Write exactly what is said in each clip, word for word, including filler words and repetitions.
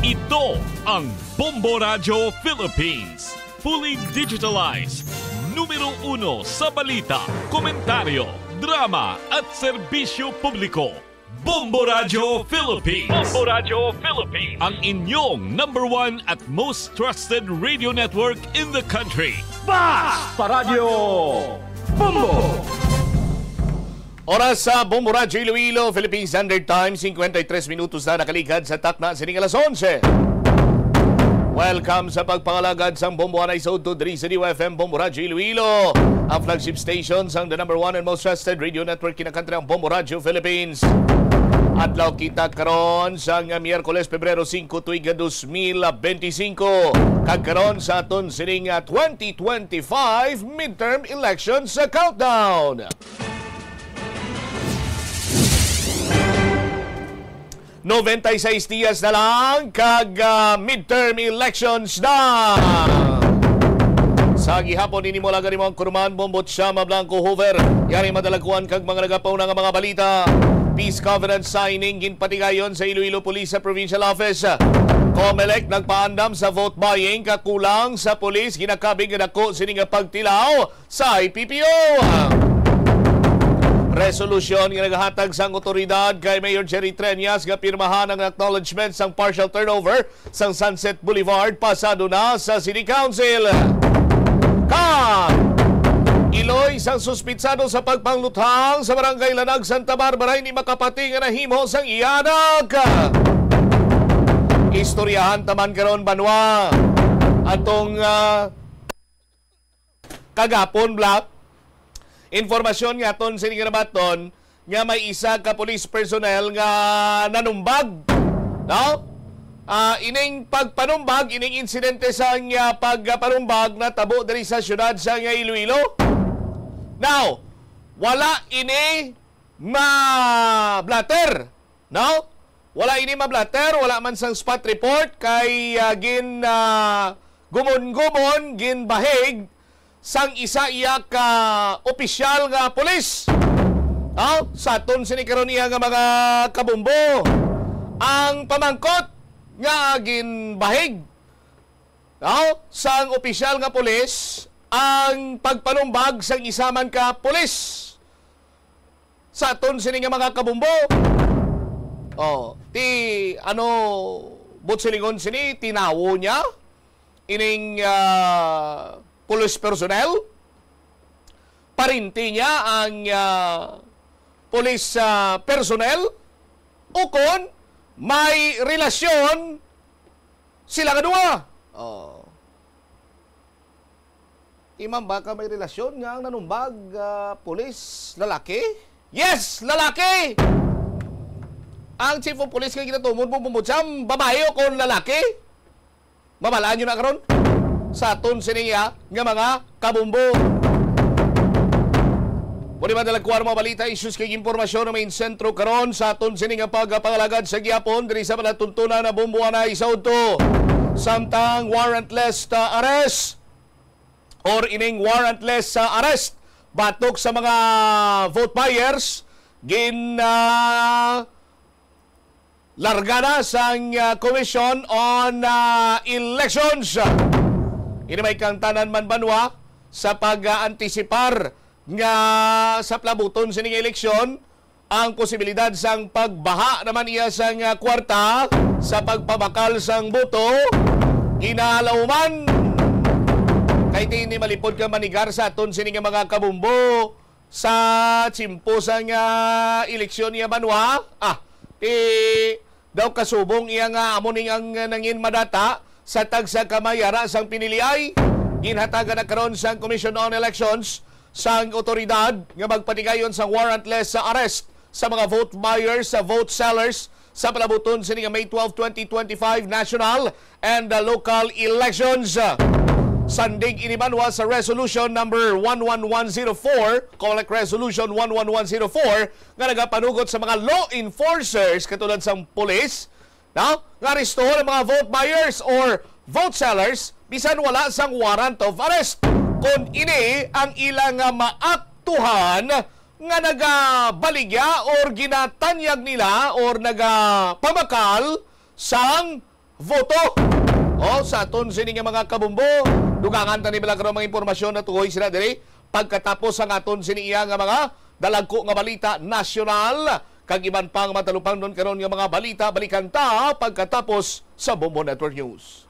Ito ang Bombo Radyo Philippines. Fully digitalized. Numero uno sa balita, komentaryo, drama, at serbisyo publiko. Bombo Radyo Philippines. Bombo Radyo Philippines. Ang inyong number one at most trusted radio network in the country. Basta Radyo Bombo! Oras sa Bombo Radyo Iloilo, Philippine Standard Time, cincuenta y tres minutos na nakaligad sa takna sining alas onse. Welcome sa pagpangalagad sang Bombo Anay sa Udto diri sa D Y F M Bombo Radyo Iloilo, ang flagship station sang the number one and most trusted radio network in the country, ang Bombo Radyo Philippines. Adlaw kita karon sang Miyerkules, Pebrero singko, tuig nga dos mil benti singko. Kag karon sa aton sining, ah, twenty twenty-five midterm elections, ah, countdown. Noventa y seis dias na lang kag, ah, midterm elections na. Sa gihapon ini mo lang mo ang Kurman Bombo Chama Blanco Hoover. Yari madalakuan kag mga nagapauna nga mga balita. Peace covenant signing ginpatigayon sa Iloilo Police sa Provincial Office. Comelec nagpaandam sa vote buying, kakulang sa police, ginakabig nga dako sini nga pagtilaw sa I P P O. Resolusyon nga nagahatag sang otoridad kay Mayor Jerry Treñas nga pirmahan ang acknowledgement sang partial turnover sang Sunset Boulevard pasado na sa City Council. Kag iloy sang suspitsado sa pagpangluthang sa Barangay Lanag, Santa Barbara, ini makapati nga nahimo sang iya anak. Istoryahan ta man karon, banwa, atong, ah, kagapon, Black. Informasyon nga aton sini nga nabaton nga may isa ka police personnel nga nanumbag, no? Ah, ining pagpanumbag, ining insidente sa nga pagpanumbag natabo diri sa siyudad sa nga Iloilo. Now, wala ini ma-blotter, no? Wala ini ma-blotter, wala man sang spot report kay, ah, gin, ah, gumon-gumon, ginbahig sang isa iya ka opisyal nga pulis. No? Sa aton sini karon iya nga mga kabumbo, ang pamangkot nga ginbahig, no, sang opisyal nga pulis ang pagpanumbag sang isa man ka pulis. Sa aton sini nga mga kabumbo, oh, ti, ano, buot silingon sini, tinawo niya ining, ah, police personnel, parinti niya ang, ah, police, ah, personnel, ukon may relasyon sila nga duha. Oh. Imam, baka may relasyon nga ang nanumbag, ah, pulis, lalaki? Yes, lalaki! Ang chief of police nga ginatumod mo, Bumbudsam, babae o kon lalaki? Mabalaan nyo na karon sa aton sini, ah, nga mga kabumbo. Muli man, dalagkuan mga balita, issues kag impormasyon ang main sentro karon sa aton sini nga pagpangalagad sa gihapon diri sa palatuntunan na Bumbuanay sa Udto. Samtang warrantless, ah, arrest or ining warrantless, ah, arrest batok sa mga vote buyers, gin, ah, larga na sang, ah, Commission on, ah, Elections. Ini may kangtanan man banwa sa pag-antisipar nga sa palabuton sini nga eleksyon ang posibilidad sang pagbaha naman iya sang, ah, kwarta sa pagpabakal sang boto. Ginalauman kay di ini malipod ka manigar sa aton sini nga mga kabumbo sa tiyempo sang, ah, eleksyon niya banwa. Ah, ti daw kasubong iya nga amo ning ang nangin madata sa tagsa ka may ara sang piniliay. Ginhatagan na karon sang Commission on Elections sang otoridad nga magpatigayon sang warrantless sa arrest sa mga vote buyers, sa vote sellers, sa palabuton sini nga May twelve, twenty twenty-five national and, uh, local elections. Sandig ini banwa sa Resolution Number one one one zero four, Comelec Resolution one one one zero four, nga nagapanugot sa mga law enforcers katulad sang pulis, no, nga arestuhon ang mga vote buyers or vote sellers bisan wala sang warrant of arrest kon ini ang ilang, ah, maaktuhan nga nagabaligya or ginatanyag nila or nagapamakal sang voto. O, sa aton sini nga mga kabombo, dugangan ta ni bala karon mga impormasyon na tuhoy sila diri pagkatapos ang aton sini iya nga mga dalagko nga balita nasyonal kag iban pa nga matalupangnon karon nga mga balita. Balikan ta pagkatapos sa Bombo Network News.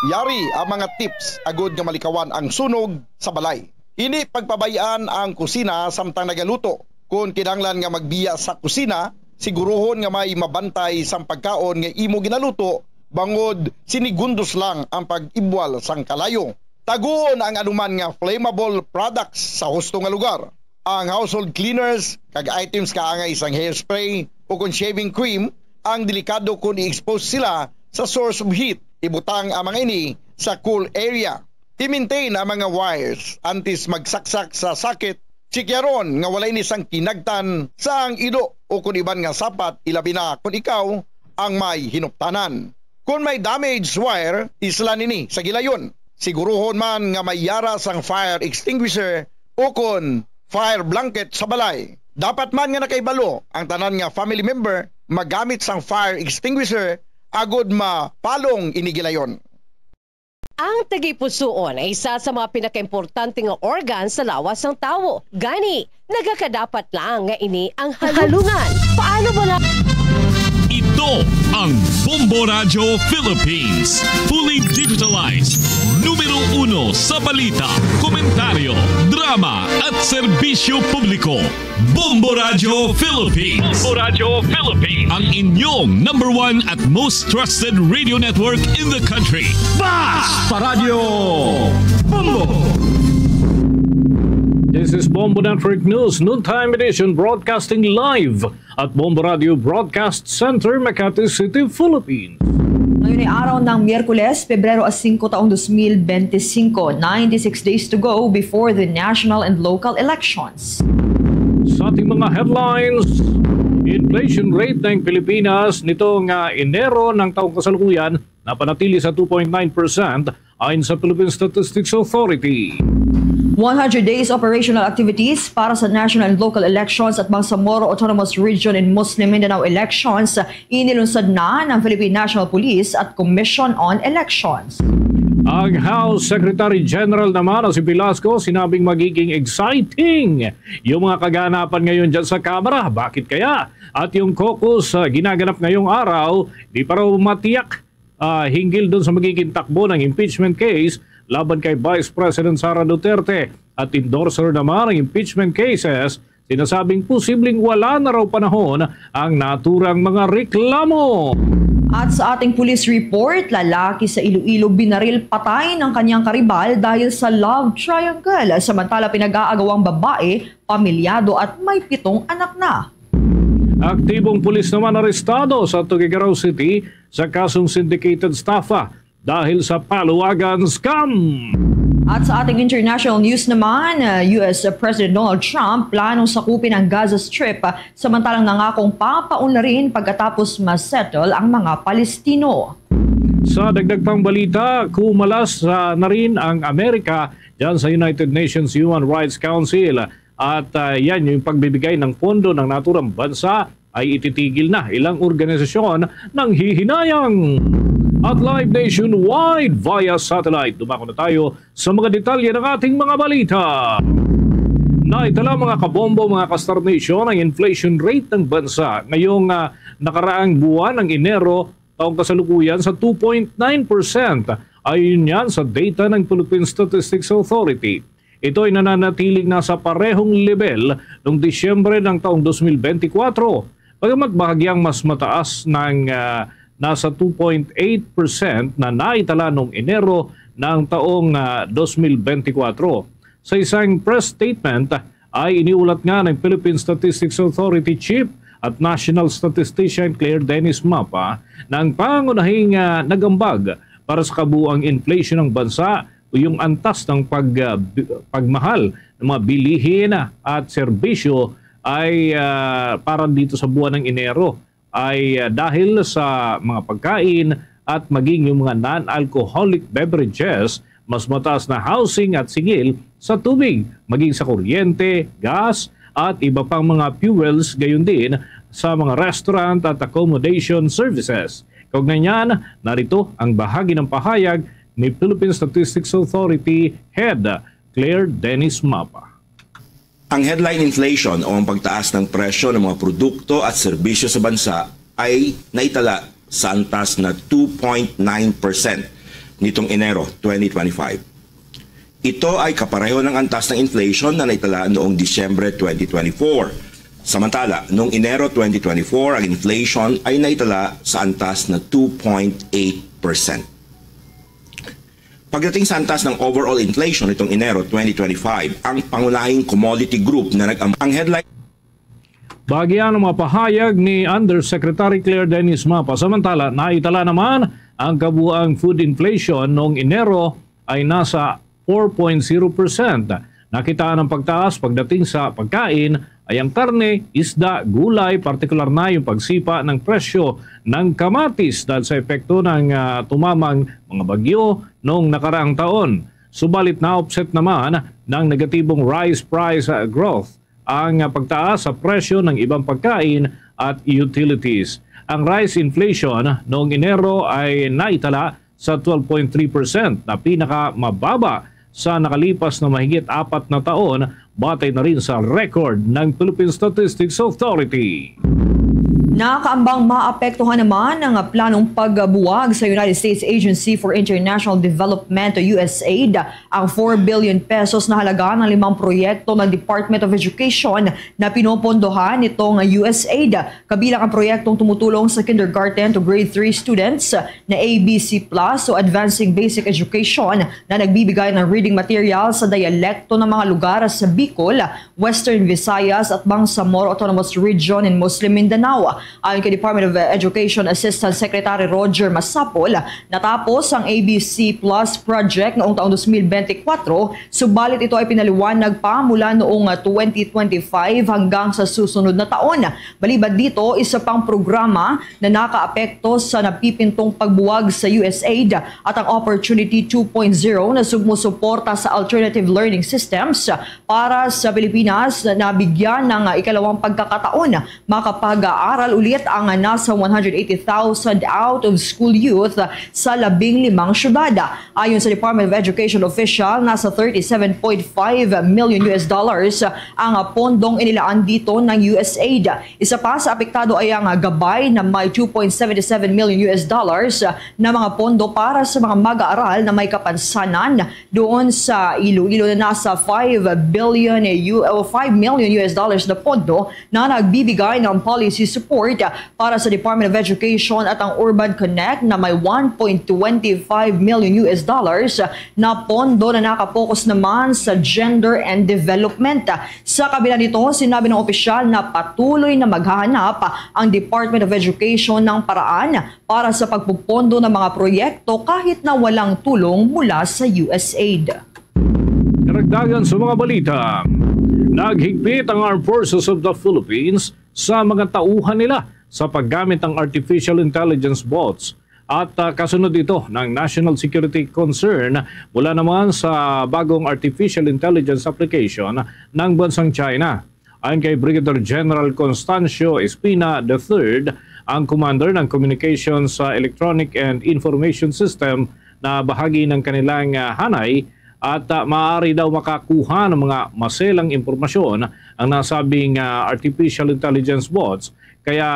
Yari ang mga tips agud nga malikawan ang sunog sa balay. Hindi pagpabay-an ang kusina samtang nagaluto. Kon kinahanglan nga magbiya sa kusina, siguruhon nga may mabantay sang pagkaon nga imo ginaluto, bangod sinigundos lang ang pag-ibwal sang kalayo. Taguon ang anuman nga flammable products sa husto nga lugar. Ang household cleaners kag items kaangay sang hairspray o kon shaving cream ang delikado kon i-expose sila sa source of heat. Ibutang ang mga ini sa cool area. I-maintain ang mga wires antes magsaksak sa sakit. Tsikyaron nga walay ni sang kinagtan sa ang ilo o kon iban nga sapat, ilabi na kon ikaw ang may hinuptanan. Kon may damaged wire, isla nini sa gilayon. Siguruhon man nga may yara sang fire extinguisher o kon fire blanket sa balay. Dapat man nga nakahibalo ang tanan nga family member magamit sang fire extinguisher agod mapalong ini gilayon. Ang tagipusoon ay isa sa mga pinakaimportante nga organ sa lawas sang tawo. Gani, nagakadapat lang nga ini ang halungan. Paano ba na? Ito ang Bombo Radyo Philippines. Fully digitalized. Numero uno sa balita, komentaryo, drama at serbisyo publiko. Bombo Radyo Philippines. Bombo Radyo Philippines. Ang inyong number one at most trusted radio network in the country. Basta Radyo Bombo. This is Bombo Network News, noontime edition, broadcasting live at Bombo Radio Broadcast Center, Makati City, Philippines. Ngayon ay araw ng Miyerkules, Pebrero a singko, taong dos mil bente singko, ninety-six days to go before the national and local elections. Sa ating mga headlines, inflation rate ng Pilipinas nitong ah, Enero ng taong kasalukuyan napanatili sa two point nine percent ayon sa Philippine Statistics Authority. One hundred days operational activities para sa national and local elections at Bangsamoro Autonomous Region and Muslim Mindanao elections. Inilunsad na ng Philippine National Police at Commission on Elections. Ang House Secretary General naman na si Velasco sinabing magiging exciting yung mga kaganapan ngayon dyan sa Kamara. Bakit kaya? At yung caucus uh, ginaganap ngayong araw, di pa raw matiyak uh, hinggil doon sa magiging takbo ng impeachment case laban kay Vice President Sara Duterte at endorser naman ng impeachment cases. Sinasabing posibleng wala na raw panahon ang naturang mga reklamo. At sa ating police report, lalaki sa Iloilo binaril patay ng kanyang karibal dahil sa love triangle. Samantala, pinag-aagawang babae, pamilyado at may pitong anak na. Aktibong pulis naman arestado sa Tuguegarao City sa kasong syndicated estafa dahil sa paluwagan scam. At sa ating international news naman, uh, U S President Donald Trump planong sakupin ang Gaza Strip, uh, samantalang nangakong papaunlarin pagkatapos ma-settle ang mga Palestino. Sa dagdag pang balita, kumalas uh, na rin ang Amerika dyan sa United Nations Human Rights Council. At uh, yan yung pagbibigay ng pondo ng naturang bansa ay ititigil na ilang organisasyon ng hihinayang. At live nationwide via satellite. Dumako na tayo sa mga detalye ng ating mga balita. Naitala mga kabombo, mga ka-Star Nation, ang inflation rate ng bansa ngayong uh, nakaraang buwan ng Enero taong kasalukuyan sa two point nine percent. Ayon yan sa data ng Philippine Statistics Authority. Ito ay nananatiling nasa parehong lebel noong Disyembre ng taong dos mil bente kwatro, bagamat bahagyang mas mataas ng uh, nasa two point eight percent na naitala noong Enero ng taong uh, dos mil bente kwatro. Sa isang press statement ay iniulat nga ng Philippine Statistics Authority Chief at National Statistician Claire Dennis Mapa na ang pangunahing uh, nagambag para sa kabuang inflation ng bansa o yung antas ng pag, uh, pagmahal ng mga bilihin at serbisyo ay uh, para dito sa buwan ng Enero ay uh, dahil sa mga pagkain at maging yung mga non-alcoholic beverages mas mataas na housing at singil sa tubig, maging sa kuryente, gas, at iba pang mga fuels, gayon din sa mga restaurant at accommodation services. Kaugnay niyan, narito ang bahagi ng pahayag ni Philippine Statistics Authority Head Claire Dennis Mapa. Ang headline inflation o ang pagtaas ng presyo ng mga produkto at serbisyo sa bansa ay naitala sa antas na two point nine percent nitong Enero twenty twenty-five. Ito ay kapareho ng antas ng inflation na naitala noong Disyembre twenty twenty-four. Samantala, noong Enero twenty twenty-four, ang inflation ay naitala sa antas na two point eight percent. Pagdating sa antas ng overall inflation nitong Enero twenty twenty-five, ang pangunahing commodity group na nag-, ang headline Bahagi ang mga pahayag ni Undersecretary Claire Dennis Mapa. Samantala, naitala naman ang kabuang food inflation noong Enero ay nasa four point zero percent. Nakitaan ang pagtaas pagdating sa pagkain ay ang karne, isda, gulay, partikular na yung pagsipa ng presyo ng kamatis dahil sa epekto ng ah, tumamang mga bagyo noong nakaraang taon. Subalit na-offset naman ng negatibong rice price ah, growth ang ah, pagtaas sa presyo ng ibang pagkain at utilities. Ang rice inflation noong Enero ay naitala sa twelve point three percent na pinakamababa sa nakalipas na mahigit apat na taon, batay na rin sa record ng Philippine Statistics Authority. Nakaambang maapektuhan naman ang planong pagbuwag sa United States Agency for International Development o USAID ang four billion pesos na halaga ng limang proyekto ng Department of Education na pinopondohan nitong USAID, kabilang ang proyektong tumutulong sa kindergarten to grade three students na A B C Plus o Advancing Basic Education na nagbibigay ng reading material sa dialekto ng mga lugar sa Bicol, Western Visayas at Bangsamoro Autonomous Region in Muslim Mindanao. Ayon kay Department of Education Assistant Secretary Roger Masapol, natapos ang A B C Plus project noong taong twenty twenty-four, subalit ito ay pinaliwanag pa mula noong twenty twenty-five hanggang sa susunod na taon. Maliban dito, isa pang programa na nakaapekto sa napipintong pagbuwag sa USAID at ang Opportunity two point zero na sumusuporta sa alternative learning systems para sa Pilipinas. Nabigyan ng ikalawang pagkakataon makapag-aaral ulit ang nasa one hundred eighty thousand out-of-school youth sa labing limang syudad. Ayon sa Department of Education official, nasa thirty-seven point five million U S dollars ang pondong inilaan dito ng USAID. Isa pa sa apektado ay ang gabay na may two point seven seven million U S dollars na mga pondo para sa mga mag-aaral na may kapansanan doon sa Iloilo na nasa five billion U-, o five million U S dollars na pondo na nagbibigay ng policy support para sa Department of Education at ang Urban Connect na may one point twenty five million U S dollars na pondo na nakapokus naman sa gender and development. Sa kabila nito, sinabi ng opisyal na patuloy na maghahanap ang Department of Education ng paraan para sa pagpupondo ng mga proyekto kahit na walang tulong mula sa USAID. Karagdagan sa mga balita, naghigpit ang Armed Forces of the Philippines sa mga tauhan nila sa paggamit ng artificial intelligence bots at ah, kasunod ito ng national security concern mula naman sa bagong artificial intelligence application ng bansang China. Ayon kay Brigadier General Constancio Espina the third, ang commander ng Communications sa Electronic and Information System na bahagi ng kanilang ah, hanay at ah, maaari daw makakuha ng mga maselang impormasyon ang nasabing ah, artificial intelligence bots, kaya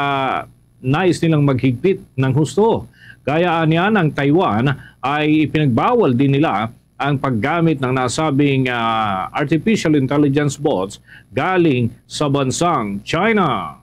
nais nilang maghigpit ng husto. Gaya niya ng Taiwan ay ipinagbawal din nila ang paggamit ng nasabing ah, artificial intelligence bots galing sa bansang China.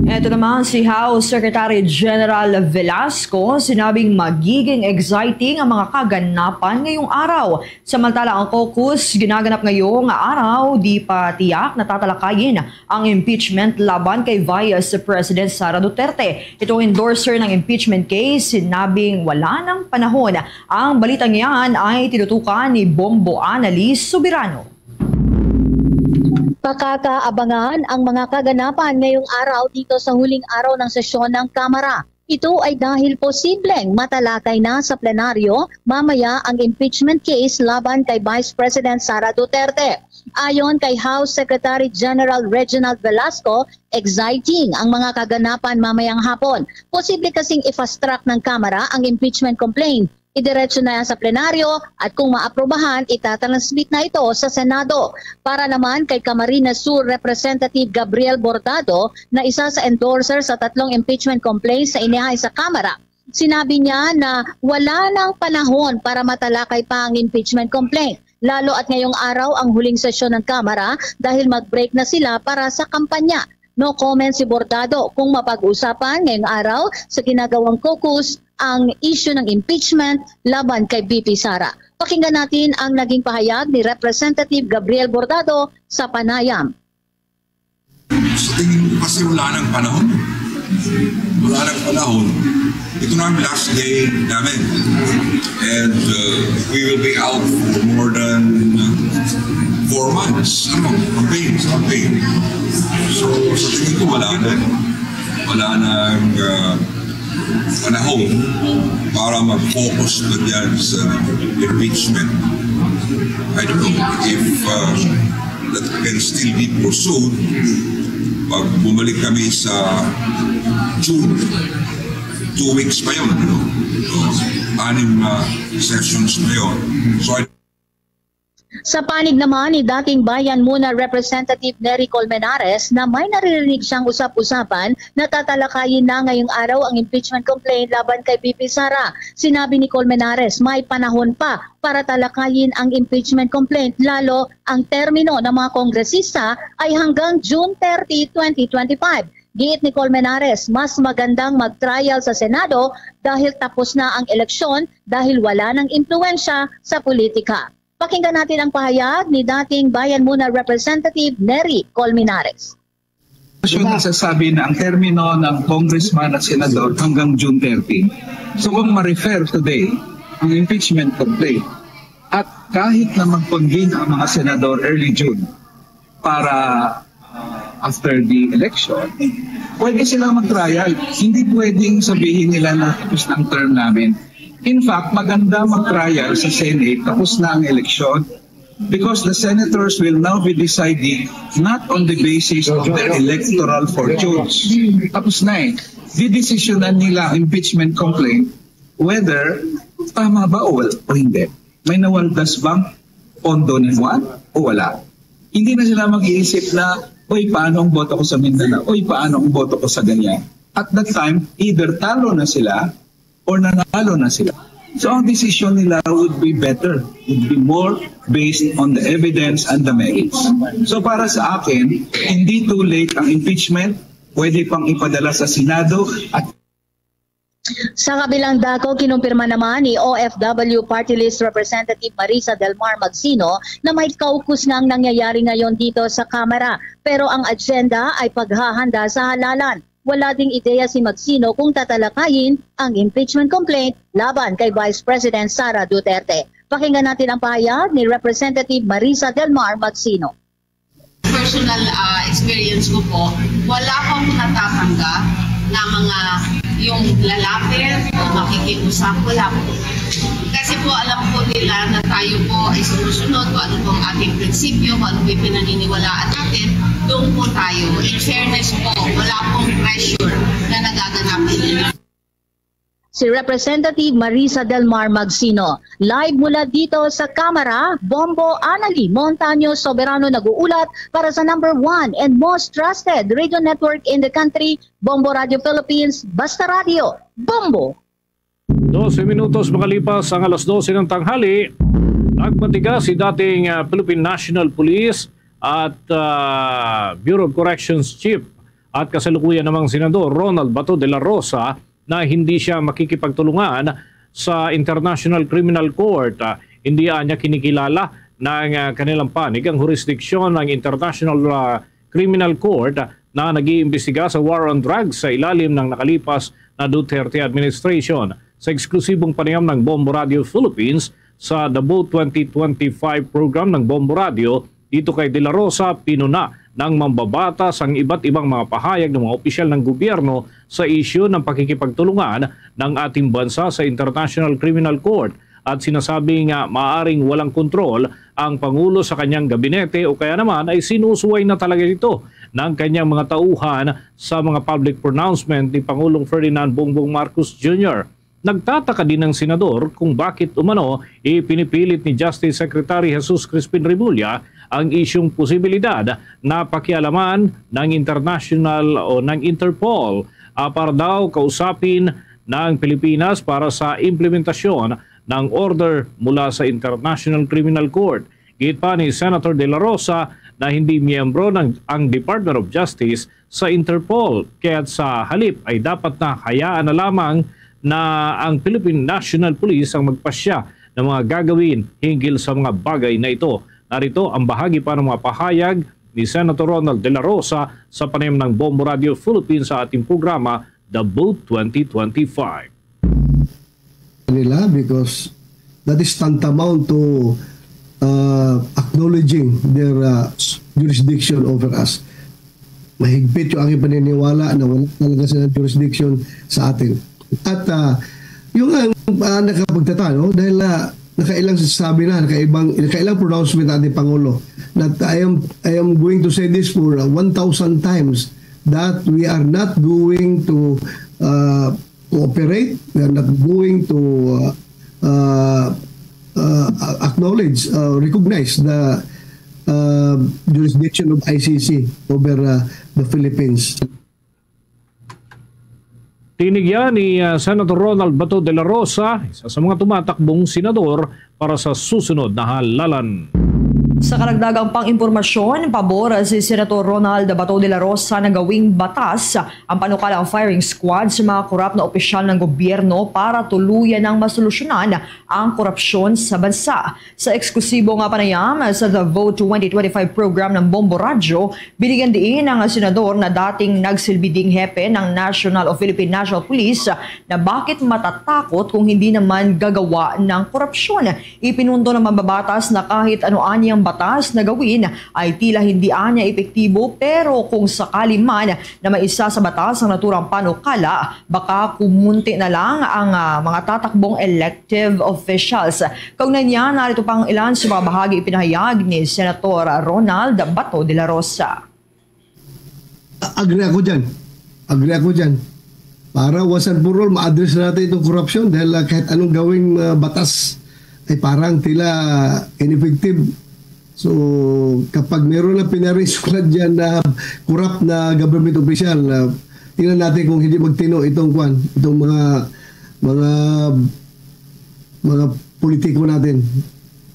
Ito naman si House Secretary General Velasco, sinabing magiging exciting ang mga kaganapan ngayong araw. Samantala, ang caucus ginaganap ngayong araw, di pa tiyak na tatalakayin ang impeachment laban kay Vice President Sara Duterte. Itong endorser ng impeachment case, sinabing wala ng panahon. Ang balitang yan ay tinutukan ni Bombo Annalise Soberano. Pakakaabangan ang mga kaganapan ngayong araw dito sa huling araw ng sesyon ng Kamara. Ito ay dahil posibleng matalakay na sa plenaryo mamaya ang impeachment case laban kay Vice President Sara Duterte. Ayon kay House Secretary General Reginald Velasco, exciting ang mga kaganapan mamayang hapon. Posible kasing i-fast track ng Kamara ang impeachment complaint. Idiretso na yan sa plenaryo at kung maaprubahan, itatransmit na ito sa Senado. Para naman kay Camarines Sur Representative Gabriel Bordado, na isa sa endorser sa tatlong impeachment complaints na inihain sa Kamara, sinabi niya na wala nang panahon para matalakay pa ang impeachment complaint, lalo at ngayong araw ang huling sesyon ng Kamara dahil mag-break na sila para sa kampanya. No comment si Bordado kung mapag-usapan ngayong araw sa ginagawang caucus ang issue ng impeachment laban kay V P Sara. Pakinggan natin ang naging pahayag ni Representative Gabriel Bordado sa panayam. Sa tingin ko kasi wala nang panahon. Wala nang panahon. Ito na ang last day namin. And uh, we will be out for more than uh, four months. Ano? Campaign, campaign. So, sa tingin ko wala na. Wala nang uh, panahon para mag-focus na dyan sa impeachment. I don't know if uh, that can still be pursued pag bumalik kami sa June. Two weeks pa yun, no? So, anim na sessions pa yun. So, I Sa panig naman ni dating Bayan Muna Representative Nery Colmenares na may naririnig siyang usap-usapan na tatalakayin na ngayong araw ang impeachment complaint laban kay V P Sara. Sinabi ni Colmenares may panahon pa para talakayin ang impeachment complaint, lalo ang termino ng mga kongresista ay hanggang June thirty, twenty twenty-five. Giit ni Colmenares, mas magandang mag-trial sa Senado dahil tapos na ang eleksyon dahil wala nang impluwensya sa politika. Pakinggan natin ang pahayag ni dating Bayan Muna Representative Nery Colmenares. Yung nagsasabi na ang termino ng congressman at senador hanggang June thirty. So kung ma-refer today ang impeachment complaint at kahit na mag-convene ang mga senador early June para uh, after the election, pwede sila mag-trial. Hindi pwedeng sabihin nila na tapos na ang term namin. In fact, maganda mag-trial sa Senate tapos na ang eleksyon because the senators will now be deciding not on the basis of their electoral fortunes. Tapos na eh. Didesisyonan nila ang impeachment complaint whether tama ba o, o hindi. May nawaldas bang pondo ni Juan o wala? Hindi na sila mag-iisip na, "Uy, paano ang boto ko sa Mindanao? Uy, paano ang boto ko sa ganyan?" At that time, either talo na sila or nanalo na sila. So ang decision nila would be better, would be more based on the evidence and the merits. So para sa akin, hindi too late ang impeachment. Pwede pang ipadala sa Senado at Sa kabilang dako, kinumpirma naman ni O F W Party List Representative Marisa Del Mar Magsino na may caucus nga ang nangyayari ngayon dito sa Kamara, pero ang agenda ay paghahanda sa halalan. Wala ding ideya si Magsino kung tatalakayin ang impeachment complaint laban kay Vice President Sara Duterte. Pakinggan natin ang pahayag ni Representative Marisa Del Mar Magsino. Personal uh, experience ko po, wala pa po natatanggap na mga yung lalapit o makikipag-usap, wala po. Kasi po alam po nila na tayo po ay sumusunod kung ano pong ating prinsipyo, kung ano po yung pinaniniwalaan natin, doon po tayo. In fairness po, wala pong pressure na nagaganap nila. Si Representative Marisa Del Mar Magsino. Live mula dito sa Kamara, Bombo Anali Montaño Soberano nag-uulat para sa number one and most trusted radio network in the country, Bombo Radio Philippines, Basta Radio, Bombo! Dose minutos makalipas ang alas dose ng tanghali, nagpatigas si dating uh, Philippine National Police at uh, Bureau of Corrections Chief at kasalukuyan namang Senador Ronald Bato de la Rosa na hindi siya makikipagtulungan sa International Criminal Court. Uh, hindi niya kinikilala ng uh, kanilang panig ang jurisdiction ng International uh, Criminal Court na nag-iimbestiga sa war on drugs sa ilalim ng nakalipas na Duterte administration. Sa eksklusibong panayam ng Bombo Radio Philippines sa The Vote twenty twenty-five program ng Bombo Radio, dito kay De La Rosa, pinuna ng mambabatas ang iba't ibang mga pahayag ng mga opisyal ng gobyerno sa isyu ng pakikipagtulungan ng ating bansa sa International Criminal Court at sinasabi nga maaring walang kontrol ang Pangulo sa kanyang gabinete o kaya naman ay sinusuway na talaga ito ng kanyang mga tauhan sa mga public pronouncement ni Pangulong Ferdinand Bongbong Marcos Junior. Nagtataka din ang senador kung bakit umano ipinipilit ni Justice Secretary Jesus Crispin Remulla ang isyung posibilidad na pakialaman ng international o ng Interpol, ah, para daw kausapin ng Pilipinas para sa implementasyon ng order mula sa International Criminal Court. Giit pa ni Senator De La Rosa na hindi miyembro ng, ang Department of Justice sa Interpol, kaya't sa halip ay dapat na hayaan na lamang na ang Philippine National Police ang magpasya ng mga gagawin hinggil sa mga bagay na ito. Narito ang bahagi pa ng mga pahayag ni Senator Ronald De La Rosa sa panayam ng Bombo Radio Philippines sa ating programa, The Vote twenty twenty-five. Nila, because that is tantamount to uh, acknowledging their uh, jurisdiction over us. Mahigpit yung aking paniniwala na wala talaga silang jurisdiction sa atin. At uh, yung ang uh, nakapagtatalo, dahil uh, nakailang sabi na, nakaibang, nakailang pronouncement ang ating Pangulo, that I am, I am going to say this for uh, one thousand times, that we are not going to uh, cooperate. We are not going to uh, uh, uh, acknowledge, uh, recognize the uh, jurisdiction of I C C over uh, the Philippines. Tinigya ni uh, Senator Ronald Bato de la Rosa, isa sa mga tumatakbong senador para sa susunod na halalan. Sa karagdagang pang-impormasyon, pabor si Senator Ronald Bato de la Rosa na gawing batas ang panukalang firing squad sa mga korap na opisyal ng gobyerno para tuluyan ng masolusyonan ang korupsyon sa bansa. Sa eksklusibo nga panayam sa The Vote twenty twenty-five program ng Bombo Radyo, binigyan diin ang senador na dating nagsilbi ding hepe ng National o Philippine National Police na bakit matatakot kung hindi naman gagawa ng korupsyon. Ipinundo ng mambabatas na kahit ano anyang batas na gawin ay tila hindi anya epektibo, pero kung sakali man na may isa sa batas ang naturang panukala, baka kumunti na lang ang uh, mga tatakbong elected elective officials. Kaugnay niya, narito pang ilan sa mga bahagi ipinahayag ni Senator Ronald Bato de la Rosa. Agree ako dyan. Agree ako dyan. Para once and for all, ma-address natin itong korupsyon dahil uh, kahit anong gawing uh, batas ay parang tila ineffective. So, kapag meron na pinariskwad dyan na corrupt na government official, uh, tingnan natin kung hindi magtino itong kwan, itong mga mga mga politiko natin.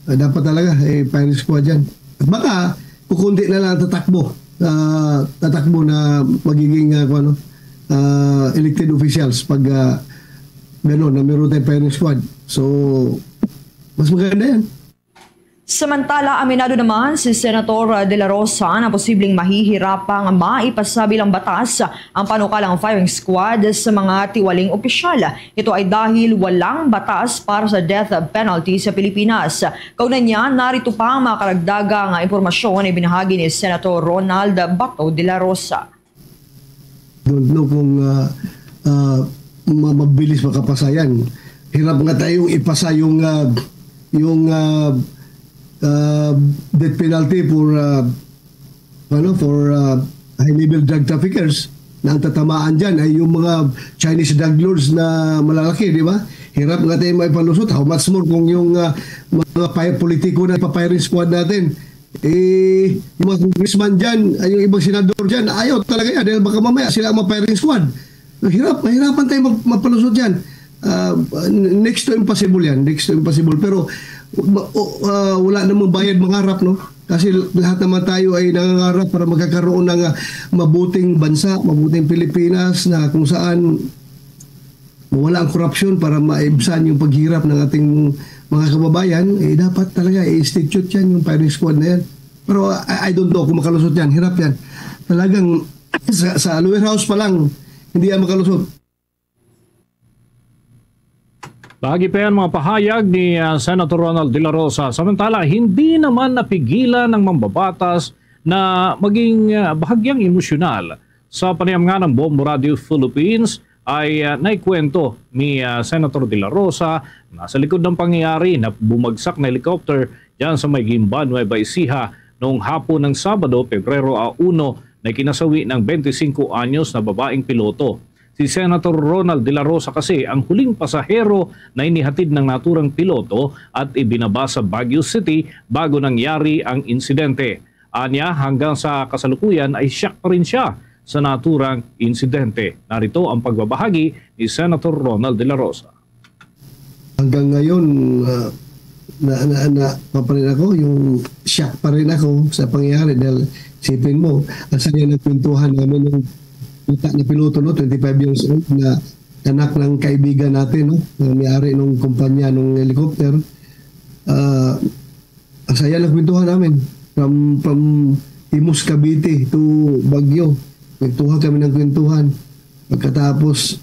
Uh, dapat talaga eh, firing squad yan. At baka kukunti na lang tatakbo uh, tatakbo na magiging uh, ano, uh, elected officials pag uh, gano'n na meron tayong firing squad. So, mas maganda yan. Samantala, aminado naman si Senator De La Rosa na posibleng mahihirapang maipasabil ang batas ang panukalang firing squad sa mga tiwaling opisyal. Ito ay dahil walang batas para sa death penalty sa Pilipinas. Kaugnay niya, narito pa ang mga karagdagang impormasyon na ibinahagi ni Senator Ronald Bato de la Rosa. Don't know kung uh, uh, mabilis makapasa yan. Hirap nga tayong ipasa yung uh, yung uh, uh, death penalty for uh, ano for uh, high level drug traffickers na ang tatamaan dyan ay yung mga Chinese drug lords na malalaki, di ba? Hirap nga tayo maipalusot. How much more kung yung uh, mga politiko na ipa-firing squad natin eh, yung mga congressman dyan, ay yung ibang senador dyan, ayaw talaga yan. Dahil baka mamaya sila ang ma-firing squad. Hirap, mahirapan tayo mag mapalusot yan. Uh, next to impossible yan. Next to impossible. Pero uh, wala namang bayad mangarap, no? Kasi lahat naman tayo ay nangangarap para magkakaroon ng uh, mabuting bansa, mabuting Pilipinas na kung saan mawala ang korupsyon para maibsan yung paghirap ng ating mga kababayan, eh dapat talaga i-institute yan yung firing squad na yan. Pero I, I don't know kung makalusot yan. Hirap yan. Talagang sa, sa lower house pa lang, hindi yan makalusot. Bahagi pa yan mga pahayag ni uh, Senator Ronald De La Rosa. Samantala, hindi naman napigilan ng mambabatas na maging, ah, bahagyang emosyonal. Sa panayam nga ng Bombo Radio Philippines ay, ah, naikwento ni, ah, Senator De La Rosa na sa likod ng pangyayari na bumagsak na helicopter dyan sa may Guimba, Nueva Ecija noong hapon ng Sabado, Pebrero a uno, na kinasawi ng twenty-five anyos na babaeng piloto. Si Senator Ronald De La Rosa kasi ang huling pasahero na inihatid ng naturang piloto at ibinaba sa Baguio City bago nangyari ang insidente. Anya, hanggang sa kasalukuyan ay shock pa rin siya sa naturang insidente. Narito ang pagbabahagi ni Senator Ronald De La Rosa. Hanggang ngayon, ah, na, na, na, pa pa rin ako, yung shock pa rin ako sa pangyayari dahil isipin mo, ang saya ng kwentuhan namin ng bata na piloto, no, twenty-five years old, na anak ng kaibigan natin, no, na may-ari ng kumpanya ng helicopter. Ah, ang saya ng kwentuhan namin. From, from Imus, Cavite to Baguio. Kwentuhan kami ng kwentuhan. Pagkatapos,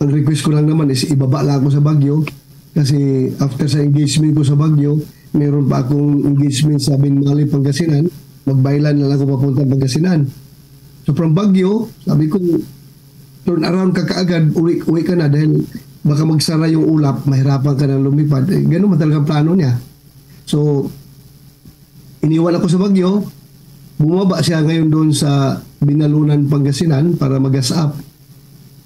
ang request ko lang naman is ibaba lang ako sa Baguio. Kasi after sa engagement ko sa Baguio, meron pa akong engagement sa Binmali, Pangasinan. Magbaylan na lang ako papunta Pangasinan. So from Baguio, sabi ko, turn around ka kaagad, uwi, uwi ka na dahil baka magsara yung ulap, mahirapan ka na lumipad. Eh, ganun man talaga ang plano niya. So, iniwan ako sa Baguio, bumaba siya ngayon doon sa Binalunan, Pangasinan para mag-gas up.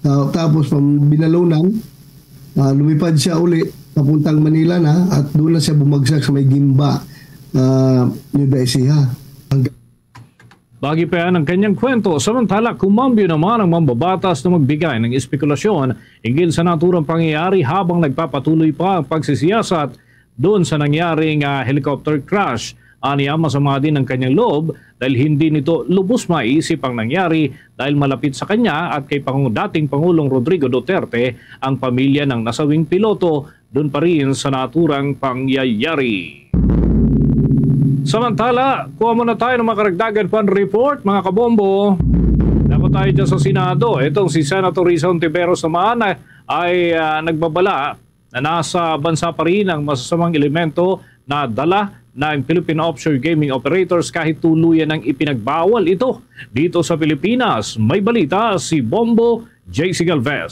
Ta- tapos from Binalunan, ah, lumipad siya uli papuntang Manila na at doon na siya bumagsak sa may Gimba, ah, Nueva Ecija. Hanggang Bagi pa yan ang kanyang kwento. Samantala, kumambyo naman ang mambabatas na magbigay ng espekulasyon hinggil sa naturang pangyayari habang nagpapatuloy pa ang pagsisiyasat doon sa nangyaring, ah, helicopter crash. Aniya, masama din ang kanyang loob dahil hindi nito lubos maisip ang nangyari dahil malapit sa kanya at kay Pangu- dating Pangulong Rodrigo Duterte ang pamilya ng nasawing piloto doon pa rin sa naturang pangyayari. Samantala, kuha muna tayo ng mga karagdagan pang report, mga kabombo. Dapat tayo dyan sa Senado. Itong si Senator Risa Ontiveros naman ay, ay, ah, nagbabala na nasa bansa pa rin ang masasamang elemento na dala ng Philippine offshore gaming operators kahit tuluyan ng ipinagbawal ito dito sa Pilipinas. May balita si Bombo J C Galvez.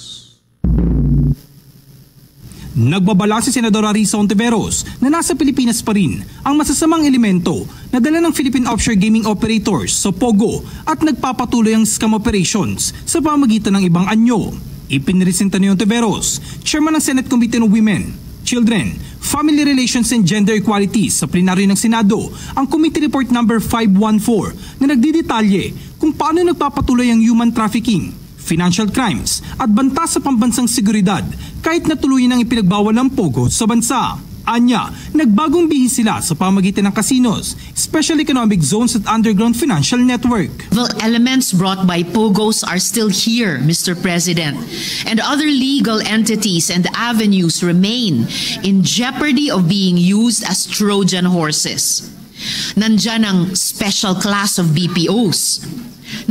Nagbabala si Senadora Risa Ontiveros na nasa Pilipinas pa rin ang masasamang elemento na dala ng Philippine offshore gaming operators sa POGO at nagpapatuloy ang scam operations sa pamagitan ng ibang anyo. Ipinresenta ni Ontiveros, chairman ng Senate Committee on Women, Children, Family Relations and Gender Equality sa plenaryo ng Senado ang Committee Report Number five one four na nagdidetalye kung paano nagpapatuloy ang human trafficking, financial crimes, at banta sa pambansang seguridad kahit na tuluyan ang ipinagbawal ang POGO sa bansa. Anya, nagbagong bihis sila sa pamagitan ng casinos, special economic zones at underground financial network. The elements brought by POGOs are still here, Mister President, and other legal entities and avenues remain in jeopardy of being used as Trojan horses. Nandyan ang special class of B P Os.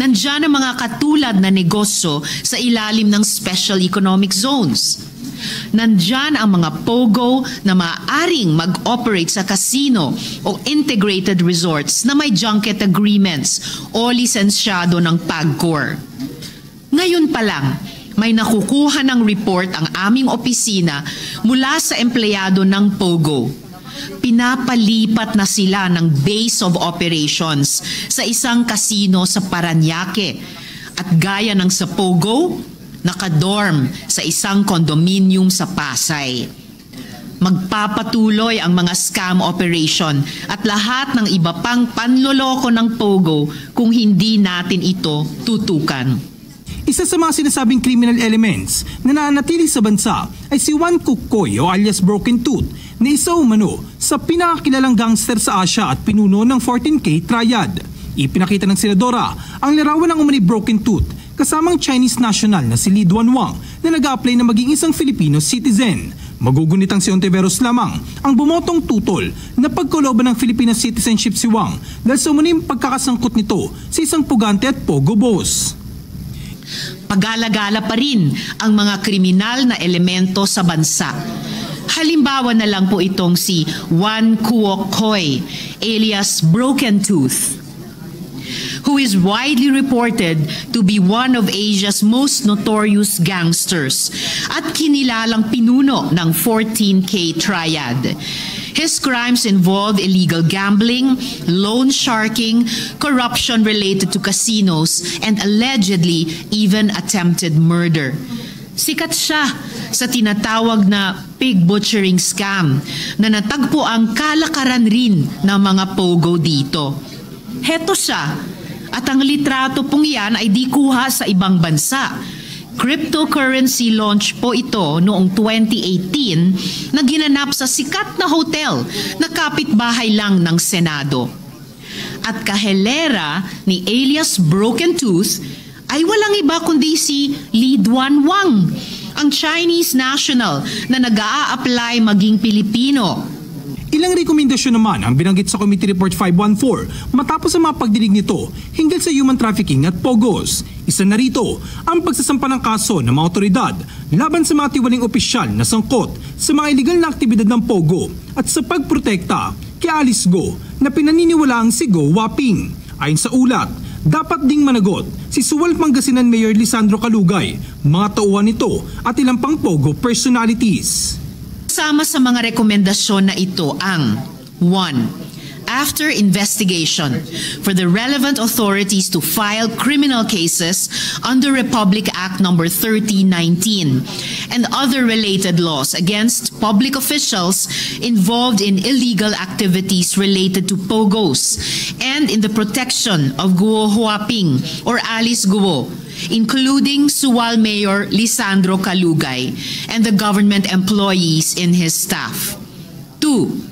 Nandyan ang mga katulad na negosyo sa ilalim ng special economic zones. Nandyan ang mga POGO na maaaring mag-operate sa casino o integrated resorts na may junket agreements o lisensyado ng PAGCOR. Ngayon pa lang, may nakukuha ng report ang aming opisina mula sa empleyado ng POGO. Pinapalipat na sila ng base of operations sa isang casino sa Parañaque at gaya ng sa POGO, nakadorm sa isang condominium sa Pasay. Magpapatuloy ang mga scam operation at lahat ng iba pang panloloko ng POGO kung hindi natin ito tutukan. Isa sa mga sinasabing criminal elements na nanatili sa bansa ay si Juan Kukoy o alias Broken Tooth na isa umano sa pinakakilalang gangster sa Asia at pinuno ng fourteen K Triad. Ipinakita ng senadora ang larawan ng umani Broken Tooth kasamang Chinese national na si Li Duanwang na nag-a-apply na maging isang Filipino citizen. Magugunit ang si Ontiveros lamang ang bumotong tutol na pagkalooban ng Filipino citizenship si Wang dahil sa umuning pagkakasangkot nito sa isang pugante at POGO boss. Pagala-gala pa rin ang mga kriminal na elemento sa bansa. Halimbawa na lang po itong si Wan Kuok Koy, alias Broken Tooth. who is widely reported to be one of Asia's most notorious gangsters at kinilalang pinuno ng fourteen K Triad. His crimes involve illegal gambling, loan sharking, corruption related to casinos, and allegedly even attempted murder. Sikat siya sa tinatawag na pig butchering scam na natagpo ang kalakaran rin ng mga pogo dito. Heto siya, at ang litrato pong yan ay di kuha sa ibang bansa. Cryptocurrency launch po ito noong twenty eighteen na ginanap sa sikat na hotel na kapitbahay lang ng Senado. At kahelera ni alias Broken Tooth ay walang iba kundi si Li Duanwang, ang Chinese national na nag-a-apply maging Pilipino. Ilang rekomendasyon naman ang binanggit sa Committee Report five one four matapos ang mga pagdinig nito hinggil sa human trafficking at pogos. Isa na rito ang pagsasampa ng kaso ng mga otoridad laban sa mga tiwaling opisyal na sangkot sa mga iligal na aktibidad ng pogo at sa pagprotekta kay Alice Go na pinaniniwalaang si Go Waping. Ayon sa ulat, dapat ding managot si Sual Pangasinan Mayor Lisandro Calugay, mga tauhan nito at ilang pang pogo personalities. Sama sa mga rekomendasyon na ito ang: one. After investigation, for the relevant authorities to file criminal cases under Republic Act number thirteen nineteen and other related laws against public officials involved in illegal activities related to pogos and in the protection of Guo Huaping or Alice Guo, including Sual Mayor Lisandro Calugay and the government employees in his staff. Two,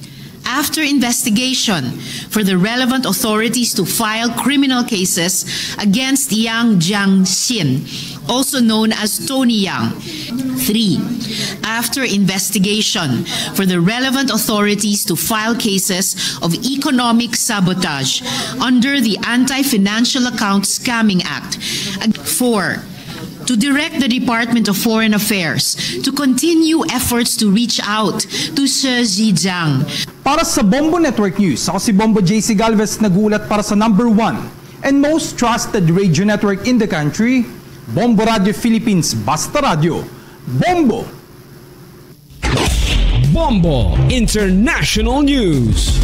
after investigation, for the relevant authorities to file criminal cases against Yang Jiangxin, also known as Tony Yang. Three, after investigation, for the relevant authorities to file cases of economic sabotage under the Anti-Financial Account Scamming Act. Four, to direct the Department of Foreign Affairs to continue efforts to reach out to Shi Zhijiang. Para sa Bombo Network News, ako si Bombo J C Galvez, nag-uulat para sa number one and most trusted radio network in the country, Bombo Radio Philippines, Basta Radio, Bombo! Bombo International News.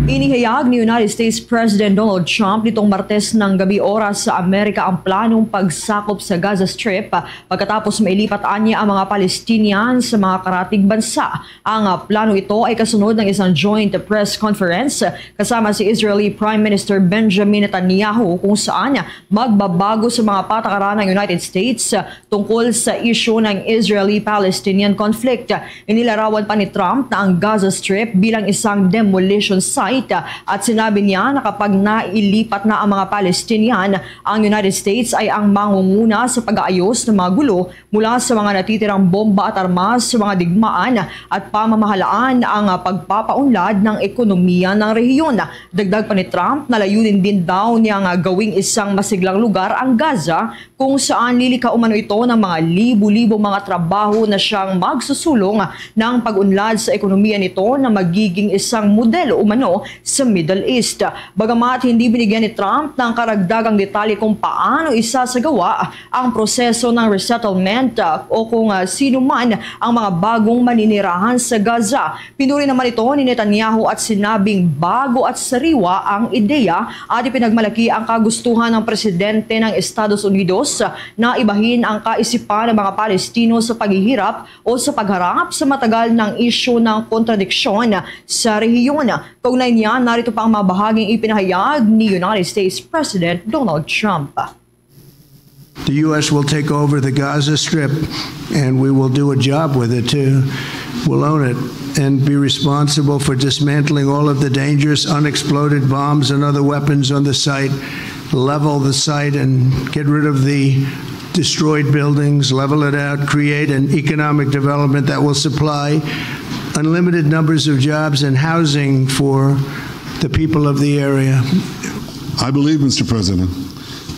Inihayag ni United States President Donald Trump nitong Martes ng gabi oras sa Amerika ang planong pagsakop sa Gaza Strip pagkatapos mailipat anya ang mga Palestinian sa mga karatig bansa. Ang plano ito ay kasunod ng isang joint press conference kasama si Israeli Prime Minister Benjamin Netanyahu kung saan magbabago sa mga patakaran ng United States tungkol sa isyu ng Israeli-Palestinian conflict. Inilarawan pa ni Trump na ang Gaza Strip bilang isang demolition site at sinabi niya na kapag nailipat na ang mga Palestinian, ang United States ay ang mangunguna sa pag-aayos ng mga gulo mula sa mga natitirang bomba at armas sa mga digmaan at pamamahalaan ang pagpapaunlad ng ekonomiya ng rehiyon. Dagdag pa ni Trump na layunin din daw niya nga gawing isang masiglang lugar ang Gaza kung saan lilikaw umano ito ng mga libo-libo mga trabaho na siyang magsusulong ng pag-unlad sa ekonomiya nito na magiging isang modelo umano sa Middle East. Bagamat hindi binigyan ni Trump ng karagdagang detalye kung paano isasagawa ang proseso ng resettlement, uh, o kung, uh, sino man ang mga bagong maninirahan sa Gaza, pinuri naman ito ni Netanyahu at sinabing bago at sariwa ang ideya at ipinagmalaki ang kagustuhan ng presidente ng Estados Unidos na ibahin ang kaisipan ng mga Palestino sa paghihirap o sa pagharap sa matagal ng isyu ng kontradiksyon sa rehiyon. Kaugnay niya, narito pa ang mga bahaging ipinahayag ni United States President Donald Trump. The U S will take over the Gaza Strip, and we will do a job with it too. We'll own it and be responsible for dismantling all of the dangerous unexploded bombs and other weapons on the site, level the site and get rid of the destroyed buildings, level it out, create an economic development that will supply unlimited numbers of jobs and housing for the people of the area. I believe, Mister President,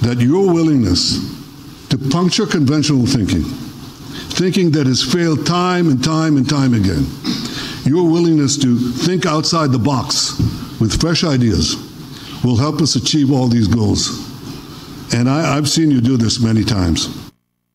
that your willingness to puncture conventional thinking, thinking that has failed time and time and time again, your willingness to think outside the box with fresh ideas will help us achieve all these goals. And I, I've seen you do this many times.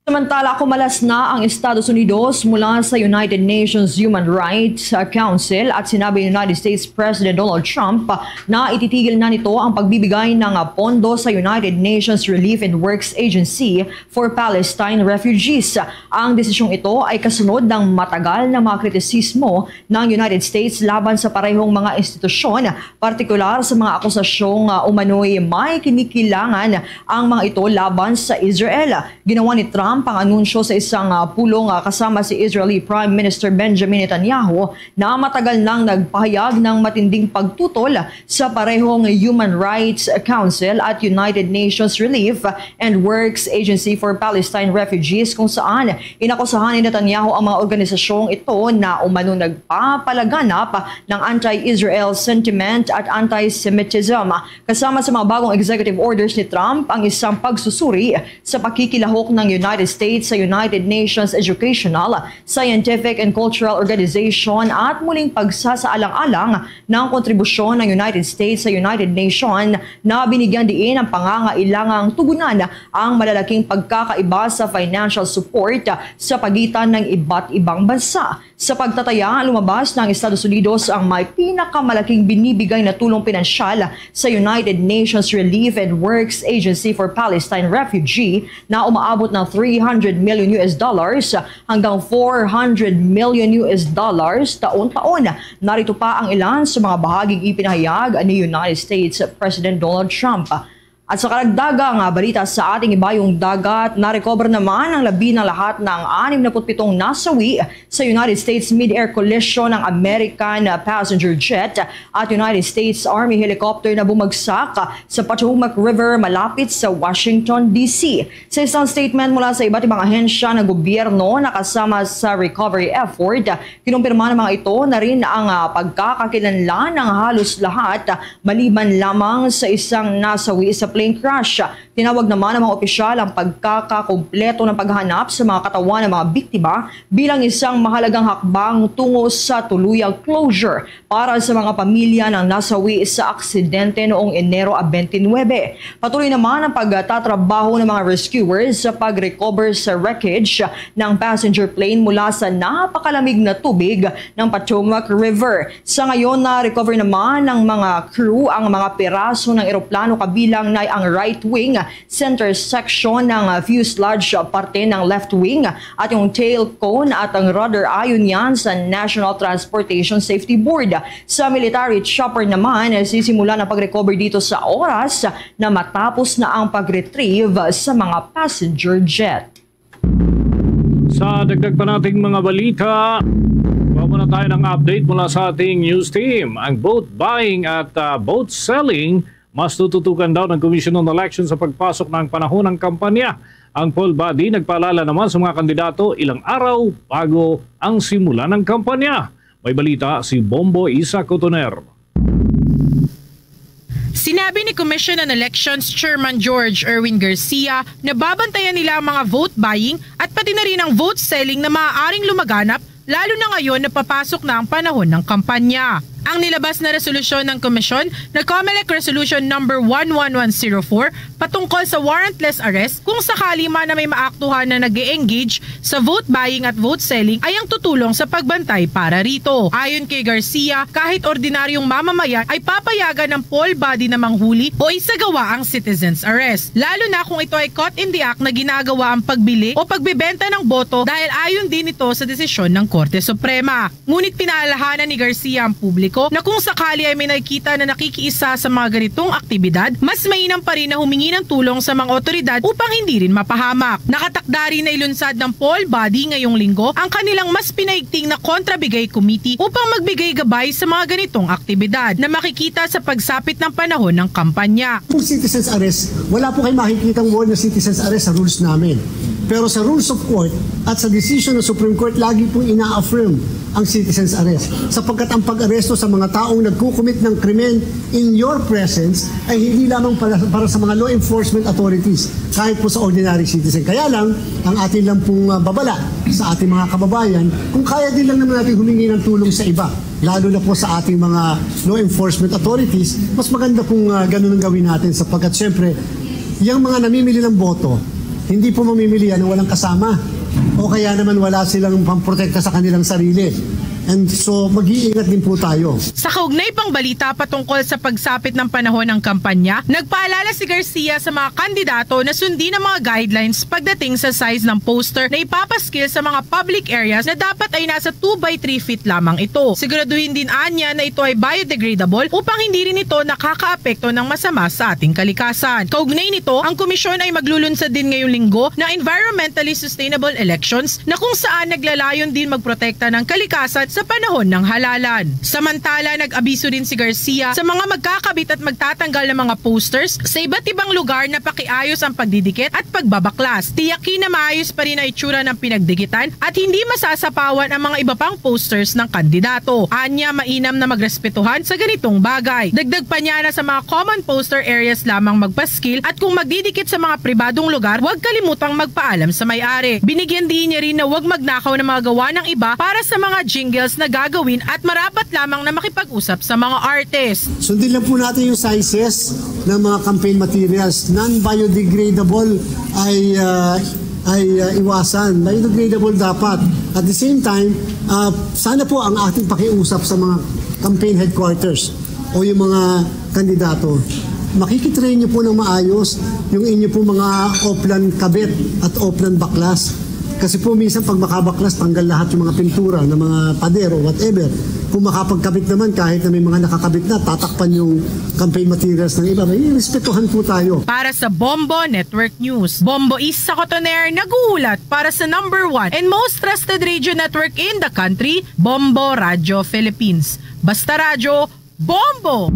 Samantala, kumalas na ang Estados Unidos mula sa United Nations Human Rights Council at sinabi ni United States President Donald Trump na ititigil na nito ang pagbibigay ng pondo sa United Nations Relief and Works Agency for Palestine Refugees. Ang desisyong ito ay kasunod ng matagal na mga kritisismo ng United States laban sa parehong mga institusyon, partikular sa mga akusasyong uh, umano'y may kinikilangan ang mga ito laban sa Israel. Ginawa ni Trump ang anunsyo sa isang uh, pulong uh, kasama si Israeli Prime Minister Benjamin Netanyahu na matagal nang nagpahayag ng matinding pagtutol sa parehong Human Rights Council at United Nations Relief and Works Agency for Palestine Refugees, kung saan inakusahan ni Netanyahu ang mga organisasyong ito na umano nagpapalaganap ng anti-Israel sentiment at anti-Semitism. Kasama sa mga bagong executive orders ni Trump ang isang pagsusuri sa pakikilahok ng United States sa United Nations Educational, Scientific and Cultural Organization at muling pagsasaalang-alang ng kontribusyon ng United States sa United Nations na binigyan diin ang pangangailangang tugunan ang malalaking pagkakaiba sa financial support sa pagitan ng iba't ibang bansa. Sa pagtataya, lumabas na ang Estados Unidos ang may pinakamalaking binibigay na tulong pinansyal sa United Nations Relief and Works Agency for Palestine Refugee na umaabot ng three hundred million U S dollars hanggang four hundred million U S dollars taon-taon. Narito pa ang ilan sa mga bahaging ipinahayag ni United States President Donald Trump. At sa karagdagang ah, balita sa ating ibayong dagat, na-recover naman ang labi ng lahat ng anim na putpitong nasawi sa United States mid-air collision ng American ah, passenger jet at United States Army helicopter na bumagsak ah, sa Potomac River malapit sa Washington, D C. Sa isang statement mula sa iba't ibang ahensya ng gobyerno na kasama sa recovery effort, kinumpirma ng mga ito na rin ang ah, pagkakakilanlan ng halos lahat ah, maliban lamang sa isang nasawi sa plane crash. Tinawag naman ng mga opisyal ang pagkakakumpleto ng paghanap sa mga katawan ng mga biktima bilang isang mahalagang hakbang tungo sa tuluyang closure para sa mga pamilya ng nasawi sa aksidente noong Enero twenty-nine. Patuloy naman ang pagtatrabaho ng mga rescuers sa pag-recover sa wreckage ng passenger plane mula sa napakalamig na tubig ng Potomac River. Sa ngayon, na-recover naman ng mga crew ang mga piraso ng eroplano kabilang na ang right wing, center section ng fuselage, parte ng left wing, at yung tail cone at ang rudder, ayon yan sa National Transportation Safety Board. Sa military chopper naman, sisimulan ang pag-recover dito sa oras na matapos na ang pag-retrieve sa mga passenger jet. Sa dagdag pa nating mga balita, kuha muna tayo ng update mula sa ating news team. Ang vote buying at ah, vote selling, mas tututukan daw ng Commission on Elections sa pagpasok ng panahon ng kampanya. Ang poll body nagpaalala naman sa mga kandidato ilang araw bago ang simula ng kampanya. May balita si Bombo Isa Cotoner. Sinabi ni Commission on Elections Chairman George Erwin Garcia na babantayan nila ang mga vote buying at pati na rin ang vote selling na maaaring lumaganap, lalo na ngayon na papasok na ang panahon ng kampanya. Ang nilabas na resolusyon ng Commission na COMELEC Resolution Number one one one zero four patungkol sa warrantless arrest, kung sakali man na may maaktuhan na nag-e-engage sa vote buying at vote selling, ay ang tutulong sa pagbantay para rito. Ayon kay Garcia, kahit ordinaryong mamamayan ay papayagan ng poll body na manghuli o isagawa ang citizens arrest, lalo na kung ito ay caught in the act na ginagawa ang pagbili o pagbebenta ng boto, dahil ayon din ito sa desisyon ng Korte Suprema. Ngunit pinaalalahanan ni Garcia ang publiko na kung sakali ay may nakikita na nakikiisa sa mga ganitong aktibidad, mas mainam pa rin na humingi ng tulong sa mga otoridad upang hindi rin mapahamak. Nakatakda rin na ilunsad ng poll body ngayong linggo ang kanilang mas pinaigting na kontrabigay committee upang magbigay gabay sa mga ganitong aktibidad na makikita sa pagsapit ng panahon ng kampanya. Kung citizens arrest, wala po kayo makikitang word na citizens arrest sa rules namin. Pero sa rules of court at sa decision ng Supreme Court, lagi pong ina-affirm ang citizens arrest, sapagkat ang pag-aresto sa mga taong nagkukumit ng krimen in your presence ay hindi lamang para, para sa mga law enforcement authorities, kahit po sa ordinary citizen. Kaya lang, ang atin lang pong, ah, babala sa ating mga kababayan, kung kaya din lang naman natin humingi ng tulong sa iba, lalo na po sa ating mga law enforcement authorities, mas maganda kung, ah, ganun ang gawin natin, sapagkat siyempre, yung mga namimili ng boto, hindi po mamimili yan ng walang kasama o kaya naman wala silang pamprotekta sa kanilang sarili. And so, mag-iingat din po tayo. Sa kaugnay pang balita patungkol sa pagsapit ng panahon ng kampanya, nagpaalala si Garcia sa mga kandidato na sundin ang mga guidelines pagdating sa size ng poster na ipapaskil sa mga public areas, na dapat ay nasa two by three feet lamang ito. Siguraduhin din anya na ito ay biodegradable upang hindi rin ito nakakaapekto ng masama sa ating kalikasan. Kaugnay nito, ang komisyon ay maglulunsad din ngayong linggo ng environmentally sustainable elections, na kung saan naglalayon din magprotekta ng kalikasan sa panahon ng halalan. Samantala, nag-abiso din si Garcia sa mga magkakabit at magtatanggal ng mga posters sa iba't ibang lugar na pakiayos ang pagdidikit at pagbabaklas. Tiyakin na maayos pa rin ang itsura ng pinagdikitan at hindi masasapawan ang mga iba pang posters ng kandidato. Anya, mainam na magrespetuhan sa ganitong bagay. Dagdag pa niya na sa mga common poster areas lamang magpaskil, at kung magdidikit sa mga pribadong lugar, huwag kalimutang magpaalam sa may-ari. Binigyan din niya rin na huwag magnakaw ng mga gawa ng iba para sa mga jingles na gagawin, at marapat lamang na makipag-usap sa mga artist. Sundin lang po natin yung sizes ng mga campaign materials. Non-biodegradable ay, ah, ay, ah, iwasan. Biodegradable dapat. At the same time, ah, sana po ang ating pakiusap sa mga campaign headquarters o yung mga kandidato, makikitrain niyo po ng maayos yung inyo po mga oplan kabit at oplan baklas. Kasi po minsan pag makabaklas, tanggal lahat yung mga pintura ng mga pader o whatever. Kung makapagkabit naman, kahit na may mga nakakabit na, tatakpan yung campaign materials ng iba. May respetuhan po tayo. Para sa Bombo Network News, Bombo Isa Cotoner nag-uulat para sa number one and most trusted radio network in the country, Bombo Radio Philippines. Basta Radyo, Bombo!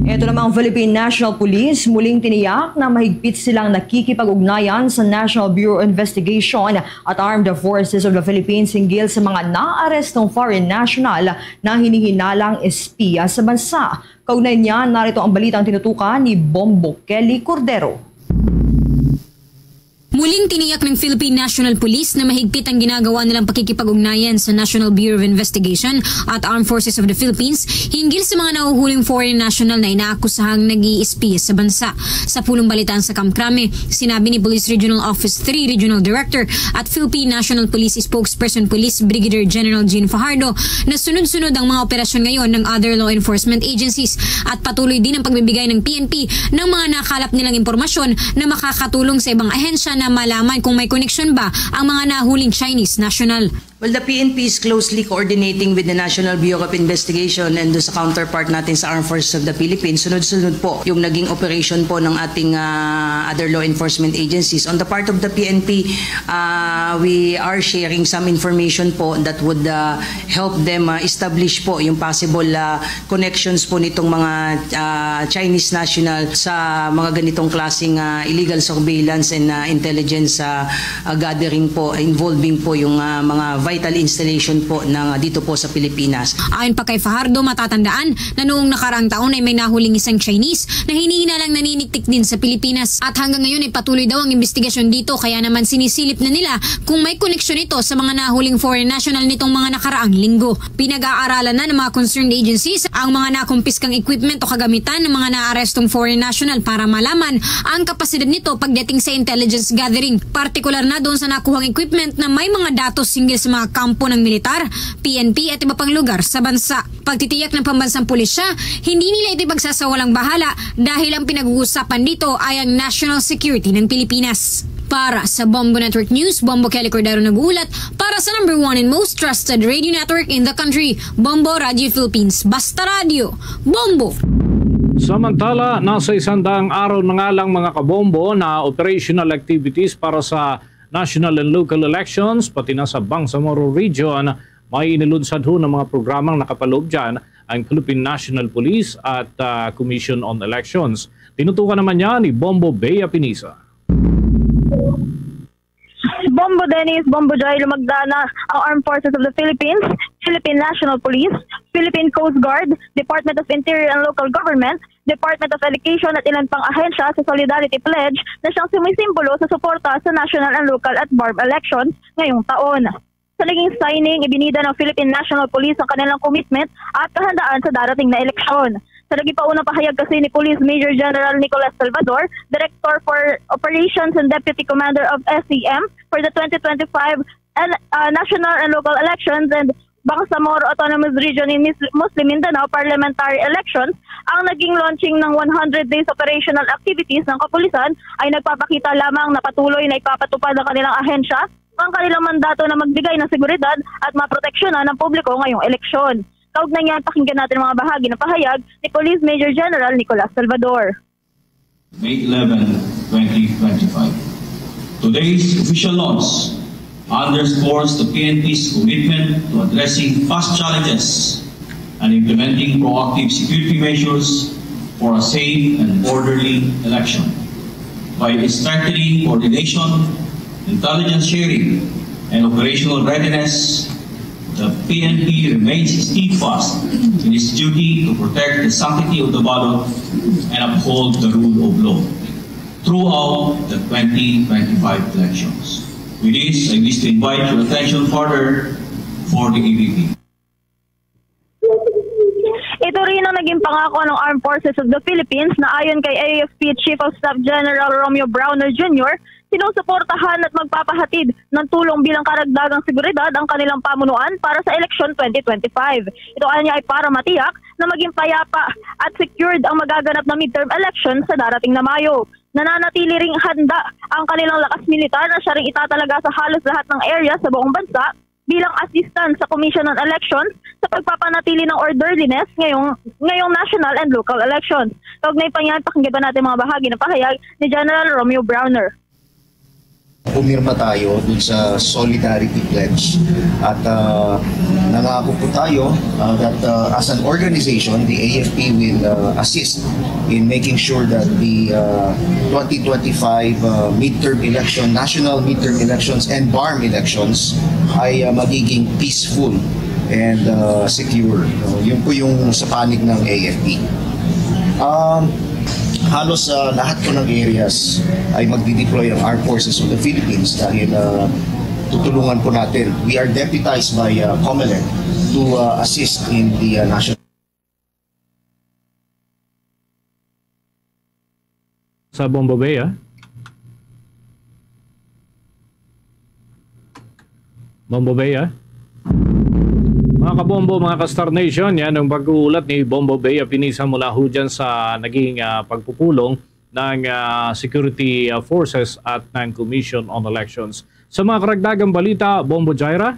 Ito namang Philippine National Police muling tiniyak na mahigpit silang nakikipag-ugnayan sa National Bureau of Investigation at Armed Forces of the Philippines hinggil sa mga naarestong foreign national na hinihinalang espiya sa bansa. Kaugnay niya, narito ang balitang tinutukan ni Bombo Kelly Cordero. Muling tiniyak ng Philippine National Police na mahigpit ang ginagawa nilang pakikipag-ugnayan sa National Bureau of Investigation at Armed Forces of the Philippines hinggil sa mga nahuhuling foreign national na inaakusahang nag-iispiya sa bansa. Sa pulong balitaan sa Kamkrame, sinabi ni Police Regional Office three Regional Director at Philippine National Police Spokesperson Police Brigadier General Jean Fajardo na sunod-sunod ang mga operasyon ngayon ng other law enforcement agencies at patuloy din ang pagbibigay ng P N P ng mga nakalap nilang impormasyon na makakatulong sa ibang ahensya na malaman kung may koneksyon ba ang mga nahuling Chinese national. Well, the P N P is closely coordinating with the National Bureau of Investigation and sa counterpart natin sa Armed Forces of the Philippines. Sunod-sunod po yung naging operation po ng ating ah, other law enforcement agencies. On the part of the P N P, ah, we are sharing some information po that would ah, help them ah, establish po yung possible ah, connections po nitong mga ah, Chinese national sa mga ganitong klaseng ah, illegal surveillance and ah, intelligence ah, ah, gathering po involving po yung ah, mga vital installation po ng ah, dito po sa Pilipinas. Ayon pa kay Fajardo, matatandaan na noong nakaraang taon ay may nahuling isang Chinese na hinihinalang naniniktik din sa Pilipinas. At hanggang ngayon ay patuloy daw ang investigasyon dito, kaya naman sinisilip na nila kung may koneksyon ito sa mga nahuling foreign national nitong mga nakaraang linggo. Pinag-aaralan na ng mga concerned agencies ang mga nakumpiskang equipment o kagamitan ng mga naarestong foreign national para malaman ang kapasidad nito pagdating sa intelligence gathering, partikular na doon sa nakuhang equipment na may mga datos hinggil sa mga kampo ng militar, P N P at iba pang lugar sa bansa. Pagtitiyak ng pambansang pulisya, hindi nila ito ipagsasawalang bahala dahil ang pinag-uusapan dito ay ang national security ng Pilipinas. Para sa Bombo Network News, Bombo Kelly Cordero nag-uulat para sa number one and most trusted radio network in the country, Bombo Radio Philippines. Basta Radio, Bombo! Samantala, nasa isang daang araw na nga lang, mga kabombo, na operational activities para sa national and local elections, pati na sa Bangsamoro Region, may inilunsad ho ng mga programang nakapaloob dyan ang Philippine National Police at ah, Commission on Elections. Tinutukan naman niya ni Bombo Bea Pinisa. Bombo Dennis, Bombo Joy, lumagda na ang Armed Forces of the Philippines Philippine National Police, Philippine Coast Guard, Department of Interior and Local Government, Department of Education at ilan pang ahensya sa Solidarity Pledge na siyang sumisimbolo sa suporta sa national and local at BARMM elections ngayong taon. Sa naging signing, ibinida ng Philippine National Police ang kanilang commitment at kahandaan sa darating na eleksyon. Sa nagipaunang pahayag kasi ni Police Major General Nicolas Salvador, Director for Operations and Deputy Commander of S C M for the twenty twenty-five el- uh, national and local elections and Bangsamoro Autonomous Region in Mis- Muslim Mindanao parliamentary elections, ang naging launching ng one hundred days operational activities ng kapulisan ay nagpapakita lamang na patuloy na ipapatupad ng kanilang ahensya ang kanilang mandato na magbigay ng seguridad at maproteksyonan ng publiko ngayong eleksyon. Kaugnay niyan, pakinggan natin ang mga bahagi ng pahayag ni Police Major General Nicolas Salvador. May eleven, twenty twenty-five. Today's official launch underscores the P N P's commitment to addressing past challenges and implementing proactive security measures for a safe and orderly election. By strengthening coordination, intelligence sharing, and operational readiness, the P N P remains steadfast in its duty to protect the sanctity of the ballot and uphold the rule of law throughout the twenty twenty-five elections. With this, I wish to invite your attention further for the A V P. Ito rin ang naging pangako ng Armed Forces of the Philippines na ayon kay A F P Chief of Staff General Romeo Brawner Junior, sinusuportahan at magpapahatid ng tulong bilang karagdagang seguridad ang kanilang pamunuan para sa eleksyon twenty twenty-five. Ito anya ay para matiyak na maging payapa at secured ang magaganap na midterm election sa darating na Mayo. Nananatili ring handa ang kanilang lakas militar na siya ring itatalaga sa halos lahat ng area sa buong bansa bilang assistant sa Commission on Elections sa pagpapanatili ng orderliness ngayong, ngayong national and local elections. Kaugnay pa niyan, pakinggan pa natin mga bahagi ng pahayag ni General Romeo Browner. Pumirma tayo dun sa Solidarity Pledge at uh, nangako po tayo uh, that uh, as an organization, the A F P will uh, assist in making sure that the uh, twenty twenty-five uh, midterm election, national midterm elections and BARMM elections ay uh, magiging peaceful and uh, secure. No? Yun po yung sa panig ng A F P. Um, halos uh, lahat po ng areas ay magdi-deploy ang Armed Forces of the Philippines dahil uh, tutulungan po natin. We are deputized by uh, COMELEC to uh, assist in the uh, national sa Bombo Bay, ah. Bombo Bay, ah. Mga kabombo, mga ka-Star Nation, yan ang pag-uulat ni Bombo Bay Apinisa mula ho dyan sa naging uh, pagpupulong ng uh, security uh, forces at ng Commission on Elections. Sa mga karagdagang balita, Bombo Jaira.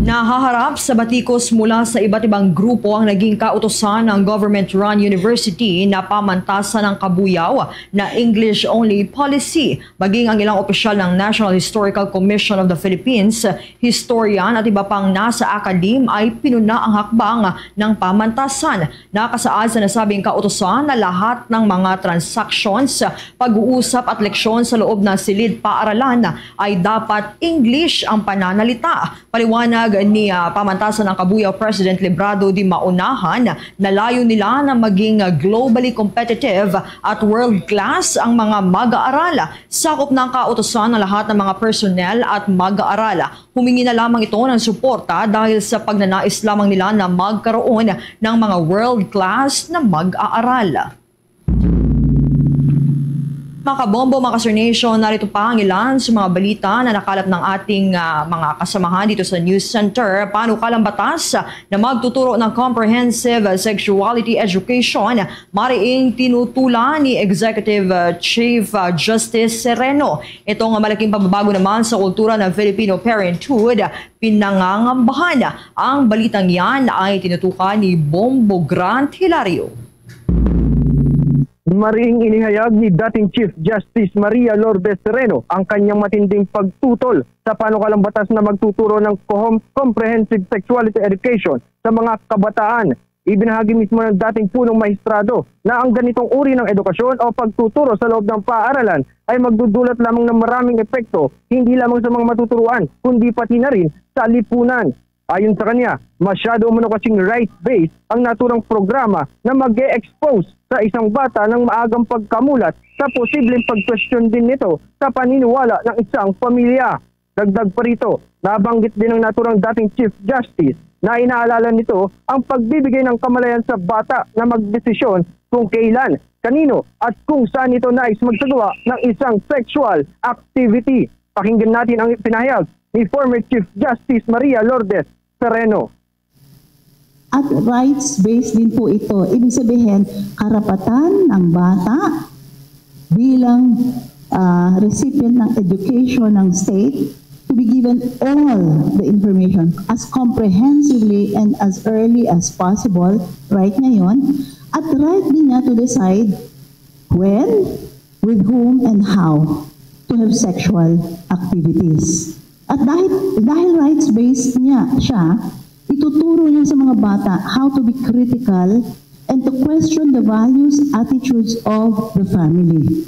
Nahaharap sa batikos mula sa iba't ibang grupo ang naging kautosan ng government-run university na pamantasan ang kabuyaw na English-only policy. Maging ang ilang opisyal ng National Historical Commission of the Philippines, historian at iba pang nasa akadim ay pinuna ang hakbang ng pamantasan. Nakasaad sa nasabing kautosan na lahat ng mga transactions, pag-uusap at leksyon sa loob ng silid paaralan ay dapat English ang pananalita. Paliwanag ni uh, Pamantasan ng Kabuyaw President Librado, di maunahan, nalayo nila na maging globally competitive at world-class ang mga mag-aaral. Sakop ng kautosan ng lahat ng mga personnel at mag-aaral. Humingi na lamang ito ng suporta dahil sa pagnanais lamang nila na magkaroon ng mga world-class na mag-aaral. Mga kabombo, mga ka-Star Nation, narito pa ang ilan sa mga balita na nakalap ng ating uh, mga kasamahan dito sa News Center. Panukalang batas na magtuturo ng comprehensive sexuality education, mariing tinutulan ni Executive ah, Chief ah, Justice Sereno. Itong malaking pagbabago naman sa kultura ng Filipino parenthood, pinangangambahan. Ang balitang yan ay tinutukan ni Bombo Grant Hilario. Mariing inihayag ni dating Chief Justice Maria Lourdes Sereno ang kanyang matinding pagtutol sa panukalang batas na magtuturo ng kohom- comprehensive sexuality education sa mga kabataan. Ibinahagi mismo ng dating punong mahistrado na ang ganitong uri ng edukasyon o pagtuturo sa loob ng paaralan ay magdudulot lamang ng maraming epekto hindi lamang sa mga matuturuan kundi pati na rin sa lipunan. Ayon sa kanya, masyado umano kasing rights-based ang naturang programa na mag-e-expose sa isang bata ng maagang pagkamulat sa posibleng pagkwestiyon din nito sa paniniwala ng isang pamilya. Dagdag pa rito, nabanggit din ng naturang dating Chief Justice na inaalala nito ang pagbibigay ng kamalayan sa bata na magdesisyon kung kailan, kanino, at kung saan ito nais magsagawa ng isang sexual activity. Pakinggan natin ang pinahayag ni former Chief Justice Maria Lourdes Sereno. At rights-based din po ito. Ibig sabihin, karapatan ng bata bilang, ah, recipient ng education ng state to be given all the information as comprehensively and as early as possible right ngayon. At right din niya to decide when, with whom, and how to have sexual activities. At dahil, dahil rights-based niya siya, ituturo niya sa mga bata how to be critical and to question the values, attitudes of the family.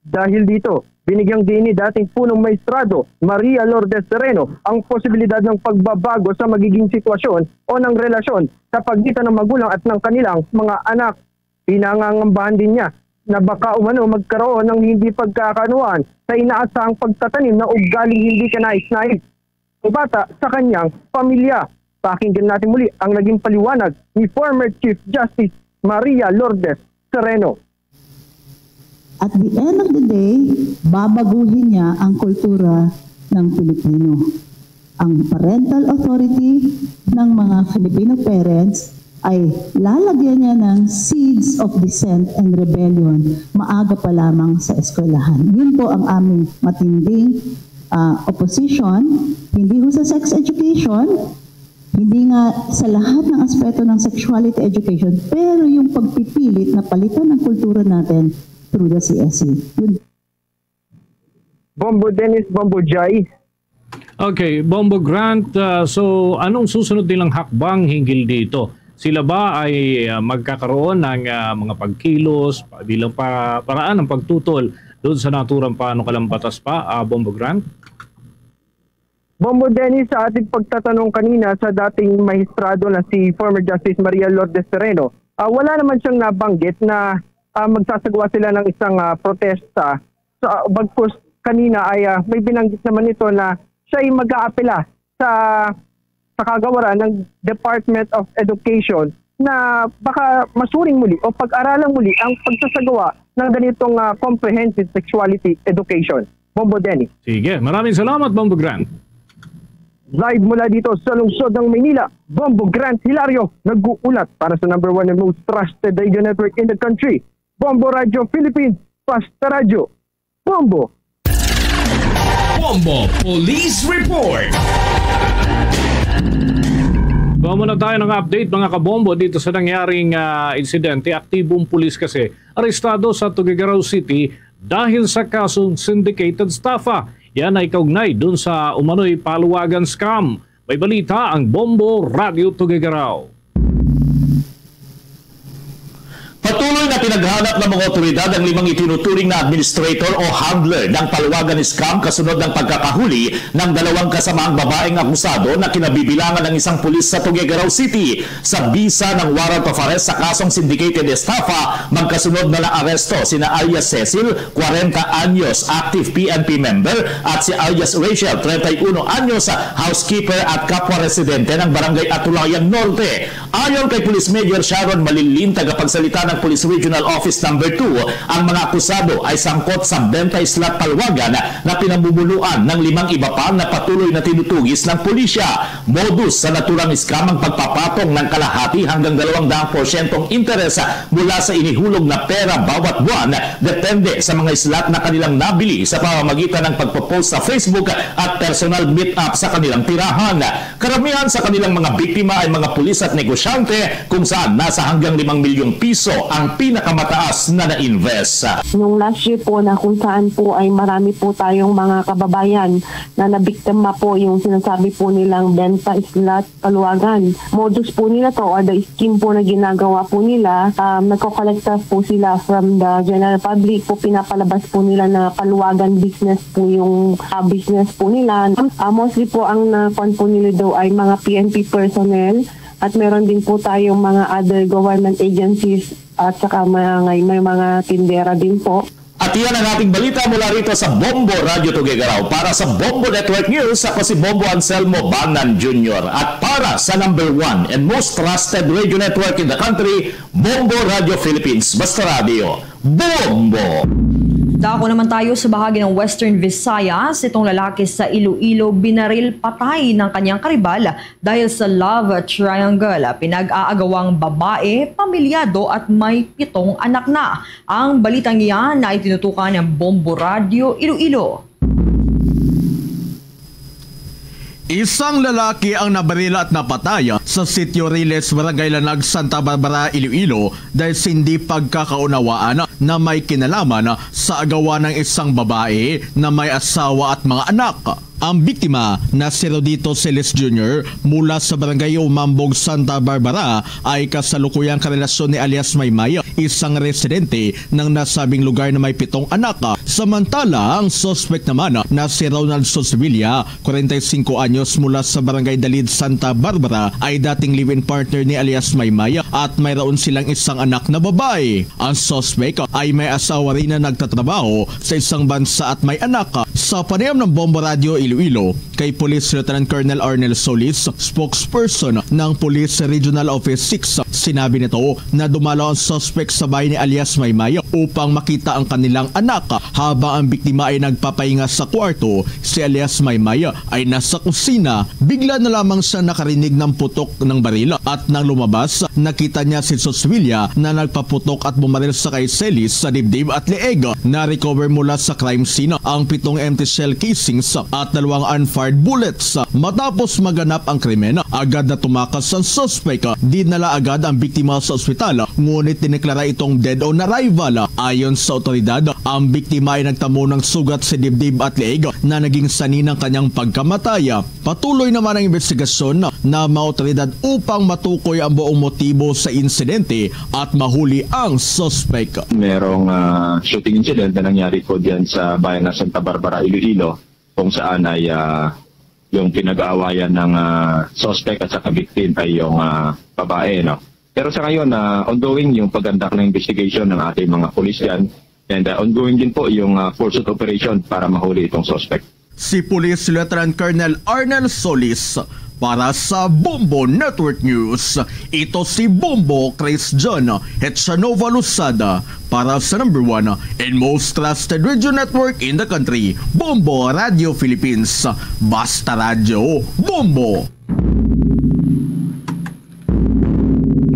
Dahil dito, binigyang diin ni dating punong maestrado Maria Lourdes Sereno ang posibilidad ng pagbabago sa magiging sitwasyon o ng relasyon sa pagitan ng magulang at ng kanilang mga anak. Pinangangambahan din niya na baka umano magkaroon ng hindi pagkakaunawaan sa inaasahang pagtatanim ng ugaling hindi kanais-nais ng bata sa kanyang pamilya. Pakinggan natin muli ang naging paliwanag ni former Chief Justice Maria Lourdes Sereno. At the end of the day, babaguhin niya ang kultura ng Pilipino. Ang parental authority ng mga Filipino parents ay lalagyan niya ng seeds of dissent and rebellion maaga pa lamang sa eskwelahan. Yun po ang aming matinding, ah, opposition, hindi ho sa sex education, hindi nga sa lahat ng aspeto ng sexuality education, pero yung pagpipilit na palitan ang kultura natin through the C S E. Yun. Bombo Dennis, Bombo Jai. Okay, Bombo Grant, ah, so anong susunod nilang hakbang hinggil dito? Sila ba ay, ah, magkakaroon ng, ah, mga pagkilos pa, bilang pa, paraan ng pagtutol doon sa naturang panukalang batas pa, ah, Bombo Grant? Bombo Dennis, sa ating pagtatanong kanina sa dating mahistrado na si former Justice Maria Lourdes Sereno, ah, wala naman siyang nabanggit na, ah, magsasagawa sila ng isang, ah, protesta. Sa, bagkus kanina ay, ah, may binanggit naman ito na siya ay mag-aapela sa, sa kagawaran ng Department of Education na baka masuring muli o pag-aralang muli ang pagsasagawa ng ganitong, ah, comprehensive sexuality education. Bombo Dennis. Sige, maraming salamat, Bombo Grant. Live mula dito sa lungsod ng Maynila, Bombo Grant Hilario, nag-uulat para sa number one and most trusted radio network in the country, Bombo Radio Philippines, Basta Radyo. Bombo! Bombo Police Report. Kuha muna tayo ng update, mga kabombo, dito sa nangyaring, ah, insidente. Aktibong pulis kasi arestado sa Tuguegarao City dahil sa kasong syndicated estafa. Yan ay kaugnay dun sa umano'y paluwagan scam. May balita ang Bombo Radyo Tuguegarao. Patuloy na pinaghahanap ng mga otoridad ang limang itinuturing na administrator o handler ng paluwagan scam kasunod ng pagkakahuli ng dalawang kasamaang babaeng akusado na kinabibilangan ng isang pulis sa Tuguegarao City. Sa bisa ng warrant of arrest sa kasong syndicated estafa, magkasunod na naaresto sina alias Cecil, kwarenta anyos, active P N P member, at si alias Rachel, treinta y uno anyos, housekeeper at kapwa residente ng Barangay Atulayan Norte. Ayon kay Police Major Sharon Malilin, tagapagsalita ng Police Regional Office Number two, ang mga akusado ay sangkot sa benta slot paluwagan na pinamumunuan ng limang iba pa na patuloy na tinutugis ng pulisya. Modus sa naturang scam ang pagpapatong ng kalahati hanggang dalawang daang porsyentong interes mula sa inihulog na pera bawat buwan, depende sa mga slot na kanilang nabili sa pamamagitan ng pagpo-post sa Facebook at personal meet-up sa kanilang tirahan. Karamihan sa kanilang mga biktima ay mga pulis at negosyante Kante, kung saan nasa hanggang limang milyong piso ang pinakamataas na na-invest. Nung last year po na kung saan po ay marami po tayong mga kababayan na nabiktima po yung sinasabi po nilang benta slot paluwagan. Modus po nila to or the scheme po na ginagawa po nila, um, nagko-collect po sila from the general public po, pinapalabas po nila na paluwagan business po yung, ah, business po nila. Ah, mostly po ang nakuan po nila daw ay mga P N P personnel at meron din po tayong mga other government agencies at saka mga, may mga tindera din po. At iyan ang ating balita mula rito sa Bombo Radyo Tuguegarao. Para sa Bombo Network News, ako si Bombo Anselmo Banan Junior. At para sa number one and most trusted radio network in the country, Bombo Radyo Philippines. Basta radyo, Bombo! Dako naman tayo sa bahagi ng Western Visayas. Itong lalaki sa Iloilo binaril patay ng kanyang karibal dahil sa love triangle. Pinag-aagawang babae, pamilyado at may pitong anak na. Ang balitang iyan ay tinutukan ng Bombo Radyo Iloilo. Isang lalaki ang nabaril at napatay sa Sitio Riles, Barangay Lanag, Santa Barbara, Iloilo, dahil sa hindi pagkakaunawaan na may kinalaman sa agawan ng isang babae na may asawa at mga anak. Ang biktima na si Rodito Celis Junior mula sa Barangay Umambog, Santa Barbara, ay kasalukuyang karelasyon ni alias Maymay, isang residente ng nasabing lugar na may pitong anak. Samantala, ang suspect naman na si Ronald Sosevilla, kwarenta y singko anyos, mula sa Barangay Dalid, Santa Barbara, ay dating live-in partner ni alias Maymay at mayroon silang isang anak na babae. Ang suspect ay may asawa rin na nagtatrabaho sa isang bansa at may anak. Sa panayam ng Bombo Radyo Iloilo kay Police Lieutenant Colonel Arnel Solis, spokesperson ng Police Regional Office six, sinabi nito na dumalaw ang suspect sa bahay ni alias Maymay upang makita ang kanilang anak. Habang ang biktima ay nagpapahinga sa kwarto, si alias Maymay ay nasa kusina. Bigla na lamang siya nakarinig ng putok ng baril at nang lumabas, nakita niya si Sosevilla na nagpaputok at bumaril sa kay Celis sa dibdib at leeg. Na-recover mula sa crime scene ang pitong empty shell casings at dalawang unfired bullets. Matapos maganap ang krimen, agad na tumakas ang suspek. Dinala agad ang biktima sa ospital, ngunit dineklara itong dead on arrival. Ayon sa otoridad, ang biktima ay nagtamo ng sugat sa dibdib at leeg na naging sanhi ng kanyang pagkamatay. Patuloy naman ang investigasyon ng mga otoridad upang matukoy ang buong motibo sa insidente at mahuli ang suspek. Merong, ah, shooting incident na nangyari po diyan sa bayan ng Santa Barbara, Iloilo, kung saan ay, ah, yung pinag-aawayan ng, ah, suspek at saka victim ay yung, ah, babae, no? Pero sa ngayon, ah, ongoing yung pag-conduct ng investigation ng ating mga pulis diyan, and, ah, ongoing din po yung, ah, pursuit operation para mahuli itong suspek. Si Police Lieutenant Colonel Arnel Solis para sa Bombo Network News. Ito si Bombo Chris John Hetsanova Losada para sa number one and most trusted radio network in the country, Bombo Radio Philippines. Basta Radyo, Bombo!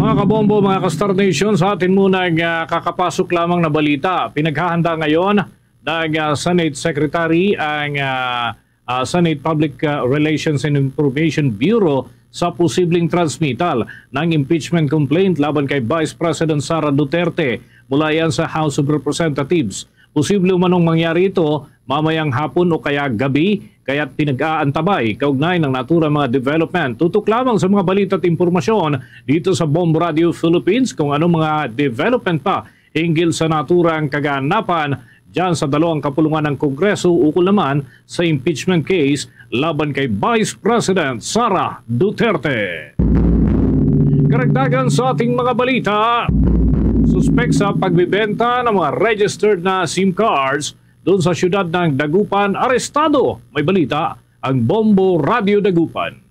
Mga kabombo, mga ka-Star Nation, sa atin muna ang, ah, kakapasok lamang na balita. Pinaghahanda ngayon ng, ah, Senate Secretary ang, ah, ah, Senate Public, ah, Relations and Information Bureau sa posibleng transmittal ng impeachment complaint laban kay Vice President Sara Duterte. Mula yan sa House of Representatives. Posible umanong mangyari ito mamayang hapon o kaya gabi, kaya't pinag-aantabay kaugnay ng naturang mga development. Tutok lamang sa mga balita at impormasyon dito sa Bomb Radio Philippines kung anong mga development pa hinggil sa naturang kaganapan dyan sa dalawang kapulungan ng Kongreso ukol naman sa impeachment case laban kay Vice President Sara Duterte. Karagdagan sa ating mga balita, suspek sa pagbibenta ng mga registered na SIM cards doon sa siyudad ng Dagupan, arestado. May balita ang Bombo Radio Dagupan.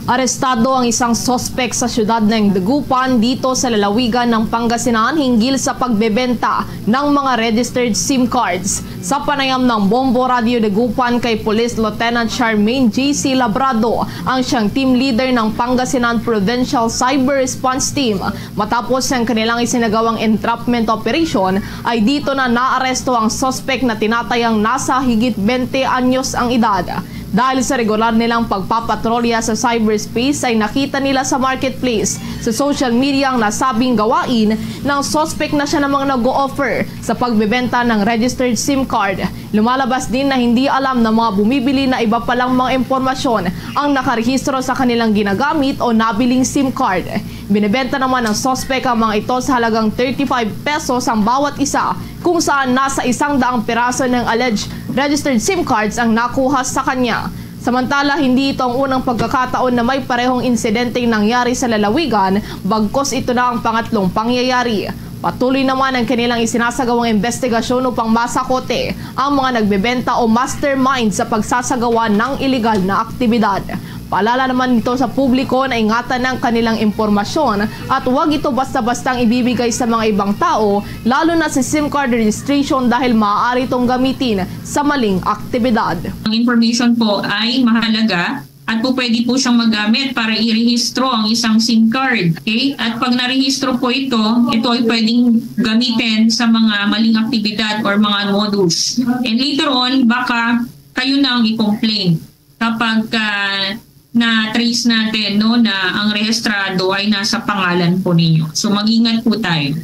Arestado ang isang suspek sa siyudad ng Dagupan dito sa lalawigan ng Pangasinan hinggil sa pagbebenta ng mga registered SIM cards. Sa panayam ng Bombo Radio Dagupan kay Police Lieutenant Charmaine J C Labrado, ang siyang team leader ng Pangasinan Provincial Cyber Response Team, matapos ang kanilang isinagawang entrapment operation, ay dito na naaresto ang suspek na tinatayang nasa higit twenty anyos ang edad. Dahil sa regular nilang pagpapatrolya sa cyberspace, ay nakita nila sa marketplace sa social media ang nasabing gawain. Ng suspect na siya namang nag-o-offer sa pagbebenta ng registered SIM card. Lumalabas din na hindi alam ng mga bumibili na iba palang mga impormasyon ang nakarehistro sa kanilang ginagamit o nabiling SIM card. Binebenta naman ng suspect ang mga ito sa halagang thirty-five pesos ang bawat isa, kung saan nasa isang daang piraso ng alleged registered SIM cards ang nakuha sa kanya. Samantala, hindi ito ang unang pagkakataon na may parehong insidenteng nangyari sa lalawigan, bagkos ito na ang pangatlong pangyayari. Patuloy naman ang kanilang isinasagawang investigasyon upang masakote ang mga nagbebenta o mastermind sa pagsasagawa ng iligal na aktibidad. Paalala naman nito sa publiko na ingatan ang kanilang impormasyon at huwag ito basta-bastang ibibigay sa mga ibang tao, lalo na sa SIM card registration, dahil maaari itong gamitin sa maling aktibidad. Ang information po ay mahalaga at po pwede po siyang magamit para irehistro ang isang SIM card. Okay? At pag narehistro po ito, ito ay pwedeng gamitin sa mga maling aktibidad or mga modus. And later on, baka kayo na ang i-complain kapag ah, na-trace natin, no, na ang rehistrado ay nasa pangalan po ninyo. So mag-ingat po tayo.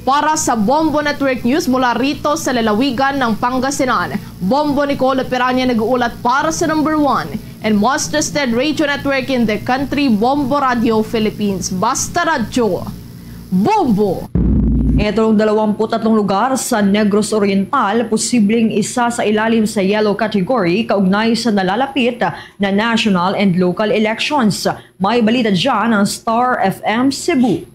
Para sa Bombo Network News mula rito sa lalawigan ng Pangasinan, Bombo Nicole Peranya nag-uulat para sa number one and most trusted radio network in the country, Bombo Radio Philippines. Basta Radyo, Bombo! Itong dalawampu't tatlong lugar sa Negros Oriental posibleng isa sa ilalim sa yellow category kaugnay sa nalalapit na national and local elections. May balita dyan ang Star F M Cebu.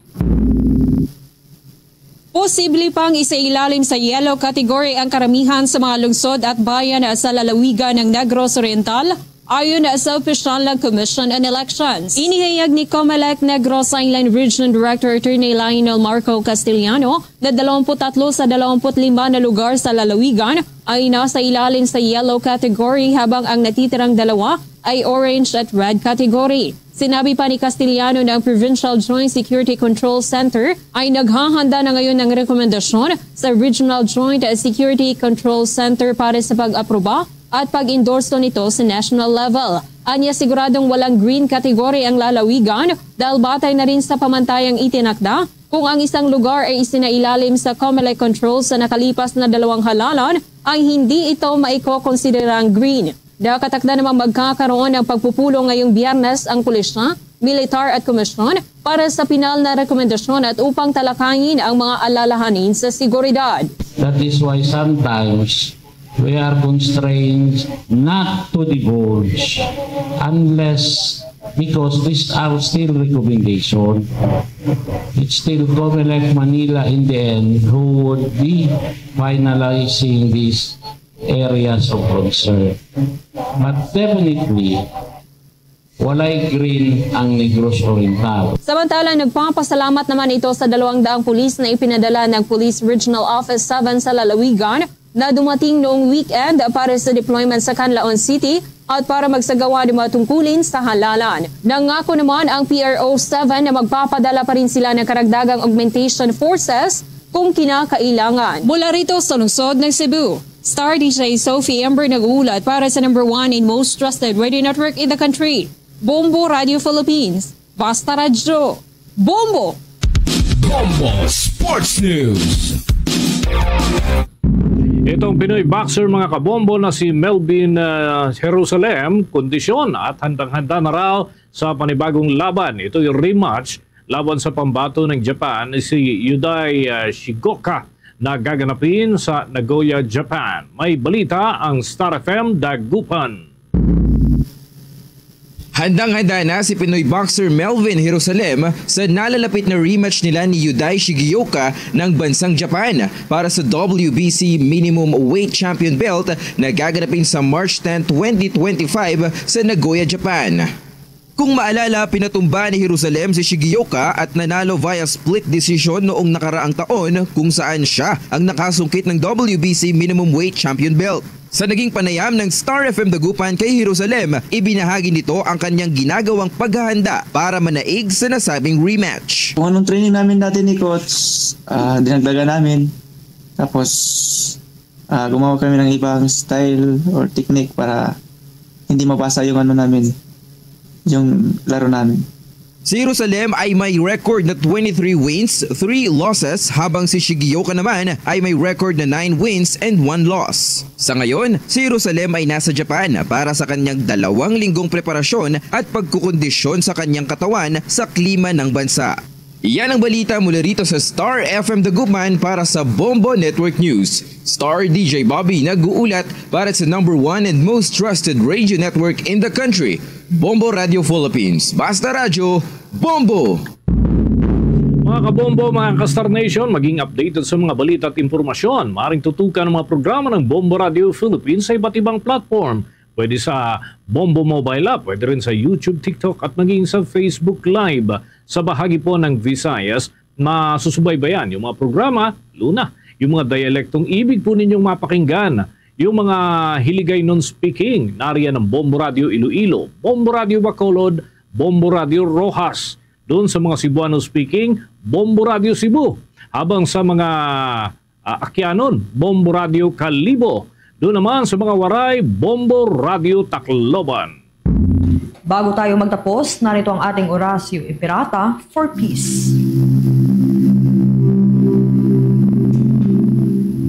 Posible pang isailalim sa yellow category ang karamihan sa mga lungsod at bayan sa lalawigan ng Negros Oriental, ayon sa opisyal ng Commission on Elections. Inihayag ni Comelec Negros Island Regional Director Attorney Lionel Marco Castellano na dalawampu't tatlo sa dalawampu't lima na lugar sa lalawigan ay nasa ilalim sa yellow category, habang ang natitirang dalawa ay orange at red category. Sinabi pa ni Castellano na ang Provincial Joint Security Control Center ay naghahanda na ngayon ng rekomendasyon sa Regional Joint Security Control Center para sa pag-aproba at pag-endorso nito sa national level. Anya, siguradong walang green category ang lalawigan dahil batay na rin sa pamantayang itinakda, kung ang isang lugar ay isinailalim sa Comelec control sa nakalipas na dalawang halalan, ay hindi ito maikokonsiderang green. Nakatakda namang magkakaroon ng pagpupulong ngayong Biyernes ang pulisya, militar at komisyon para sa pinal na rekomendasyon at upang talakayin ang mga alalahanin sa seguridad. That is why sometimes we are constrained not to divulge unless, because these are still recommendation. It's still Comelec Manila in the end who would be finalizing these areas of concern. But definitely, walay green ang Negros Oriental. Samantala, nagpapasalamat naman ito sa dalawang daang pulis na ipinadala ng Police Regional Office seven sa lalawigan na dumating noong weekend para sa deployment sa Canlaon City at para magsagawa ng mga tungkulin sa halalan. Nangako naman ang P R O seven na magpapadala pa rin sila ng karagdagang augmentation forces kung kinakailangan. Mula rito sa lungsod ng Cebu, Star D J Sophie Ember nag-uulat para sa number one and most trusted radio network in the country, Bombo Radio Philippines. Basta Radyo, Bombo! Bombo Sports News. Itong Pinoy boxer, mga kabombo, na si Melvin ah, Jerusalem, kondisyon at handang-handa na raw sa panibagong laban. Ito'y rematch laban sa pambato ng Japan, si Yudai ah, Shigoka, na gaganapin sa Nagoya, Japan. May balita ang Star F M Dagupan. Handang-handa na si Pinoy boxer Melvin Jerusalem sa nalalapit na rematch nila ni Yudai Shigeoka ng bansang Japan para sa W B C Minimum Weight Champion Belt na gaganapin sa March ten, twenty twenty-five sa Nagoya, Japan. Kung maalala, pinatumba ni Jerusalem si Shigeoka at nanalo via split decision noong nakaraang taon, kung saan siya ang nakasungkit ng W B C Minimum Weight Champion Belt. Sa naging panayam ng Star F M Dagupan kay Jerusalem, ibinahagi nito ang kanyang ginagawang paghahanda para manaig sa nasabing rematch. Kung anong training namin dati ni Coach, ah, dinagdagan namin. Tapos, ah, gumawa kami ng ibang style or technique para hindi mapasa yung ano namin, yung laro namin. Si Jerusalem ay may record na twenty-three wins, three losses, habang si Shigioka naman ay may record na nine wins and one loss. Sa ngayon, si Jerusalem ay nasa Japan para sa kanyang dalawang linggong preparasyon at pagkukondisyon sa kanyang katawan sa klima ng bansa. Yan ang balita mula rito sa Star F M Dagupan para sa Bombo Network News. Star D J Bobby nag-uulat para sa number one and most trusted radio network in the country, Bombo Radio Philippines. Basta Radyo, Bombo! Mga kabombo, mga ka-Star Nation, maging updated sa mga balita at impormasyon. Maring tutukan ang mga programa ng Bombo Radio Philippines sa iba't ibang platform. Pwede sa Bombo Mobile App, pwede rin sa YouTube, TikTok, at maging sa Facebook Live. Sa bahagi po ng Visayas, masusubaybayan yung mga programa, luna, yung mga dialektong ibig po ninyong mapakinggan, yung mga Hiligaynon speaking, nariyan ang Bombo Radio Iloilo, Bombo Radio Bacolod, Bombo Radio Roxas. Doon sa mga Cebuano speaking, Bombo Radio Cebu. Habang sa mga, ah, Akyanon, Bombo Radio Kalibo. Doon naman sa mga Waray, Bombo Radio Tacloban. Bago tayo magtapos, narito ang ating Orasyo Ipirata for peace.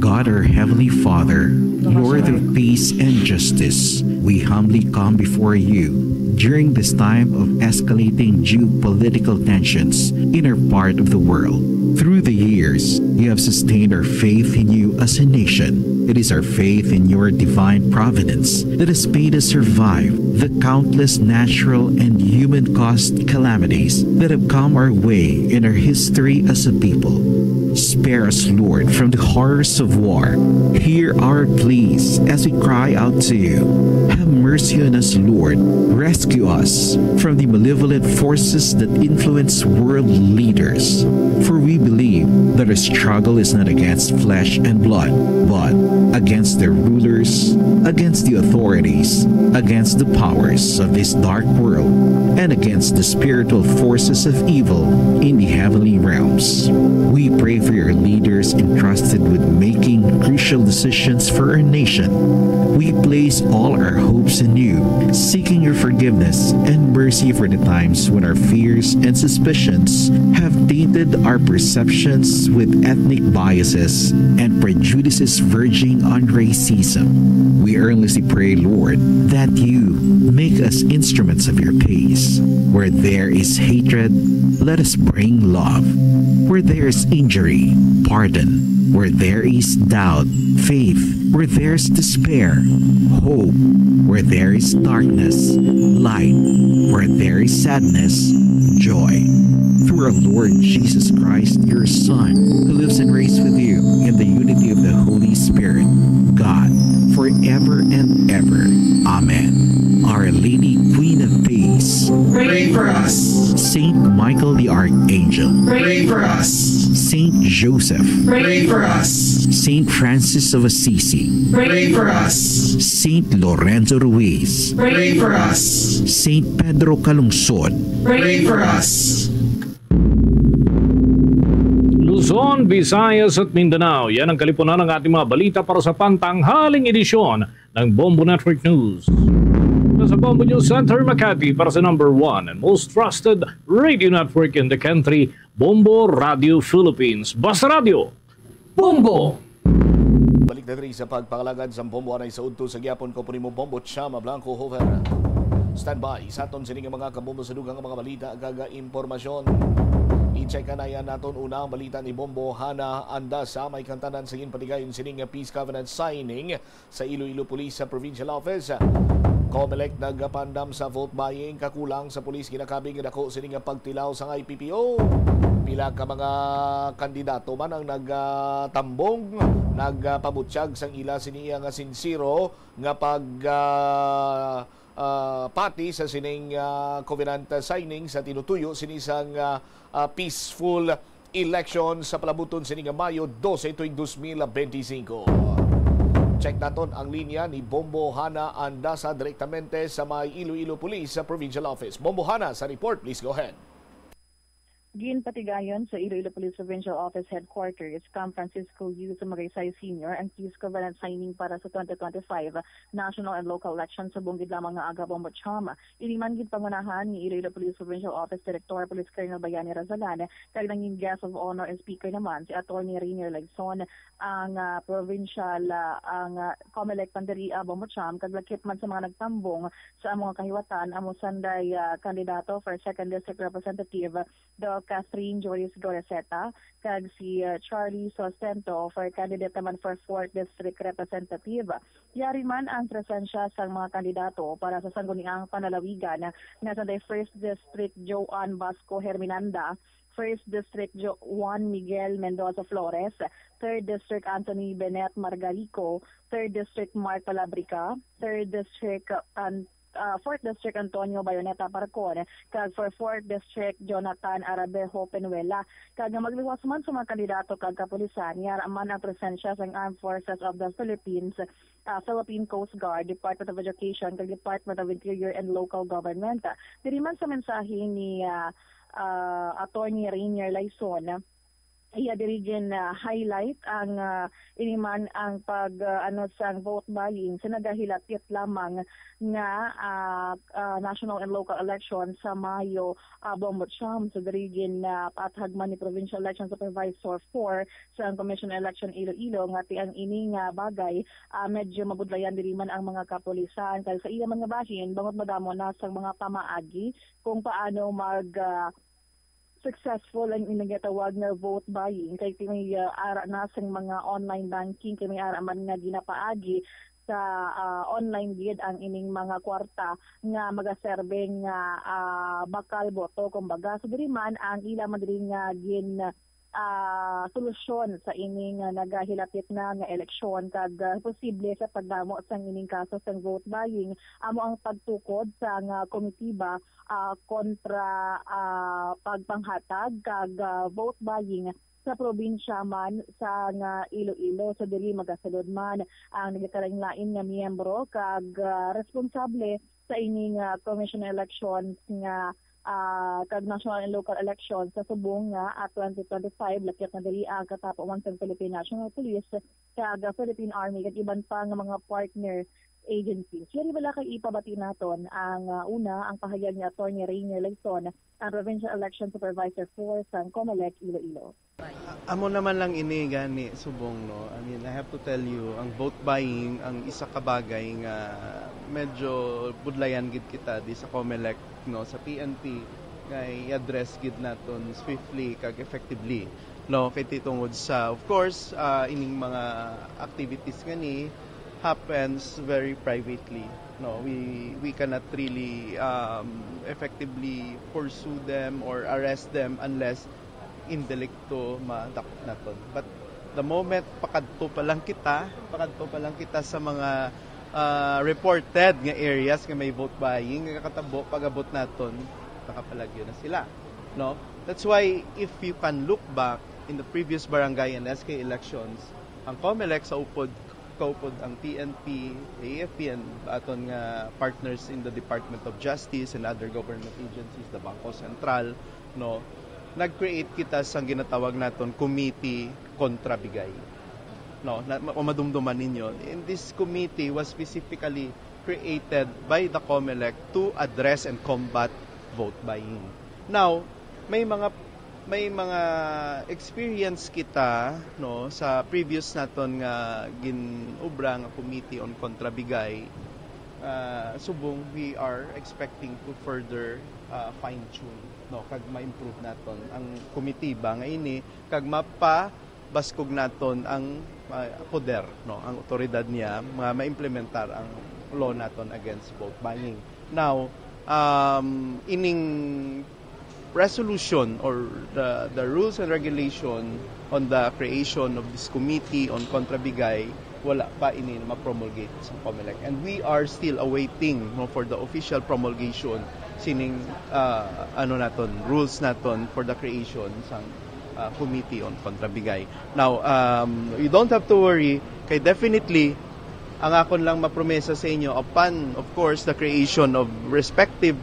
God, our Heavenly Father, Lord of peace and justice, we humbly come before you during this time of escalating geopolitical tensions in our part of the world. Through the years, you have sustained our faith in you as a nation. It is our faith in your divine providence that has made us survive the countless natural and human-caused calamities that have come our way in our history as a people. Spare us, Lord, from the horrors of war. Hear our pleas as we cry out to you. Have mercy on us, Lord. Rescue us from the malevolent forces that influence world leaders. For we believe that our struggle is not against flesh and blood, but against the rulers, against the authorities, against the powers of this dark world, and against the spiritual forces of evil in the heavenly realms. We pray for your leaders entrusted with making crucial decisions for our nation. We place all our hopes in you, seeking your forgiveness and mercy for the times when our fears and suspicions have tainted our perceptions with ethnic biases and prejudices verging on racism. We earnestly pray, Lord, that you make us instruments of your peace. Where there is hatred, let us bring love. Where there is injury, pardon. Where there is doubt, faith. Where there is despair, hope. Where there is darkness, light. Where there is sadness, joy. Through our Lord Jesus Christ, your Son, who lives and reigns with you in the unity of the Holy Spirit, God, forever and ever. Amen. Our Lady, Queen of Peace, pray for us. Saint Michael the Archangel, pray for us. Saint Joseph, pray for us. Saint Francis of Assisi, pray for us. Saint Lorenzo Ruiz, pray for us. Saint Pedro Calungsod, pray for us. Luzon, Visayas at Mindanao, yan ang kalipunan ng ating mga balita para sa pantanghaling edisyon ng Bombo Network News. Sa Bombo News Center, Makati, para sa number one and most trusted radio network in the country, Bombo Radio Philippines. Basta Radio, Bombo! Balik na diri sa pagpangalagad sa Bombo anay sa udto sa gyapon ko po nimo, Bombo Chama Blanco Hover. Standby sa aton sini nga mga kabombo sa dugang nga mga balita kag impormasyon. I-check na yan naton una ang balita ni Bombo Hana Andasa, may kantanan sa ginpatigayon sini nga peace covenant signing sa Iloilo Police sa Provincial Office. Comelec nagapandam sa vote buying, kakulang sa pulis ginakabig nga dako sini nga pagtilaw sang I P P O. Pila ka mga kandidato man ang nagatambong, nagpabutyag sang ila sini nga sinsero nga pag, ah, ah, pati sa sining, ah, covenant signing sa tinutuyo sini sang, ah, ah, peaceful election sa palabuton sini nga Mayo dose tuig dos mil benti singko. Check naton ang linya ni Bombo Hana Andasa direktamente sa may Iloilo Police sa Provincial Office. Bombo Hana, sa report, please go ahead. Ginpatigayon sa Iloilo Police Provincial Office Headquarters, Camp Francisco U. sa Magaysay Senior ang peace covenant signing para sa twenty twenty-five national and local elections subong gid lamang nga aga, Bombo Cham. Ini man ginpangunahan ni Iloilo Police Provincial Office Director Police Colonel Bayani Razalan, kag nangin guest of honor and speaker naman si Attorney Rainier Lagson, ang, ah, provincial, ah, ang, ah, Comelec Pandaria, Bombo Cham, kag lakip man sa mga nagtambong sa among kahiwatan, amo sanday, ah, kandidato for second district representative, Doc Catherine Joyce Goreceta, kag si, ah, Charlie Sostento for candidate naman for fourth district representative. Yari man ang presensya sang mga kandidato para sa sangguniang panlalawigan nga sanday first district Joan Basco Herminanda, first district Jo-, Juan Miguel Mendoza Flores, third district Anthony Bennett Margarico, third district Mark Palabrica, third district, uh, An-, uh, fourth district Antonio Bayoneta Parcon, kag for fourth district Jonathan Arabejo Penuela. Kag nga magluwas man sa mga kandidato kag kapulisan, yara man ang presensya sang Armed Forces of the Philippines, uh, Philippine Coast Guard, Department of Education, kag Department of Interior and Local Government. Diri man sa mensahe ni, uh, uh, Attorney Rainier Laison, iya diri gin, ah, highlight ang, ah, ini man ang pag, ah, ano, sang vote buying sa nagahilapit lamang nga, ah, ah, national and local election sa Mayo, ah, Bombo Cham. So diri gin, ah, paathag man ni Provincial Election Supervisor four sa Commission on Election Iloilo nga ti ang ini nga bagay, ah, medyo mabudlayan diri man ang mga kapulisan. Kay sa iya man nga bahin, bangod madamo na sang mga pamaagi kung paano mag, ah, successful ang ginatawag nga vote buying, kay ti may, ah, ara na sang mga online banking, kay may ara man nga ginapaagi sa, ah, online gid ang ining mga kwarta nga magaserbe nga, ah, bakal boto, kumbaga. So, diri man ang ila man diri nga gin, ah, solusyon sa ining, ah, nagahilapit na nga eleksyon, kag, ah, posible sa pagdamo sang ining kaso sang vote buying amo ang pagtukod sa nga komitiba ah, kontra, ah, pagpanghatag kag, ah, vote buying sa probinsya man sa nga Iloilo. So diri magasulod man ang nagakalain-lain nga miyembro kag, ah, responsable sa ini nga Commission on Elections nga, ah, kag National and Local Elections sa subong nga, ah, twenty twenty-five. Lakip na diri ang katapuman sang Philippine National Police kag, ah, Philippine Army kag iban pa nga mga partner agencies. Yari bala kay ipabati naton ang, ah, una, ang pahayag ni Attorney Rainier Lagson, ang Provincial Election Supervisor four sang Comelec Iloilo. Amo naman lang ini gani subong, no? I mean, I have to tell you, ang vote buying ang isa ka bagay nga medyo budlayan gid kita di sa Comelec, no, sa P N P nga i-address gid naton swiftly kag effectively, no, kay ti tungod sa, of course, ah, ining mga activities nga ni happens very privately, no. We we cannot really, um, effectively pursue them or arrest them unless in delicto madakop naton. But the moment pakadto pa lang kita, pakadto pa lang kita sa mga, ah, reported nga areas nga may vote buying, nga katabo pag-abot naton, nakapalagyo na sila, no? That's why if you can look back in the previous barangay and S K elections, ang Comelec sa upod, kaupod ang P N P, A F P, and aton nga partners in the Department of Justice and other government agencies, the Bangko Sentral, no, nag-create kita sang ginatawag naton Committee Kontra Bigay. No, na, kung madumduman ninyo, and this committee was specifically created by the Comelec to address and combat vote buying. Now, may mga, may mga experience kita, no, sa previous naton nga gin-obra nga Committee on Kontra Bigay. Ah, subong we are expecting to further, ah, fine-tune, no, kag ma-improve naton ang komitiba nga ini, kag mapa baskog naton ang, ah, poder, no, ang otoridad niya nga maimplementar ang law naton against vote buying. Now, um, ining resolution or the, the rules and regulation on the creation of this committee on Kontra Bigay, wala pa ini ma-promulgate sa Comelec. And we are still awaiting, no, for the official promulgation sining, ah, ano naton, rules naton for the creation sang, ah, Committee on Kontra Bigay. Now, um, you don't have to worry, kay definitely, ang akon lang mapromesa sa inyo, upon, of course, the creation of respective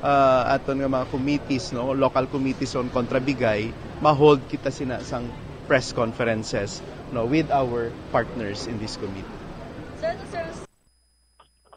ah, aton nga mga committees, no, local committees on Kontra Bigay, ma-hold kita sina sang press conferences, no, with our partners in this committee. Sir, sir,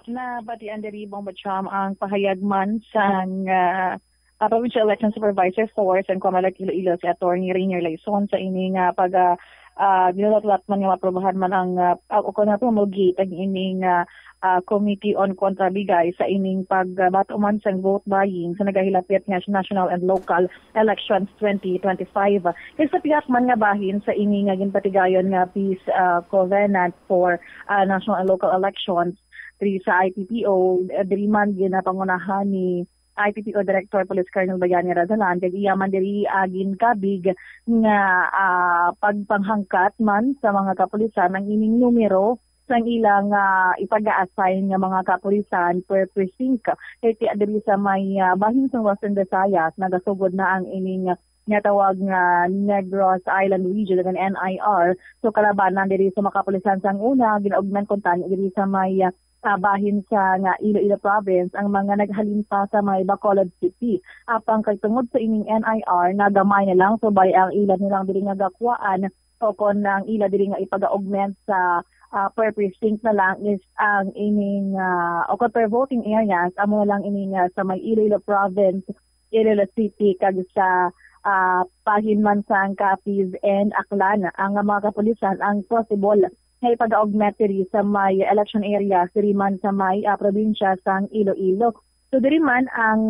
Nabatian diri, Bong Bacham, ang pahayag man sang ah, ah, Provincial Election Supervisor four sang Comelec Iloilo, si Attorney Rainier Laison, sa ini nga pag ah, ah, ginulat-ulat man nga maprobahan man ang ah, ah, o kung promulgate ang ining ah, ah, Committee on Kontra Bigay sa ining pagbato man sang vote buying sa nagahilapit nga national and local elections twenty twenty-five. Kay sa pihak man nga bahin sa ini nga ginpatigayon nga peace ah, covenant for ah, national and local elections diri sa I P P O, eh, diri man ginapangunahan ni I P P O Director Police Colonel Bayani Razalan, kag iya man diri ah, ginkabig nga ah, pagpanghangkat man sa mga kapulisan ang ining numero sang ilang ah, ipag-assign nga mga kapulisan per precinct. Kay ti diri sa may ah, bahin sa Western Visayas, nagasugod na ang ining nga tawag nga Negros Island Region, ang N I R. So, kalabanan diri sa mga kapulisan sang una, gina-augment kon tani diri sa may ah, bahin sa nga Iloilo Province ang mga naghalin pa sa may Bacolod City. Apang kay tungod sa ining N I R, nagamay na lang, so bali ang ila nilang diri nga gakuhaan o kon ang ila diri nga ipaga-augment sa ah, per precinct na lang is ang ining ah, o kon per voting areas, amo na lang ining ah, sa may Iloilo Province, Iloilo City, kag sa ah, bahin man sang Capiz and Aklan. Ang mga kapulisan ang possible nga ipaga-augment diri sa may election areas diri man sa may ah, probinsya sang Iloilo. So diri man ang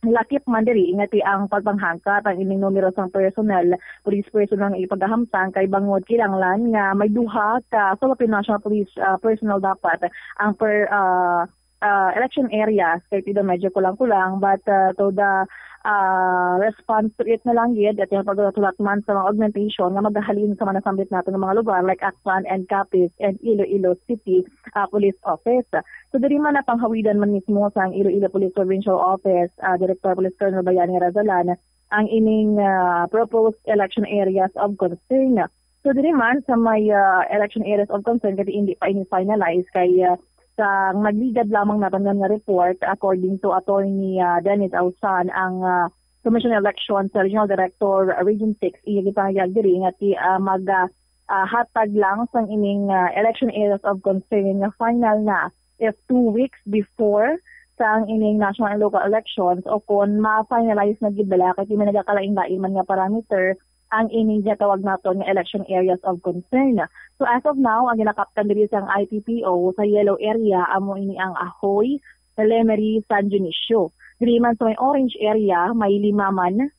lakip man diri nga ti ang pagpanghangkat ang ining numero sang personnel, police personnel nga ipagahamtang, kay bangod kinahanglan nga may duha ka Philippine National Police ah, personnel dapat ang per ah, ah, election areas, kay ti daw medyo kulang-kulang, but ah, to the ah, response to it na lang gid, at yung pagsulat man sa mga augmentation nga magahalin sa mga nasambit nato nga mga lugar like Aklan and Capiz and Iloilo City ah, Police Office. So diri man napanghawidan man mismo sang Iloilo Police Provincial Office ah, Director Police Colonel Bayani Razalan ang ining ah, proposed election areas of concern. So diri man sa may ah, election areas of concern, kay hindi pa ini finalize, kay ah, sa nagligad lamang naton nga report, according to Attorney ah, Dennis Ausan, ang ah, Commission on Elections Regional Director, Region six, iya gipahayag diri nga ti ah, mag ah, ah, hatag lang sang ining ah, election areas of concern nga final na if two weeks before sang ining national and local elections, o kon ma-finalize na gid bala, kay may nagakalain-lain man nga parameter ang ining ginatawag naton nga election areas of concern. So as of now, ang ginakaptan diri sang I P P O sa yellow area amo ini ang Ahoy, Lemery, San Dionisio. Diri man sa may orange area, may lima man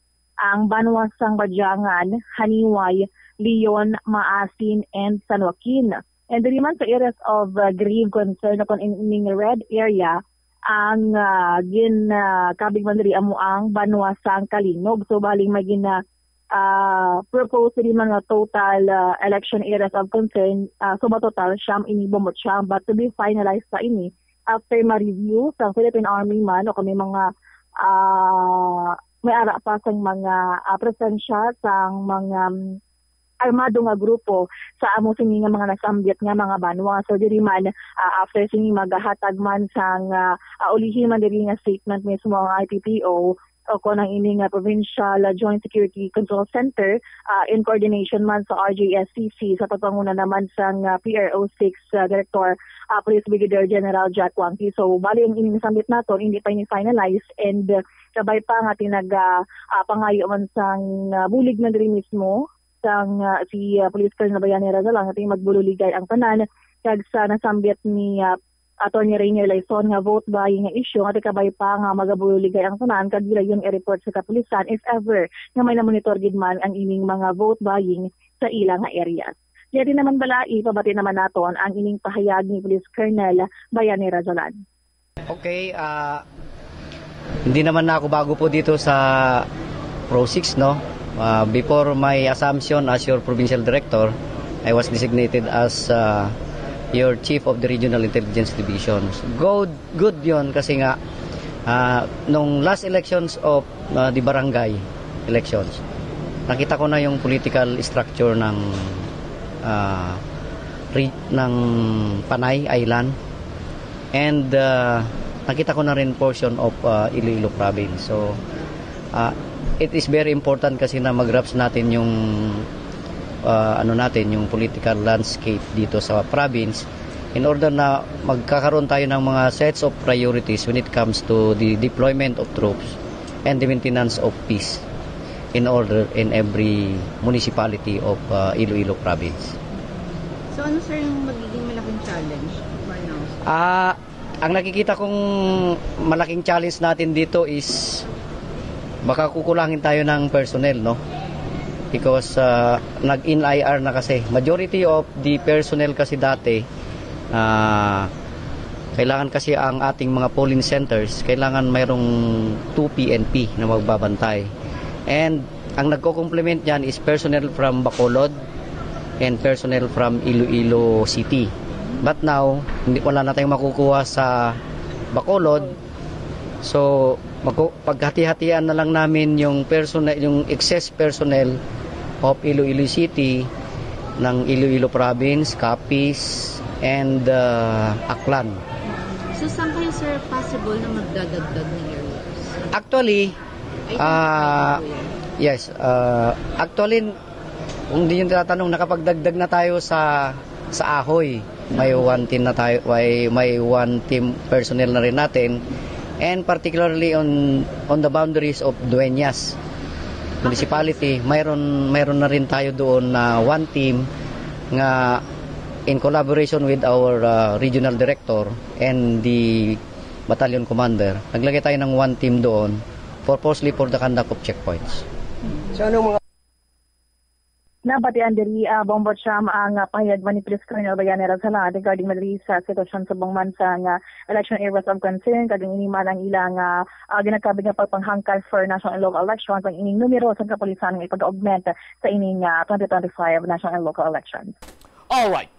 ang banwa sang Badiangan, Janiuay, Leon, Maasin, and San Joaquin. And diri man sa areas of uh, grave concern o kon in, in red area, ang uh, gin uh, kabig man diri amo ang banwa sang Calinog. So bali may gina uh, propose diri man nga total uh, election areas of concern. Uh, so matotal siyam ini, Bong Bacham, but to be finalized pa ini after ma-review sa Philippine Army man o kami mga uh, may ara pa sang mga uh, presensya sang mga um, armado nga grupo sa amo sini nga mga nasambit nga mga banwa. So diri man ah, after sini magahatag man sang ah, ah, ulihi man diri nga statement mismo ang I P P O o kon ang ini nga Provincial ah, Joint Security Control Center ah, in coordination man sa R J S C C sa pagpanguna naman sang ah, P R O six ah, Director ah, Police Brigadier General Jack Wangki. So bali ang ini nasambit naton hindi pa ini finalize and ah, kabay pa nga tinaga ah, pangayo man sang ah, bulig man diri mismo sang ah, si ah, Police Colonel Bayani Razalan nga tingin magbuligay ang tanan kag sa nasambit ni ah, Attorney Rainier Laison nga vote buying nga issue nga tikabay pa nga magabuligay ang tanan kag gilayon i-report sa kapulisan if ever nga may namonitor gid man ang ining mga vote buying sa ila nga areas. Yari naman bala, ipabati naman naton ang ining pahayag ni Police Colonel Bayani Razalan. Okay, ah, hindi naman na ako bago po dito sa Pro six, no? Ah, before my assumption as your provincial director, I was designated as ah, your chief of the regional intelligence division. Good, good 'yon kasi nga ah, nung last elections of ah, the barangay elections, nakita ko na yung political structure ng ah, re- ng Panay Island. And uh, Nakita ko na rin portion of, ah, Iloilo province. So, ah, it is very important kasi na mag-grasp natin yung, ah, ano natin, yung political landscape dito sa province in order na magkakaroon tayo ng mga sets of priorities when it comes to the deployment of troops and the maintenance of peace in order in every municipality of, ah, Iloilo province. So, ano, sir, yung magiging malaking challenge for now? Ah, ang nakikita kong malaking challenge natin dito is baka kukulangin tayo ng personnel, no? Because, ah, nag-N I R na kasi. Majority of the personnel kasi dati, ah, kailangan kasi ang ating mga polling centers, kailangan mayroong two P N P na magbabantay. And ang nagko-complement niyan is personnel from Bacolod and personnel from Iloilo City. But now, hindi, wala na tayong makukuha sa Bacolod. So, magku-, paghati-hatian na lang namin yung personnel, yung excess personnel of Iloilo City, ng Iloilo Province, Capiz, and, uh, Aklan. So, saan kayo, sir, possible na magdadagdag na areas? Actually, I think ah, kaya po yan. Yes, ah, actually, kung di yung tinatanong, nakapagdagdag na tayo sa, sa Ahoy. May one team na tayo, may, may one team personnel na rin natin. And particularly on, on the boundaries of Dueñas Municipality, mayroon, mayroon na rin tayo doon na one team nga in collaboration with our, uh, regional director and the battalion commander, naglagay tayo ng one team doon purposely for the conduct of checkpoints. So, anong mga Nabatian diri, ah, Bombo Cham, ang, ah, pahayag man ni Police Colonel Bayani Razalan regarding man diri sa sitwasyon subong man sa nga election areas of concern, kag ang ini man ang ilang, ah, ah, ginakabig nga pagpanghangkal for national and local elections, ang ining numero sa kapulisan nga ipag-augment sa ining, ah, twenty twenty-five national and local elections. All right.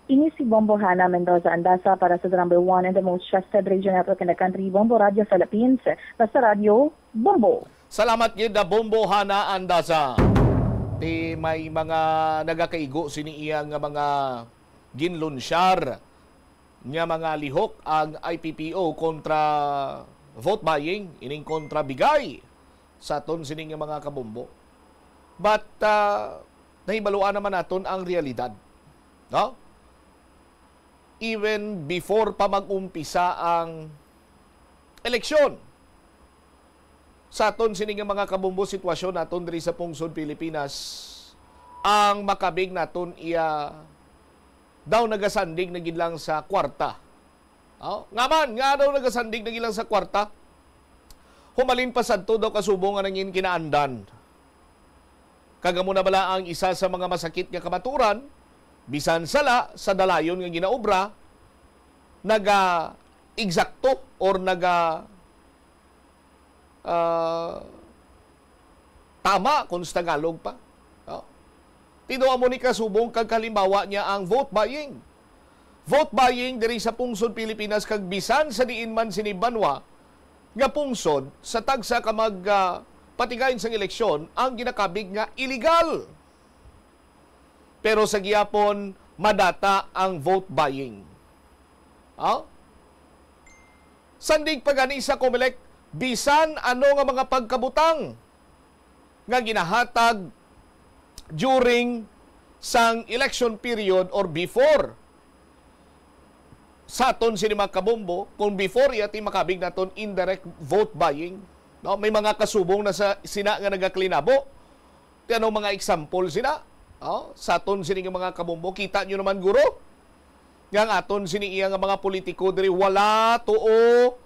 Ini si Bombo Hana Mendoza Andaza para sa the number one and the most trusted radio network in the country, Bombo Radio Philippines. Basta Radio, Bombo. Salamat gid na Bombo Hana Andaza. Ti may mga nagakaigo sini iya nga mga ginlunsyar nga mga lihok ang I P P O kontra vote buying, ining kontra bigay sa aton sini nga mga kabombo. But, ah, nahibaluan naman naton ang realidad, no? Even before pa mag-umpisa ang eleksyon, sa aton sini nga mga kabombo, sitwasyon naton diri sa pungsod Pilipinas, ang makabig naton iya daw nagasandig na gid lang sa kwarta. Oh, nga man, nga daw nagasandig na gid lang sa kwarta? Humalin pa sadto daw kasubong nga nangin kinaandan. Kag amo na bala ang isa sa mga masakit nga kamaturan, bisan sala sa dalayon nga ginaobra, naga-eksakto or naga, ah, tama kung sa Tagalog pa. No? Ti daw amo ni kasubong kag kalimbawa niya ang vote buying. Vote buying diri sa pungsod Pilipinas kag bisan sa diin man sini banwa nga pungsod sa tagsa ka mag, ah, patigayon sang eleksyon ang ginakabig nga illegal. Pero sa gihapon, madata ang vote buying. Oh? Sandig pa gani sa Comelec, bisan ano nga mga pagkabutang nga ginahatag during sang election period or before sa aton sini mga kabombo, kung before iya ti makabig naton indirect vote buying, no? May mga kasubong na sa sina nga nagaklinabo. Ti ano mga example sina? Oh, sa aton sini nga mga kabombo, kita nyo naman guro nga ang aton sini iya nga mga politiko diri wala tuo,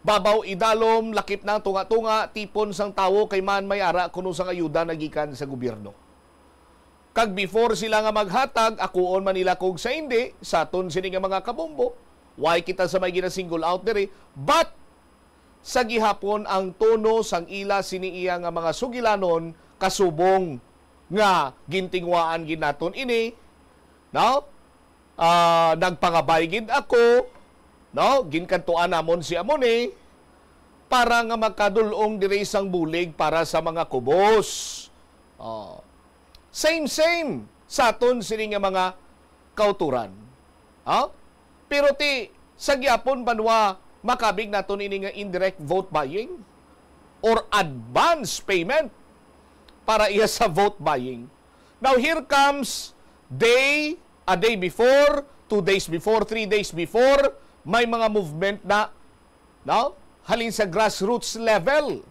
babaw idalom, lakip na tunga-tunga, tipon sang tawo kay man may ara kuno sang ayuda na gikan sa gobyerno. Kag before sila nga maghatag, akuon man nila kog sa indi, sa aton sini nga mga kabombo, why kita sa may gina-single out diri, but sa gihapon ang tono sang ila sini iya nga mga sugilanon kasubong nga gintinguhaan gid naton ini, no? Ah, nagpangabay gid ako, no? Ginkadtuan namon si amo ni para nga makadul-ong diri sang bulig para sa mga kubos. Oh. Same, same sa aton sini nga mga kauturan. Ha? Pero ti, Sa gyapon, banwa, makabig naton ini nga indirect vote buying or advance payment para iya sa vote buying. Now, here comes day, a day before, two days before, three days before, may mga movement na, no? Halin sa grassroots level.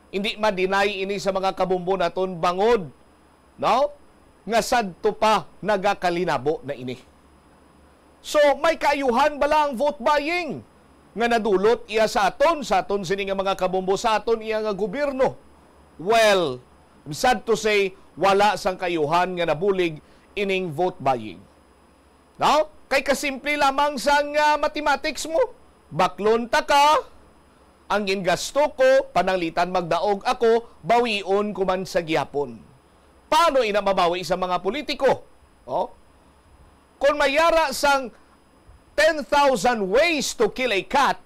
Hindi ma-deny ini sa mga kabumbo naton bangod, no? Nga sadto pa nagakalinabo na ini. So, may kaayuhan bala ang vote buying nga nadulot iya sa aton, sa aton sini nga mga kabumbo, sa aton iya nga gobyerno? Well, sad to say, wala sang kaayuhan nga nabulig ining vote buying. No? Kay kasimple lamang sang, ah, mathematics mo. Baklon ta ka, ang gingasto ko, pananglitan magdaog ako, bawion ko man sa gihapon. Paano ina mabawi sa mga politiko? Oh? Kung may yara sang ten thousand ways to kill a cat,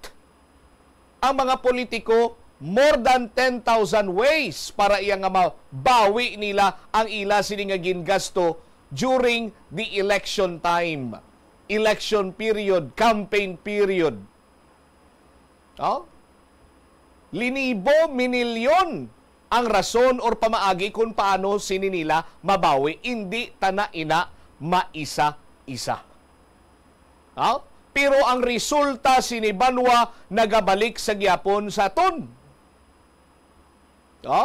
ang mga politiko, more than ten thousand ways para iya nga mabawi nila ang ila sini nga gingasto during the election time, election period, campaign period. Oh? Linibo, minilyon ang rason or pamaagi kung paano sini nila mabawi. Indi ta na ina maisa-isa. Ha? Pero ang resulta sini banwa nagabalik sa gyapon sa aton. Ha?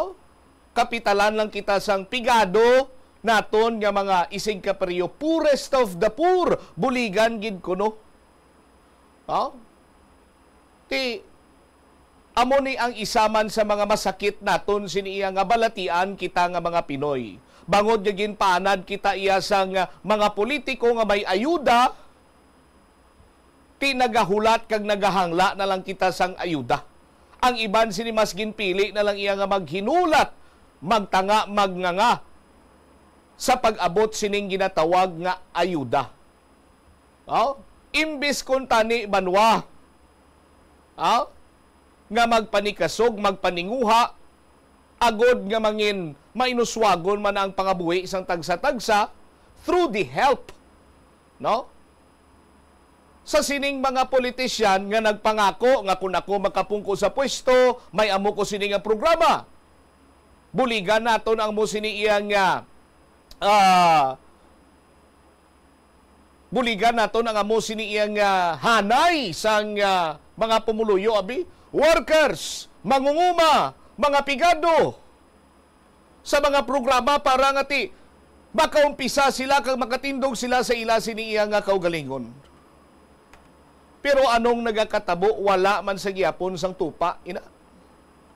Kapitalan lang kita sang pigado naton nga mga isigkaperyo, poorest of the poor, buligan gid kuno. Ha? Ti, amo ni ang isa man sa mga masakit naton sini iya nga balatian kita nga mga Pinoy. Bangod nga ginpaanad kita iya sang mga politiko nga may ayuda, ti nagahulat kag nagahangla na lang kita sang ayuda. Ang iban sini mas ginpili na lang iya nga maghinulat, magtanga, magnganga sa pag-abot sining ginatawag nga ayuda. Oh? Imbis kuntani banwa, oh, nga magpanikasog, magpaninguha, agod nga mangin mainuswagon man ang pangabuhi sang tagsa-tagsa through the help, no? Sa sining mga politician nga nagpangako nga, "Kun ako makapungko sa pwesto, may amo ko sini nga programa." Buligan naton ang mo sini iya nga, ah, buligan naton ang amo sini iya nga hanay sang, ah, mga pumuluyo, abi, workers, mangunguma, mga pigado sa mga programa para nga ti makaumpisa sila kag makatindog sila sa ila sini iya nga kaugalingon. Pero anong nagakatabo? Wala man sa gihapon sang tupa, ina.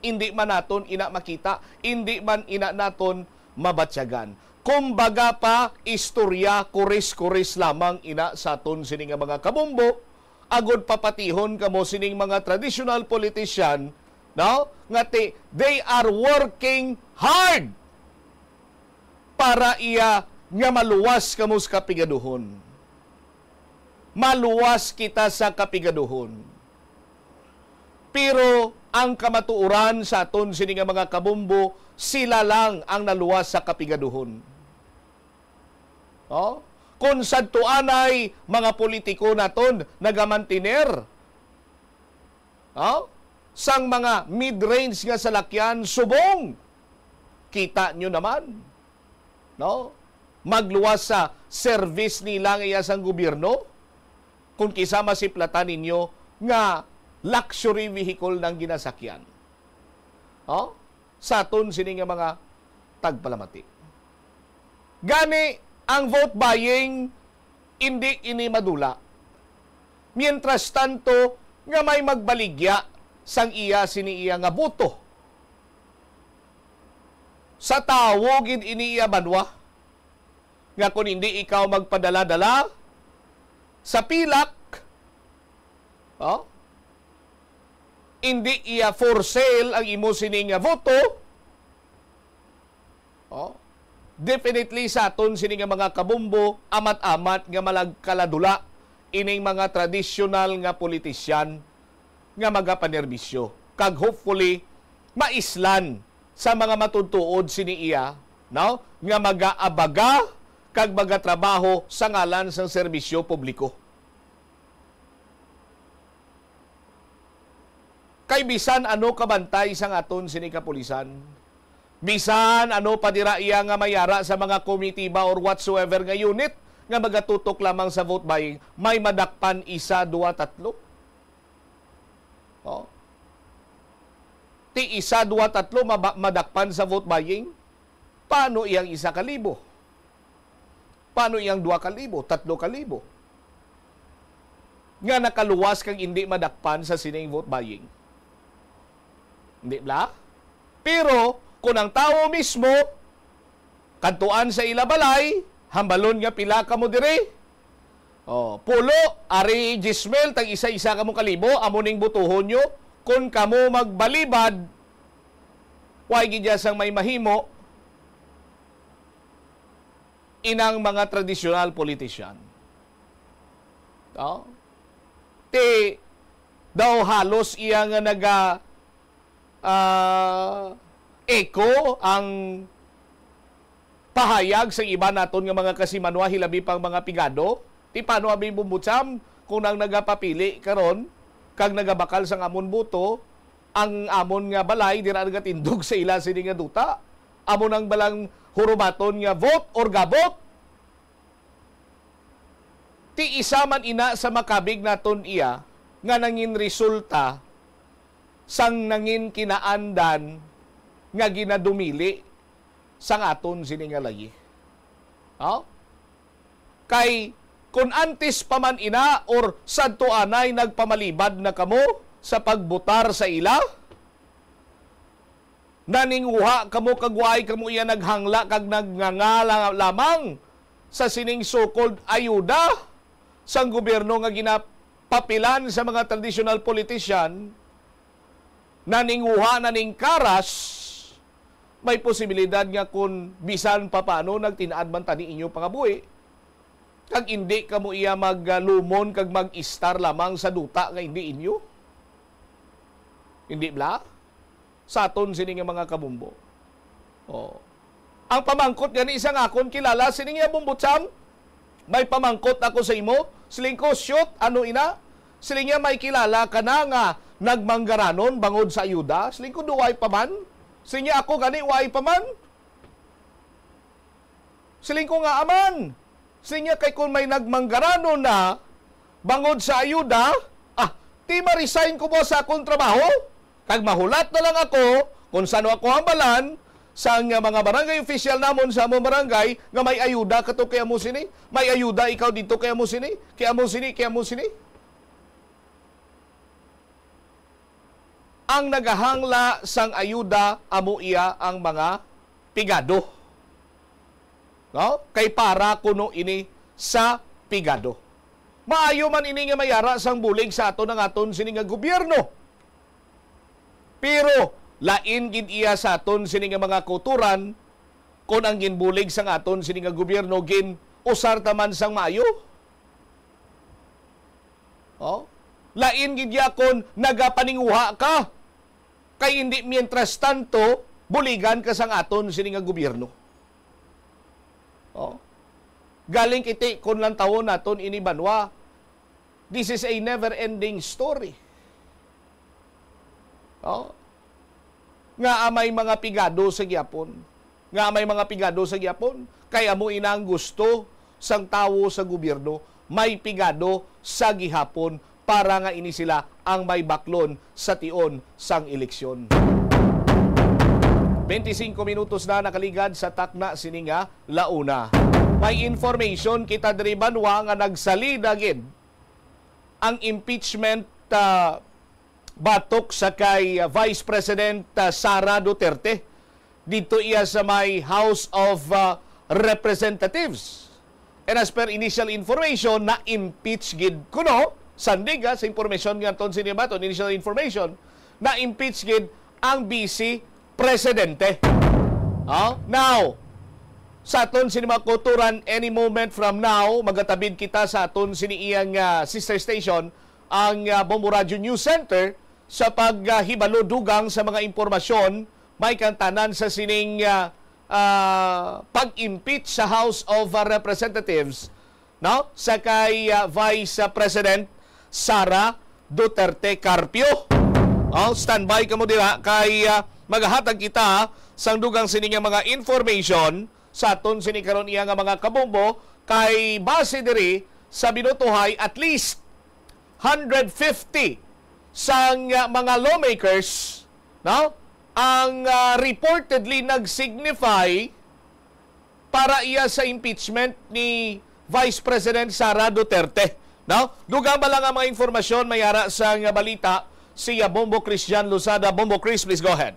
Indi man naton ina makita, indi man ina naton mabatyagan. Kumbaga pa, istorya, kuris-kuris lamang ina sa aton sini nga mga kabombo, agod papatihon kamo sining mga traditional politician, no? Nga ti-, they are working hard para iya nga maluwas kamo sa kapigaduhon. Maluwas kita sa kapigaduhon. Pero ang kamatuoran sa aton sini nga mga kabombo, sila lang ang naluwas sa kapigaduhon. Oh? Kung sadto anay mga politiko naton nagamantiner, oh, sang mga mid-range nga salakyan subong, kita nyo naman, no? Magluwas sa service nila nga iya sang gobyerno, kung kisa masiplatan ninyo nga luxury vehicle nang ginasakyan. Oh? Sa aton sini nga mga tagpalamati. Gani, ang vote buying, indi ini madula. Mientras tanto, nga may magbaligya sang iya sini iya nga boto. Sa tawo gid ini iya banwa, nga kung hindi ikaw magpadala-dala sa pilak, oh, hindi iya for sale ang imo sini nga voto, oh, definitely sa aton sini nga mga kabombo, amat-amat nga malagkaladula ining mga tradisyonal nga politisyan nga magapanerbisyo. Kag hopefully, maislan sa mga matutuod sini iya, no? Nga magaabaga kag magatrabaho sa ngalan sang serbisyo publiko. Kay bisan ano ka bantay sang aton sini kapulisan, bisan ano pa dira iya nga mayara sa mga komitiba or whatsoever nga unit nga magatutok lamang sa vote buying, may madakpan isa, duwa, tatlo. Oh. Ti isa, duwa, tatlo maba-, madakpan sa vote buying. Paano iyang isa ka libo? Paano iyang dua ka libo, tatlo ka libo? Nga nakaluwas kag indi madakpan sa sining vote buying. Hindi bala? Pero kung ang tawo mismo, kadtuan sa ila balay, hambalon nga pila kamo diri, oh, pulo, ari diyes mil, tag isa-isa kamo ka libo, amo ning butuhon nyo. Kung kamo magbalibad, way gid sang may mahimo inang mga traditional politician. No? Ti daw halos iya nga naga, ah, echo ang pahayag sa iba naton nga mga kasimanwa, hilabi pang mga pigado. Ti paano abi, Bombo Cham, kung ang nagapapili karon kag nagabakal sang amon boto, ang amon nga balay dira nagatindog sa ila sini nga duta? Amo nang balang hurubaton nga vote or gabot. Ti isa man ina sa makabig naton iya nga nangin resulta sang nangin kinaandan nga ginadumili sang aton sini nga layi. Oh? Kay kun antes pa man ina or sadto anay nagpamalibad na kamo sa pagbutar sa ila, naninguha kamo kag way kamo iya naghangla kag nagnganga la-, lamang sa sining so-called ayuda sang gobyerno nga ginapapilan sa mga traditional politician, naninguha, naningkaras, may posibilidad nga kun bisan pa paano nagtin-ad man tani inyo pangabuhi, kag indi kamo iya maglumon kag mag-istar lamang sa duta nga indi inyo. Hindi bala? Sa aton sini nga mga kabumbo. Oh. Ang pamangkot gani sang akon kilala, siling niya, "Bombo Cham, may pamangkot ako sa imo." Siling ko, "Shoot, ano ina?" Siling niya, "May kilala ka na nga nagmanggaranon bangod sa ayuda?" Siling ko, "Duway pa man." Siling niya, "Ako gani, way pa man." Siling ko nga, "Aman." Siling niya, "Kay kung may nagmanggaranon na bangod sa ayuda, ah, ti ma-resign ko ba sa akong trabaho? Kag mahulat na lang ako kung sano ako hambalan sa nga mga barangay official namon sa among barangay nga may ayuda kato kay amo sini, may ayuda ikaw dito kay amo sini, kay amo sini, kay amo sini." Ang nagahangla sang ayuda amo iya ang mga pigado. No? Kay para kuno ini sa pigado. Maayo man ini nga mayara sang bulig sa aton ang aton sini nga gobyerno. Pero lain gid iya sa aton sini nga mga kauturan, kon ang ginbulig sang aton sini nga gobyerno gin-usar ta man sang maayo. Oh? Lain gid ya kon nagapaninguha ka, kay indi mientras tanto buligan ka sang aton sini nga gobyerno. Oh? Galing kiti kon lantawon naton ini banwa, this is a never-ending story. Oh? Nga may mga pigado sa gyapon. Nga may mga pigado sa gyapon. Kay amo ina ang gusto sang tawo sa gobyerno, may pigado sa gihapon para nga ini sila ang may baklon sa tion sang eleksyon. Twenty-cinco minutos na nakaligad sa takna sini nga launa. May information kita diri banwa nga nagsalida gid ang impeachment, ah, batok sa kay, ah, Vice President, ah, Sara Duterte. Dito iya sa may House of, ah, Representatives. And as per initial information, na-impeach gid kuno, sandig, ah, sa impormasyon nga aton sini baton, initial information, na-impeach gid ang Vice Presidente. Oh, now, sa aton sini mga kauturan, any moment from now, magatabid kita sa aton sini iyang, ah, sister station, ang, ah, Bombo Radio News Center sa paghibalo dugang sa mga impormasyon may kantanan sa sining, ah, ah, pag-impeach sa House of, ah, Representatives, no? Sa kay, ah, Vice, ah, President Sara Duterte Carpio. Oh, standby kamo dira kay, ah, magahatag kita sang dugang sini nga mga information sa aton sini karon iya nga mga kabombo, kay base diri sa binutuhay, at least hundred fifty sang, ah, mga lawmakers, no, ang, ah, reportedly nag-signify para iya sa impeachment ni Vice President Sara Duterte, no? Dugang ba lang ang mga informasyon, may ara sa nga balita si, ah, Bombo Christian Lozada. Bombo Chris, please go ahead.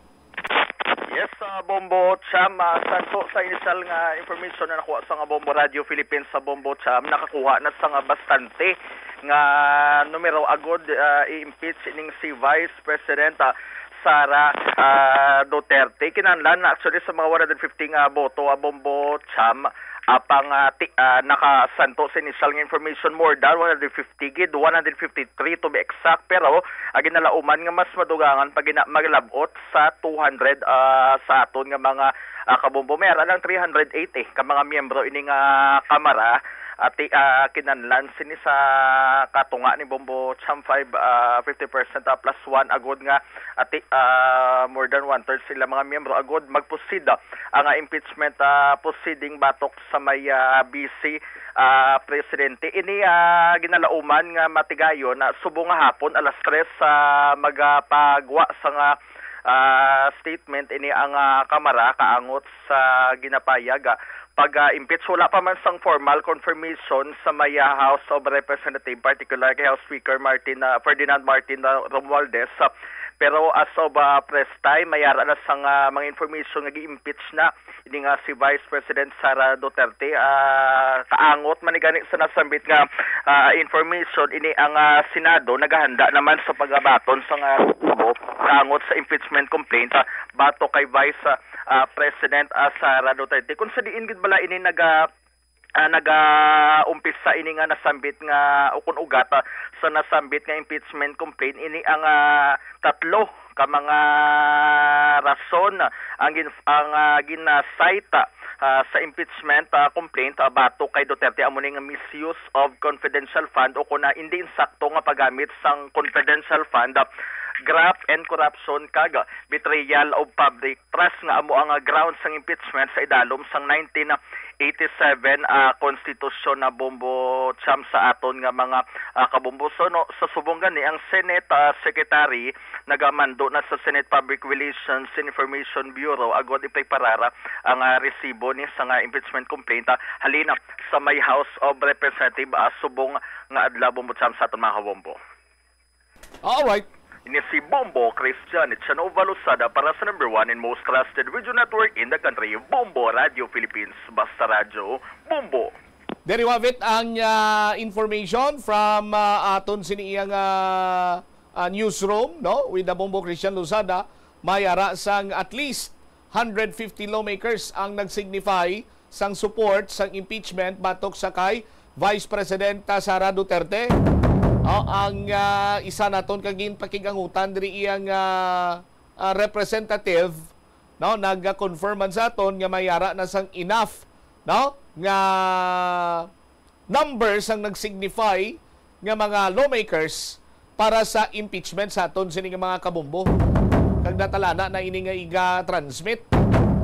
Yes, ah, Bombo Cham, ah, santo sa initial nga information na nakuha sa nga Bombo Radio Philippines sa Bombo Cham, nakakuha na sa nga bastante nga numero agod, ah, i-impeach ining si Vice President, ah, Sara, ah, Duterte. Kinahanglan na actually sa mga one hundred fifty nga boto, ah, Bombo Cham, apang, ah, ti-, ah, nakasanto sa initial nga information, more than one hundred fifty gid, one hundred fifty-three to be exact. Pero, ah, ginalauman nga mas madugangan pa gina-, maglab-ot sa two hundred, ah, sa aton nga mga, ah, kabombo. May ara lang three hundred eighty ka mga miyembro ini nga kamara. Ati, ah, kinahanglan sini sa katunga ni Bombo Cham five, ah, fifty percent, ah, plus one agod nga ati, ah, more than one-third sila mga miyembro agod magpusid, ah, ang, ah, impeachment, ah, proceeding batok sa may, ah, vice, ah, presidente. Ini, ah, ginalauman nga matigayon na subong nga hapon alas tres sa magapagwa sa nga, ah, statement ini ang, ah, kamara kaangot sa ginapayag, ah, pag, ah, impeach. Wala pa man sang formal confirmation sa may, ah, House of Representatives, particular kay House Speaker Martin, ah, Ferdinand Martin, ah, Romualdez. Ah, pero as of, ah, press time, may ara na sang, ah, mga information nga gi-impeach na ini nga si Vice President Sara Duterte. Ah, kaangot man ni gani sa nasambit nga, ah, information, ini ang, ah, Senado nagahanda naman sa pagabaton sa nga resibo kaangot sa impeachment complaint, ah, batok kay Vice, ah, ah, President, ah, Sara Duterte. Kung sa diin gid bala ini naga-, ah, nagaumpisa ini nga nasambit nga, o kun ugat, ah, sa nasambit nga impeachment complaint, ini ang, ah, tatlo ka mga rason ang gin-, ang, ah, gina-cite, ah, sa impeachment, ah, complaint, ah, batok kay Duterte, amo ni nga misuse of confidential fund o kun, ah, hindi insakto nga paggamit sang confidential fund, ah, graft and corruption, kag betrayal of public trust nga amo ang, ah, ground sang impeachment sa idalom sang nineteen eighty-seven, ah, konstitusyon na, Bombo Cham, sa aton nga mga, ah, kabombo. So, no, sa subong gani, ang Senate, ah, Secretary nagamando na sa Senate Public Relations Information Bureau agod ipreparar ang, ah, resibo ni sa nga impeachment complaint, ah, halin, ah, sa may House of Representative, ah, subong nga adlaw, Bombo Cham, sa aton mga kabombo. Alright. Ini si Bombo Christian Echanova Losada para sa number one and most trusted radio network in the country, Bombo Radio Philippines. Basta Radyo, Bombo. There you have it, ang, ah, information from, ah, aton sini iyang, ah, ah, newsroom, no? With the Bombo Christian Losada, may ara sang at least hundred fifty lawmakers ang nag-signify sang support sang impeachment batok sa kay Vice Presidenta Sara Duterte. Ah, ang, ah, isa naton ka ginpakig-angutan diri iyang, ah, ah, representative, no, nag-confirm man sa aton nga may ara na sang enough, no, nga number sang nag-signify nga mga lawmakers para sa impeachment sa aton sini nga mga kabombo. Kag natalana na ini nga iga-transmit,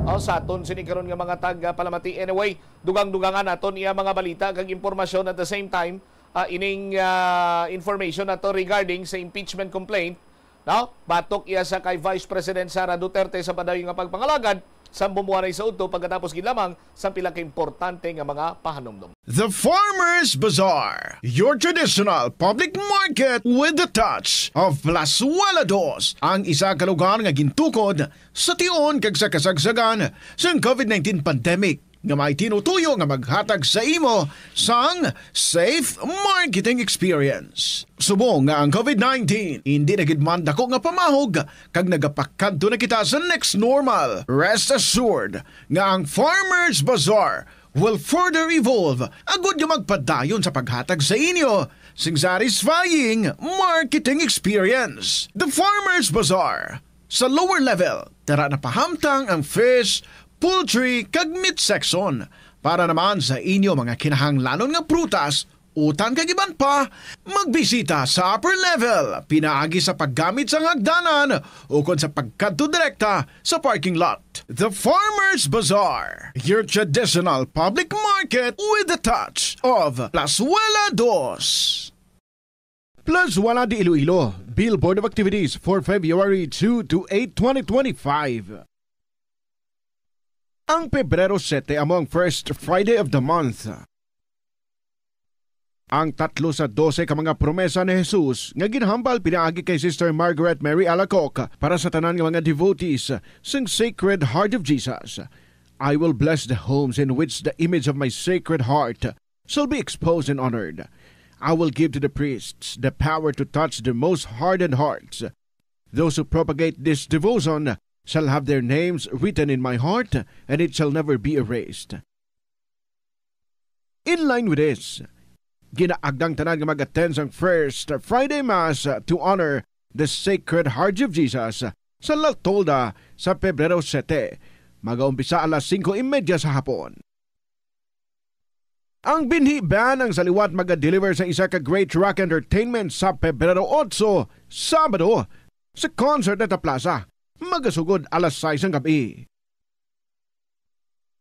oh, sa aton sini karon nga mga tag-, ah, palamati. Anyway, dugang-dugangan naton iya mga balita kag impormasyon at the same time, ah, ining, ah, information nato regarding sa impeachment complaint, no? Batok iya sa kay Vice President Sara Duterte sa padayon nga pagpangalagad sa bumuanay sa udto pagkatapos gid lamang sa pila ka importante nga mga pahanumdom. The Farmers Bazaar, your traditional public market with the touch of Plazuela Dos, ang isa ka lugar nga gintukod sa tion kag sa kasagsagan sang covid nineteen pandemic, nga may tinutuyo nga maghatag sa imo sang safe marketing experience. Subong nga ang covid nineteen indi na gid man dako nga pamahog kag nagapakadto na kita sa next normal, rest assured nga ang Farmers Bazaar will further evolve agud nga magpadayon sa paghatag sa inyo sing satisfying marketing experience. The Farmers Bazaar. Sa lower level, tara na pahamtang ang fish, poultry, kag meat section. Para naman sa inyo mga kinahanglanon nga prutas, utan kag iban pa, magbisita sa upper level pinaagi sa paggamit sang hagdanan ukon sa pagkadto direkta sa parking lot. The Farmers Bazaar, your traditional public market with a touch of Plazuela Dos. Plazuela de Iloilo, Billboard of Activities for February two to eight, twenty twenty-five. Ang Pebrero sete amo ang first Friday of the month. Ang tatlo sa dose ka mga promesa ni Jesus nga ginhambal pinaagi kay Sister Margaret Mary Alacoque para sa tanan nga mga devotees sang Sacred Heart of Jesus. "I will bless the homes in which the image of my Sacred Heart shall be exposed and honored. I will give to the priests the power to touch the most hardened hearts. Those who propagate this devotion shall have their names written in my heart, and it shall never be erased." In line with this, ginaagdang tanan nga mag-attend sang First Friday Mass to honor the Sacred Heart of Jesus sa La Tolda sa Pebrero sete. Magaumpisa alas singko y media sa hapon. Ang Binhi Band ang sa liwat maga-deliver sa isa ka great rock entertainment sa Pebrero otso, Sabado, sa Concert at Plaza. Magasugod alas sais sang gab-i.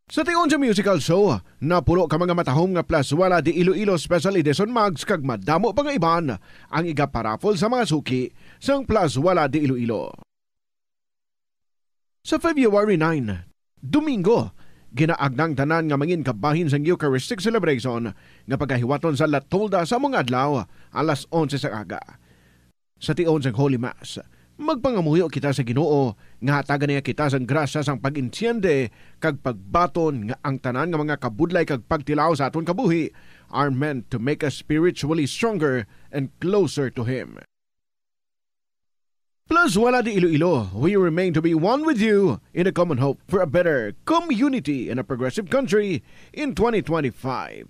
Sa tion sa musical show, napulo ka mga matahom nga Plazuela de Iloilo Special Edition mugs kag madamo pa nga iban ang igaparaffle sa mga suki sang Plazuela de Iloilo. Sa February nine, Domingo, ginaagnang tanan nga mangin kabahin sang Eucharistic celebration nga pagahiwaton sa La Tolda sa mga adlaw, alas onse sa aga. Sa tion sang Holy Mass, magpangamuyo kita sa Ginoo nga hatagan niya kita sang grasya sang pag-entiende kag pagbaton nga ang tanan nga mga kabudlay kag pagtilaw sa aton kabuhi are meant to make us spiritually stronger and closer to Him. Plazuela de Iloilo, we remain to be one with you in a common hope for a better community and a progressive country in twenty twenty-five.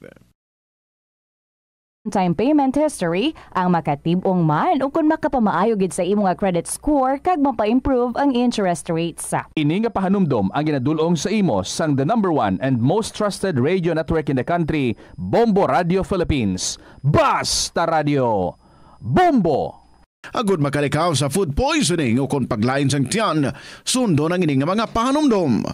Time payment history ang makatib-ong man ukon makapamaayo gid sa imo nga credit score kag mapa-improve ang interest rates. Ini nga pahanumdom ang ginadul-ong sa imo sang the number one and most trusted radio network in the country, Bombo Radio Philippines. Basta Radio Bombo! Agud makalikaw sa food poisoning ukon paglain sang tiyan, sundon ang ini nga mga pahanumdom.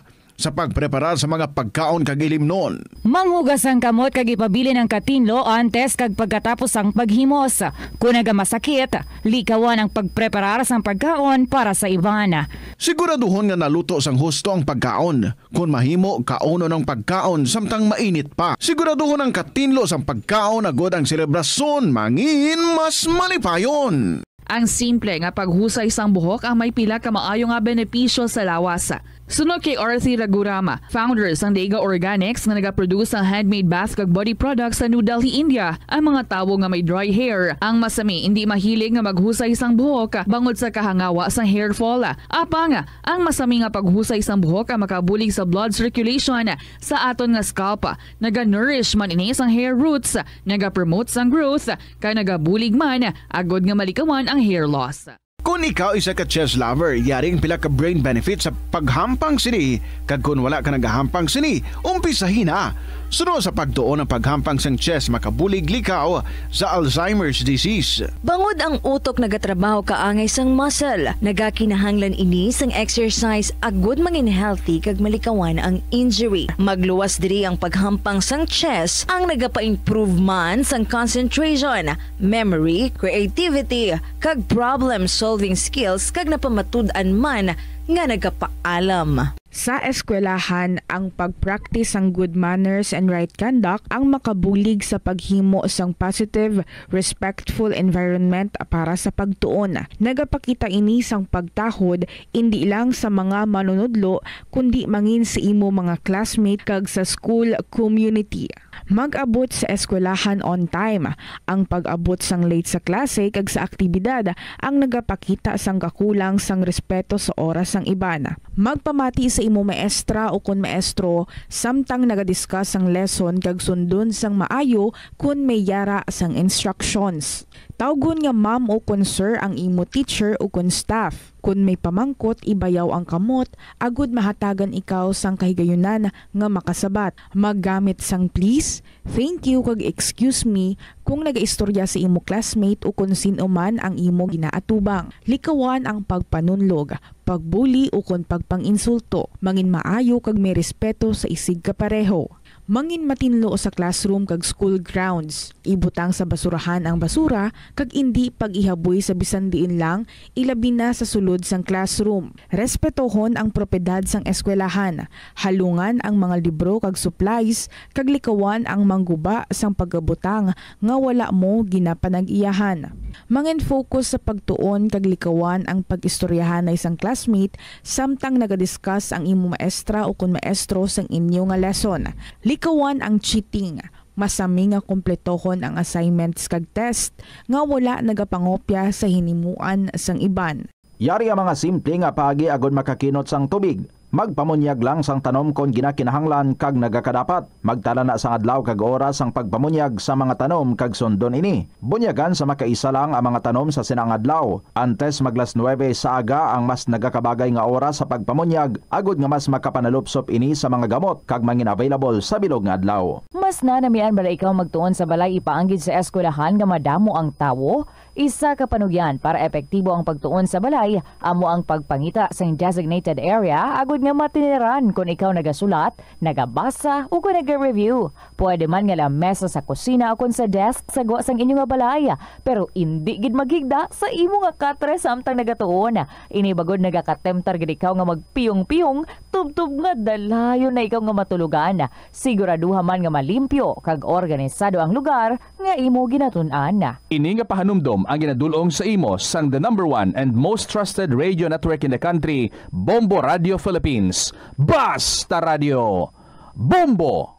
Sa pagpreparar sa mga pagkaon kag ilimnon. Manghugas ang kamot kag ipabilin ang katinlo antes kag pagkatapos sang paghimos. Kon nagamasakit, likawan ang pagpreparar sang pagkaon para sa iban. Siguraduhon nga naluto sang husto ang pagkaon. Kon mahimo, kaunon ang pagkaon samtang mainit pa. Siguraduhon ang katinlo sang pagkaon agud ang selebrasyon mangin mas malipayon. Ang simple nga paghusay sang buhok ang may pila ka maayo nga benepisyo sa lawas. Suno kay Arthi Ragurama, founder sang Dega Organics nga nagaproduce sang handmade bath kag body products sa New Delhi, India, ang mga tawo nga may dry hair ang masami indi mahilig nga maghusay sang buhok bangod sa kahangawa sang hair fall. Apang, ang masami nga paghusay sang buhok ang makabulig sa blood circulation sa aton nga scalp. Naga-nourish man ini sang hair roots, naga-promote sang growth, kag nagabulig man agud nga malikawan ang hair loss. Kon ikaw isa ka chess lover, yari ang pila ka brain benefits sa paghampang sini, kag kon wala ka nagahampang sini, umpisahi na. Suno sa pagtuon ang paghampang sang chess makabulig likaw sa Alzheimer's disease. Bangod ang utok nagatrabaho kaangay sang muscle, nagakinahanglan ini sang exercise agud mangin healthy kag malikawan ang injury. Magluwas diri ang paghampang sang chess ang nagapa-improve man sang concentration, memory, creativity, kag problem-solving skills kag napamatud-an man nga nagapaalam. Sa eskwelahan, ang pag-practice sang good manners and right conduct ang makabulig sa paghimo sang positive, respectful environment para sa pagtuon. Nagapakita ini sang pagtahod indi lang sa mga manunudlo, kundi mangin sa imo mga classmate kag sa school community. Mag-abot sa eskwelahan on time. Ang pag-abot sang late sa klase kag sa aktibidad ang nagapakita sang kakulang sang respeto sa oras sang iban. Magpamati sa imo maestra ukon maestro samtang naga-discuss sang lesson kag sundon sang maayo kon may yara sang instructions. Tawgon nga ma'am o kon sir ang imo teacher o kon staff. Kon may pamangkot, ibayaw ang kamot agud mahatagan ikaw sang kahigayunan nga makasabat. Maggamit sang please, thank you, kag excuse me kung nagaistorya sa imo classmate o kon sin-o man ang imo ginaatubang. Likawan ang pagpanunlog, pagbuli, o kon pagpang-insulto. Mangin maayo kag may respeto sa isigkapareho. Mangin matinlo sa classroom kag school grounds. Ibutang sa basurahan ang basura kag indi pag-ihaboy sa bisan diin lang, ilabi na sa sulod sang classroom. Respetohon ang propiedad sang eskwelahan. Halungan ang mga libro kag supplies kag likawan ang mangguba sang pagabutang nga wala mo ginapanag-iyahan. Mangin-focus sa pagtuon kag likawan ang pag-istoryahanay sang classmate samtang nagadiscuss ang imo maestra o kon maestro sang inyo nga lesson. Likawan ang cheating. Masami nga kompletohon ang assignments kag test nga wala nagapangopya sa hinimuan sang iban. Yari ang mga simple nga paagi agud makakinot sang tubig. Magpamunyag lang sang tanom kon ginakinahanglan kag nagakadapat. Magtala na sang adlaw kag oras sang pagpamunyag sa mga tanom kag sundon ini. Bunyagan sa makaisa lang ang mga tanom sa sina nga adlaw. Antes mag las nuebe sa aga ang mas nagakabagay nga oras sa pagpamunyag, agud nga mas makapanalupsop ini sa mga gamot kag mangin-available sa bilog nga adlaw. Mas nanamian bala ikaw magtuon sa balay ipaanggid sa eskwelahan nga madamo ang tawo? Isa ka panugyan para epektibo ang pagtuon sa balay amo ang pagpangita sang designated area agud nga matiniran kon ikaw nagasulat, nagabasa, o kon naga-review. Pwede man nga lamesa sa kusina o kon sa desk sa gwa sang inyo nga balay, pero indi gid maghigda sa imo nga katre samtang nagatuon. Ini bagod nagakatemptar gid ikaw nga magpiyong-piyong tubtob nga dalayon na ikaw nga matulogan. Siguraduha man nga malimpyo kag organisado ang lugar nga imo ginatun-an. Ini nga pahanumdom ang ginadul-ong sa imo sang the number one and most trusted radio network in the country, Bombo Radio Philippines. Basta Radio! Bombo!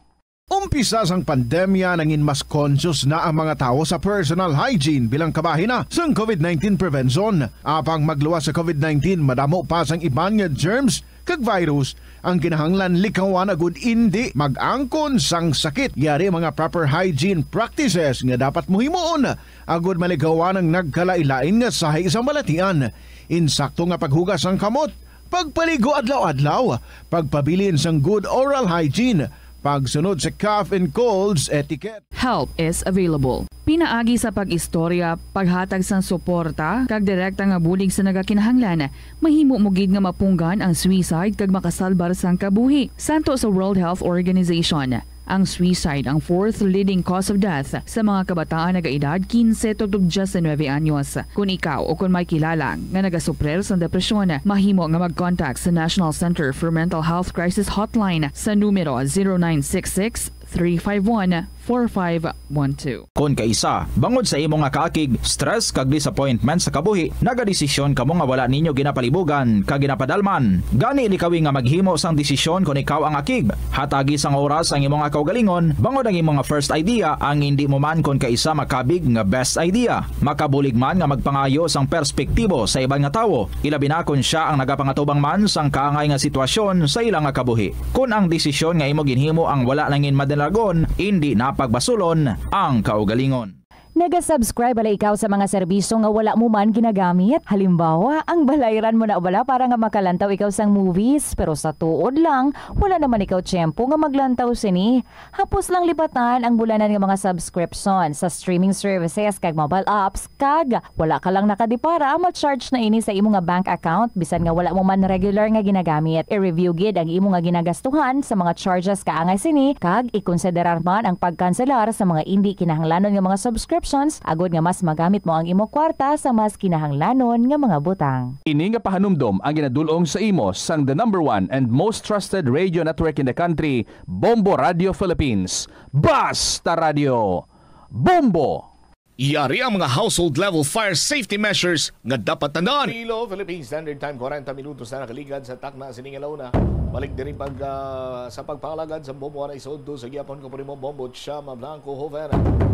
Umpisa sang pandemya, nangin mas conscious na ang mga tawo sa personal hygiene bilang kabahin na sang covid nineteen prevention. Apang magluwas sa covid nineteen, madamo pa sang iban nga germs kag virus ang kinahanglan likawan agud indi mag-angkon sang sakit. Yari ang mga proper hygiene practices nga dapat mo himuon agud malikawan ang nagkalain-lain nga sahi sang balatian. Insakto nga paghugas sang kamot, pagpaligo adlaw-adlaw, pagpabilin sang good oral hygiene, pagsunod sa cough and colds etiquette. Help is available. Pinaagi sa pag-istorya, paghatag sang suporta, kag direkta nga bulig sa nagakinahanglan, mahimo mo gid nga mapunggan ang suicide kag makasalbar sang kabuhi. Santo sa World Health Organization, ang suicide ang fourth leading cause of death sa mga kabataan nagaedad quince tubtob diyes nuebe anyos. Kon ikaw o kon may kilala nga nagasuprir sang depresyon, mahimo nga mag-contact sa National Center for Mental Health Crisis Hotline sa numero zero nine six six, three five one, four five one two. Kon kaisa, bangod sa imo nga kaakig, stress kag disappointment sa kabuhi, nagadesisyon kamo nga wala ninyo ginapalibugan kag ginapadalman. Gani, likawi nga maghimo sang desisyon kon ikaw ang akig. Hatagi sang oras ang imo nga kaugalingon, bangod ang imo nga first idea ang indi mo man kon kaisa makabig nga best idea. Makabulig man nga magpangayo sang perspektibo sa iban nga tawo, ilabi na kon sia ang nagapangatubang man sang kaangay nga sitwasyon sa ila nga kabuhi. Kon ang desisyon nga imo ginhimo ang wala nangin madalagon, indi na pagbasulon ang kaugalingon. Naga-subscribe bala ikaw sa mga serbisyo nga wala mo man ginagamit? Halimbawa, ang balayran mo na bala para nga makalantaw ikaw sang movies, pero sa tuod lang, wala naman ikaw tiyempo nga maglantaw sini. Hapos lang lipatan ang bulanan nga mga subscription sa streaming services kag mobile apps, kag wala ka lang nakadipara, ma-charge na ini sa imo nga bank account bisan nga wala mo man regular nga ginagamit. I-review gid ang imo nga ginagastuhan sa mga charges kaangay sini kag ikonsiderar man ang pagkanselar sa mga indi kinahanglanon nga mga subscriptions agod nga mas magamit mo ang imo kwarta sa mas kinahanglanon nga mga butang. Ini nga pahanumdom ang ginadul-ong sa imo sang the number one and most trusted radio network in the country, Bombo Radio Philippines. Basta Radio! Bombo! Yari ang mga household level fire safety measures nga dapat tandaan. Pilo, Philippine Standard Time, kwarenta minutos na nakaligad sa takna sining adlaw na. Balik diri pag, ah, sa pagpangalagad sa Bombo, anay sa udto sa gihapon ko primo Bombo Chama Blanco Joven.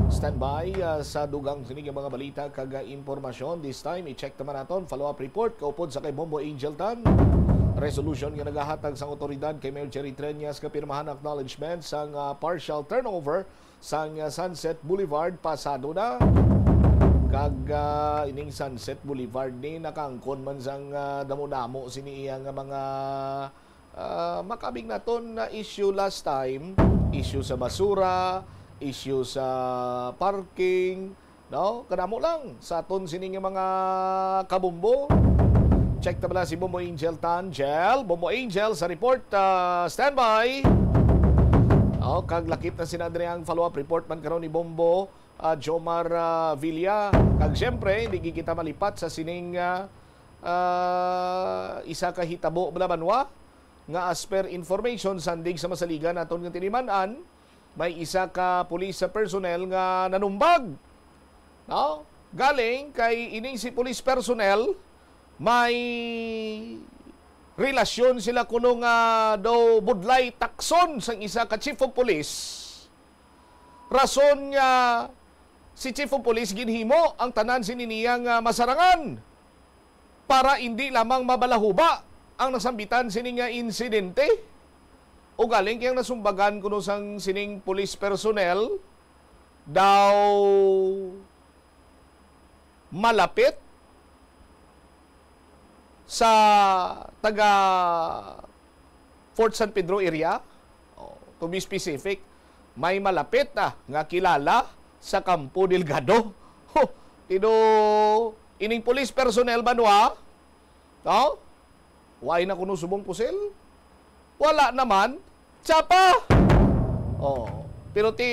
Standby, ah, sa dugang sining mga balita kag, ah, impormasyon. This time, i-check naman naton follow-up report kaupod sa kay Bombo Angel Tan. Resolution nga nagahatag sang otoridad kay Mayor Jerry Treñas nga pirmahan acknowledgement sang, ah, partial turnover sang, ah, Sunset Boulevard pasado na. Kag, ah, ining Sunset Boulevard ni nakaangkon man sang, ah, damo-damo sini iya nga mga, ah, makabig naton na issue last time, issue sa basura, issue sa parking, no? Kadamo lang sa aton sini nga mga kabombo. Check ta bala si Bombo Angel Tangel. Bombo Angel sa report, ah, standby. Oh, kag lakip na sina diri ang follow-up report man karon ni Bombo, ah, Jomar, ah, Villa. Kag siyempre, hindi kita malipat sa sining, ah, ah, isa ka hitabo bala banwa nga as per information sandig sa masaligan naton nga tiniman-an, may isa ka police personnel nga nanumbag. No? Galing kay ining si police personnel may relasyon sila kuno nga daw budlay takson sang isa ka chief of police. Rason nga si chief of police ginhimo ang tanan sini niya nga masarangan para indi lamang mabalahuba ang nasambitan sini nga insidente. Ugaling kay ang nasumbagan kuno sang sining police personnel daw malapit sa taga Fort San Pedro area. Oh, to be specific, may malapit na nga kilala sa Campo Delgado. Ho, tido ining police personnel banwa, no? Why na kuno subong pusil? Wala naman. Tsapa! Oh, pero ti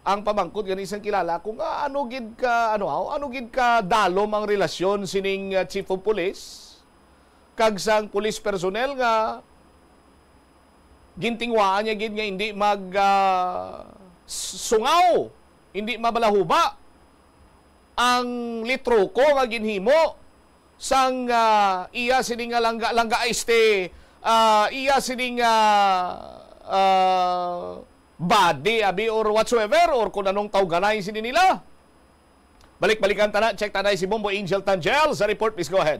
ang pamangkot gani sang kilala kung ano gid ka, ano, ano gid ka dalom ang relasyon sining, ah, chief of police kag sang police personnel nga gintingwaan niya gid nga hindi mag, ah, s-, sungaw, hindi mabalahuba ang litroko nga ginhimo sang, ah, iya sini nga langga, langga, este, ah, iya sini nga, ah, body, abi, or whatsoever, or kung anong tawganay sini nila. Balik-balikan ta na, check ta na si Bombo Angel Tangel sa report. Please go ahead.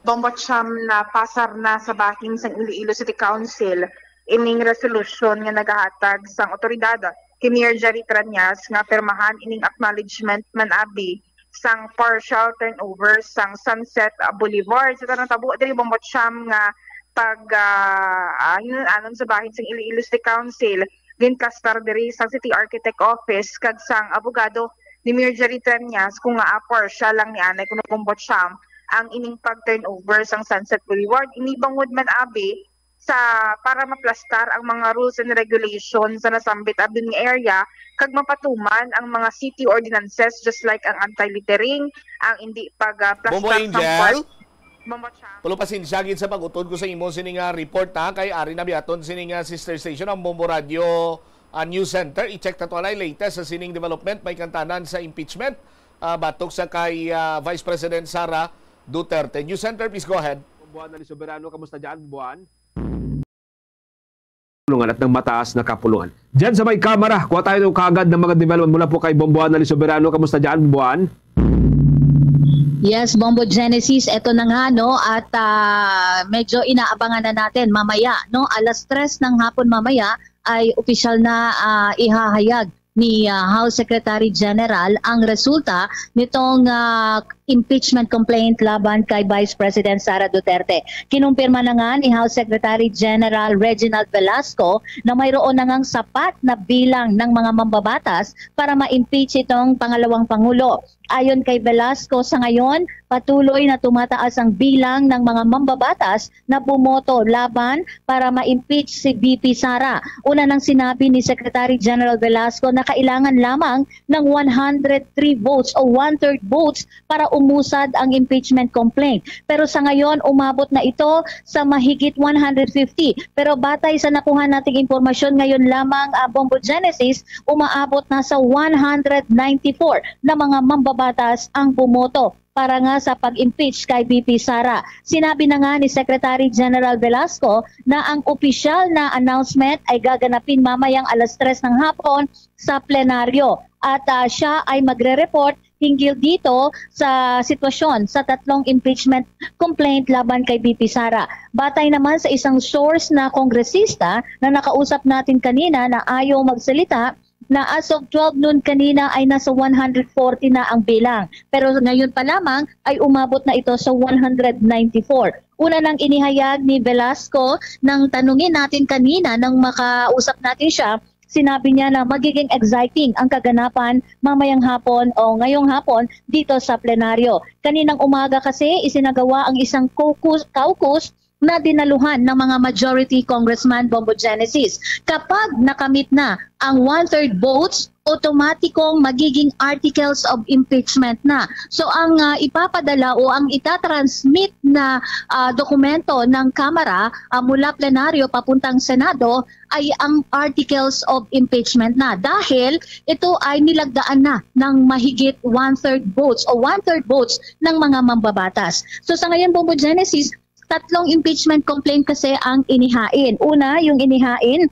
Bombo Cham, napasar na sa bahin sang Iloilo City Council ining resolusyon nga nagahatag sang otoridad kay Mayor Jerry Trañas nga pirmahan ining acknowledgement man abi sang partial turnover sang Sunset Boulevard. Sa tanang tabo diri, Bombo Cham, nga pag, ah, ah, hinun-anon sa bahin sang Iloilo City Council, ginplastar diri sang City Architect Office kag sang abogado ni Mayor Jerry Trañas kung ngaa partial lang ni anay kuno, Bombo Cham, ang ining pag-turnover sang Sunset Boulevard. Ini bangod man abi sa para maplastar ang mga rules and regulations sa nasambit abin nga area kag mapatuman ang mga city ordinances, just like ang anti-littering, ang hindi pag, ah, Bombo plastar sang Angel? Park. Bombo Cham. Pero pasensya gid sa pag-utod ko sa imo sini nga report, ha, kay ari na biaton sini nga sister station ang Bombo Radio, ah, News Center. I-check ta to anay latest sa sining development may kantanan sa impeachment, ah, batok sa kay, ah, Vice President Sara Duterte. News Center, please go ahead. Buwan na ni Soberano, kamusta dyan, Buwan? Pulungan at ng mataas na kapulungan. Diyan sa may kamera, kuha tayo ng kaagad ng mga development mula po kay Bomboan Ali Soberano. Kamusta dyan, Bomboan? Yes, Bombo Genesis, eto na nga, no, at ah, medyo inaabangan na natin mamaya, no, alas tres ng hapon mamaya ay opisyal na ah, ihahayag ni ah, House Secretary General ang resulta nitong ah, impeachment complaint laban kay Vice President Sara Duterte. Kinumpirma na nga ni House Secretary General Reginald Velasco na mayroon na ngang sapat na bilang ng mga mambabatas para ma-impeach itong pangalawang pangulo. Ayon kay Velasco, sa ngayon, patuloy na tumataas ang bilang ng mga mambabatas na bumoto laban para ma-impeach si V P Sara. Una nang sinabi ni Secretary General Velasco na kailangan lamang ng one hundred three votes o one-third votes para umusad ang impeachment complaint. Pero sa ngayon, umabot na ito sa mahigit one hundred fifty. Pero batay sa nakuha nating impormasyon ngayon lamang, ah, Bombo Genesis, umaabot na sa one hundred ninety-four na mga mambabatas ang bumoto para nga sa pag-impeach kay V P Sara. Sinabi na nga ni Secretary General Velasco na ang opisyal na announcement ay gaganapin mamayang alas tres ng hapon sa plenaryo at ah, siya ay magre-report hinggil dito sa sitwasyon sa tatlong impeachment complaint laban kay V P Sara. Batay naman sa isang source na kongresista na nakausap natin kanina na ayaw magsalita, na as of twelve noon kanina ay nasa one hundred forty na ang bilang. Pero ngayon pa lamang ay umabot na ito sa one hundred ninety-four. Una nang inihayag ni Velasco nang tanungin natin kanina nang makausap natin siya, sinabi niya na magiging exciting ang kaganapan mamayang hapon o ngayong hapon dito sa plenaryo. Kaninang umaga kasi isinagawa ang isang caucus, caucus na dinaluhan ng mga majority congressman, Bombo Genesis. Kapag nakamit na ang one-third votes, otomatikong magiging articles of impeachment na. So ang ah, ipapadala o ang itatransmit na ah, dokumento ng Kamara ah, mula plenaryo papuntang Senado ay ang articles of impeachment na, dahil ito ay nilagdaan na ng mahigit one-third votes o one-third votes ng mga mambabatas. So sa ngayon, Bombo Genesis, tatlong impeachment complaint kasi ang inihain. Una, yung inihain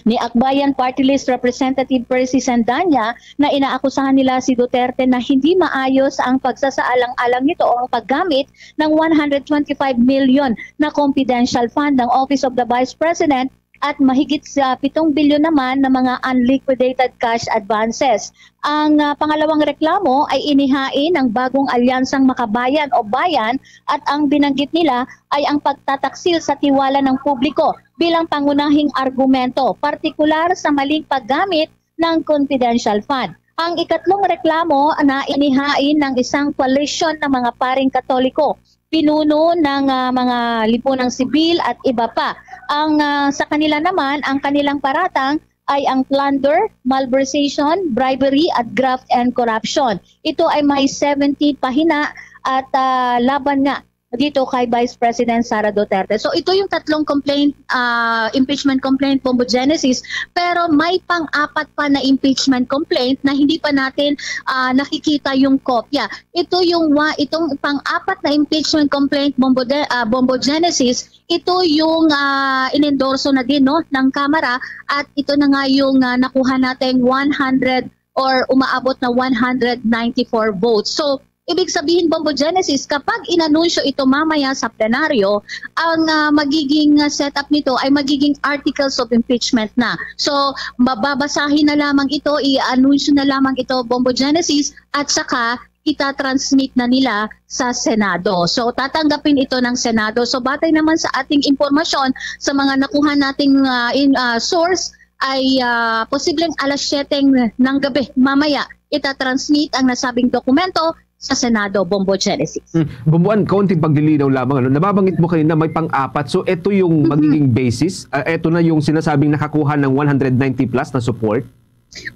ni Akbayan Party List Representative Percy Sandanya na inaakusahan nila si Duterte na hindi maayos ang pagsasaalang-alang nito o ang paggamit ng one hundred twenty-five million na confidential fund ng Office of the Vice President at mahigit sa pitong bilyon naman na mga unliquidated cash advances. Ang ah, pangalawang reklamo ay inihain ng bagong alyansang makabayan o bayan at ang binanggit nila ay ang pagtataksil sa tiwala ng publiko bilang pangunahing argumento, partikular sa maling paggamit ng confidential fund. Ang ikatlong reklamo na inihain ng isang koalisyon ng mga paring Katoliko, pinuno ng ah, mga lipunang sibil at iba pa. Ang ah, sa kanila naman, ang kanilang paratang ay ang plunder, malversation, bribery at graft and corruption. Ito ay may seventy pahina at ah, laban nga dito kay Vice President Sara Duterte. So ito yung tatlong complaint, ah, impeachment complaint, Bombo Genesis, pero may pang-apat pa na impeachment complaint na hindi pa natin ah, nakikita yung kopya. Ito yung wa, itong pang-apat na impeachment complaint, Bombo, De, ah, Bombo Genesis, ito yung ah, inendorso na din, no, ng Kamara at ito na nga yung ah, nakuha nating one hundred or umaabot na one hundred ninety-four votes. So ibig sabihin, Bombo Genesis, kapag inanunsyo ito mamaya sa plenaryo, ang ah, magiging ah, setup nito ay magiging articles of impeachment na. So mababasahin na lamang ito, i-anunsyo na lamang ito, Bombo Genesis, at saka itatransmit na nila sa Senado. So tatanggapin ito ng Senado. So batay naman sa ating impormasyon, sa mga nakuha nating ah, in, ah, source, ay ah, posibleng alas siyete ng gabi mamaya itatransmit ang nasabing dokumento sa Senado, Bombo Genesis. Mm. Bomboan, kaunting paglilinaw lamang, ano? Nababanggit mo kanina may pang-apat. So ito yung Mhm. magiging basis. Ah, ito na yung sinasabing nakakuha ng one hundred ninety plus na support.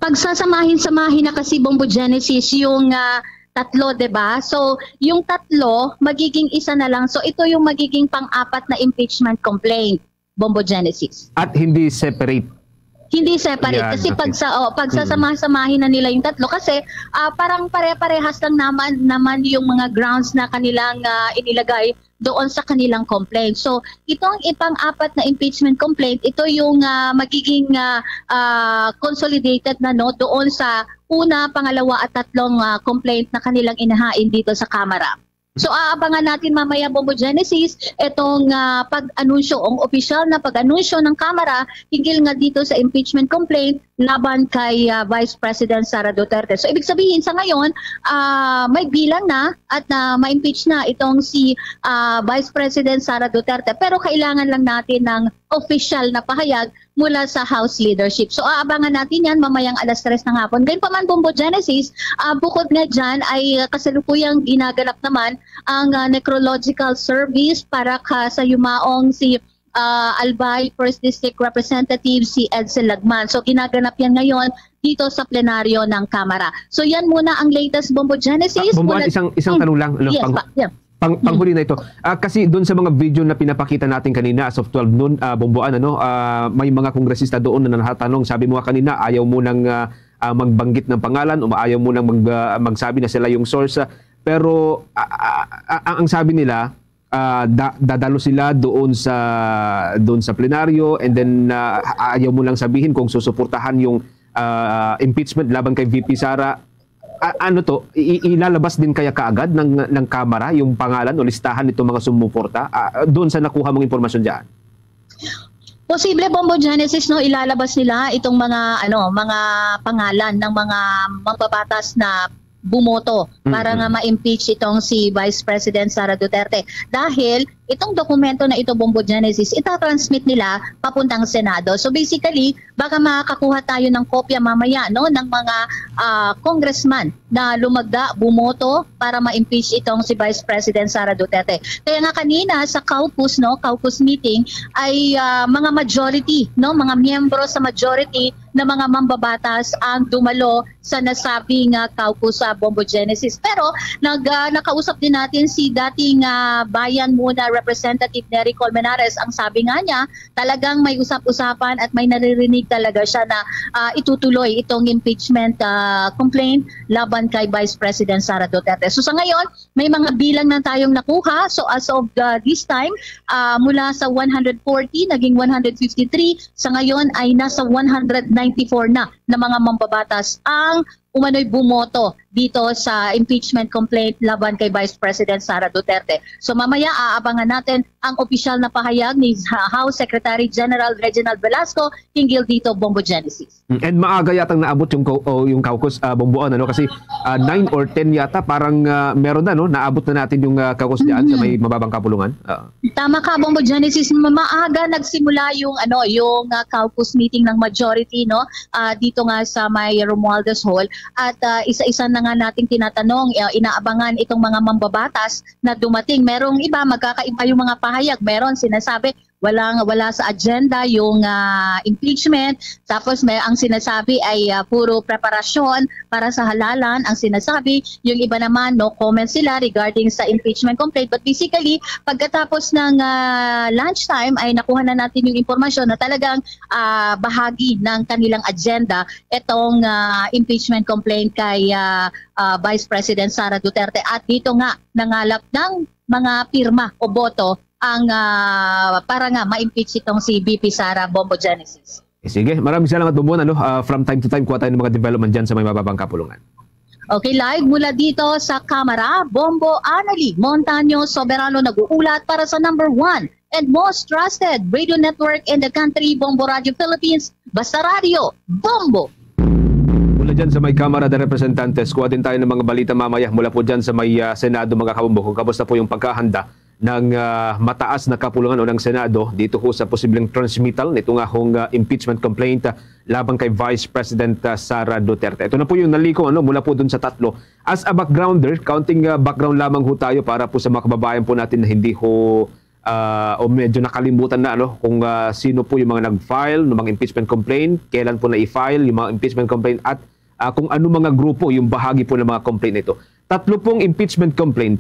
Pagsasamahin-samahin na kasi, Bombo Genesis, yung ah, tatlo, 'di ba? So yung tatlo magiging isa na lang. So ito yung magiging pang-apat na impeachment complaint, Bombo Genesis. At hindi separate. Hindi separate Yan, kasi okay. pag sa oh, pagsasama-samahin na nila yung tatlo kasi ah, parang pare-parehas lang naman naman yung mga grounds na kanilang ah, inilagay doon sa kanilang complaint. So, itong ipang-apat na impeachment complaint, ito yung ah, magiging ah, ah, consolidated na, no, doon sa una, pangalawa at tatlong ah, complaint na kanilang inahain dito sa Kamara. So aabangan natin mamaya, Bombo Genesis, itong ah, pag-anunsyo, ang opisyal na pag-anunsyo ng Kamara hinggil nga dito sa impeachment complaint laban kay ah, Vice President Sara Duterte. So ibig sabihin, sa ngayon, ah, may bilang na at na ma-impeach na itong si ah, Vice President Sara Duterte. Pero kailangan lang natin ng opisyal na pahayag mula sa House leadership. So aabangan natin yan mamayang alas tres ng hapon. Gayunpaman, Bombo Genesis, ah, bukod nga dyan ay ah, kasalukuyang ginaganap naman ang ah, necrological service para ka sa yumaong si ah, Albay First District Representative, si Edsel Lagman. So ginaganap yan ngayon dito sa plenaryo ng Kamara. So yan muna ang latest, Bombo Genesis. Ah, Bomboan, Mula- isang, isang Mm. tanong lang, ano, Yes, pang- pa. Yeah. Pang, panghuli na ito. Ah, kasi doon sa mga video na pinapakita natin kanina as of twelve noon, ah, Bomboan, ano, ah, may mga kongresista doon na natatanong. Sabi mo nga kanina, ayaw mo nang ah, ah, magbanggit ng pangalan o ayaw mo nang mag, ah, magsabi na sila yung source. Ah, pero ah, ah, ah, ang, ang sabi nila, ah, da, dadalo sila doon sa doon sa plenaryo, and then ah, ayaw mo lang sabihin kung susuportahan yung ah, impeachment laban kay V P Sara. A- ano to? I- ilalabas din kaya kaagad ng ng Kamara yung pangalan o listahan nitong mga sumuporta? Ah, doon sa nakuha mong impormasyon diyan? Posible, Bombo Genesis, no, ilalabas nila itong mga, ano, mga pangalan ng mga mambabatas na bumoto para Mm-mm. nga ma-impeach itong si Vice President Sara Duterte. Dahil itong dokumento na ito, Bombo Genesis, itatransmit nila papuntang Senado. So basically, baka makakuha tayo ng kopya mamaya, no, ng mga ah, congressman na lumagda, bumoto para ma-impeach itong si Vice President Sara Duterte. Kaya nga kanina sa caucus, no, caucus meeting, ay ah, mga majority, no, mga miyembro sa majority na mga mambabatas ang dumalo sa nasabing ah, caucus sa Bombo Genesis. Pero nag, ah, nakausap din natin si dating ah, Bayan Muna Representative Nery Colmenares. Ang sabi nga niya, talagang may usap-usapan at may naririnig talaga siya na ah, itutuloy itong impeachment ah, complaint laban kay Vice President Sara Duterte. So sa ngayon, may mga bilang na tayong nakuha. So as of ah, this time, ah, mula sa one hundred forty, naging one hundred fifty-three. Sa ngayon ay nasa one hundred ninety-four na na mga mambabatas ang umano'y bumoto dito sa impeachment complaint laban kay Vice President Sara Duterte. So mamaya aabangan natin ang opisyal na pahayag ni House Secretary General Reginald Velasco hinggil dito, Bombo Genesis. Mm, and maaga yatang naabot yung cau-, o yung caucus, ah, Bombo, ano, kasi, ah, nine or ten yata, parang, ah, meron na, no? Naabot na natin yung, ah, caucus dyan sa Mhm. may mababang kapulungan. Ah. Tama ka, Bombo Genesis. Ma-, maaga nagsimula yung, ano, yung, ah, caucus meeting ng majority, no? Ah, dito nga sa may Romualdez Hall. At, ah, isa-isa na nga nating tinatanong, ah, inaabangan itong mga mambabatas na dumating. Merong iba, magkakaiba yung mga pahayag. Meron sinasabi, walang, wala sa agenda yung, ah, impeachment. Tapos may, ang sinasabi ay, ah, puro preparasyon para sa halalan. Ang sinasabi, yung iba naman, no comment sila regarding sa impeachment complaint. But basically, pagkatapos ng, ah, lunchtime ay nakuha na natin yung impormasyon na talagang, ah, bahagi ng kanilang agenda itong, ah, impeachment complaint kay, ah, ah, Vice President Sara Duterte. At dito nga, nangalap ng mga pirma o boto ang, ah, para nga ma-impeach itong si V P Sara, Bombo Genesis. Eh, sige, maraming salamat, Bombo. Ano, ah, from time to time, kuha tayo ng mga development dyan sa may mababang kapulungan. Okay, live mula dito sa Kamara, Bombo Annalie Montaño Soberano nag-uulat para sa number one and most trusted radio network in the country, Bombo Radio Philippines, Basta Radio, Bombo! Mula dyan sa may Kamara de Representantes, kuha din tayo ng mga balita mamaya mula po dyan sa may, ah, Senado, mga kabombo, kung kamusta po yung pagkahanda ng, ah, mataas na kapulungan o ng Senado dito ho sa posibleng transmittal nito nga hong, ah, impeachment complaint, ah, laban kay Vice President, ah, Sara Duterte. Ito na po yung naliko, ano, mula po dun sa tatlo. As a backgrounder, counting, ah, background lamang ho tayo para po sa mga kababayan po natin na hindi ho, ah, o medyo nakalimutan na, ano, kung, ah, sino po yung mga nag-file ng mga impeachment complaint, kailan po na-file yung mga impeachment complaint, at, ah, kung ano mga grupo yung bahagi po ng mga complaint nito. Tatlo pong impeachment complaint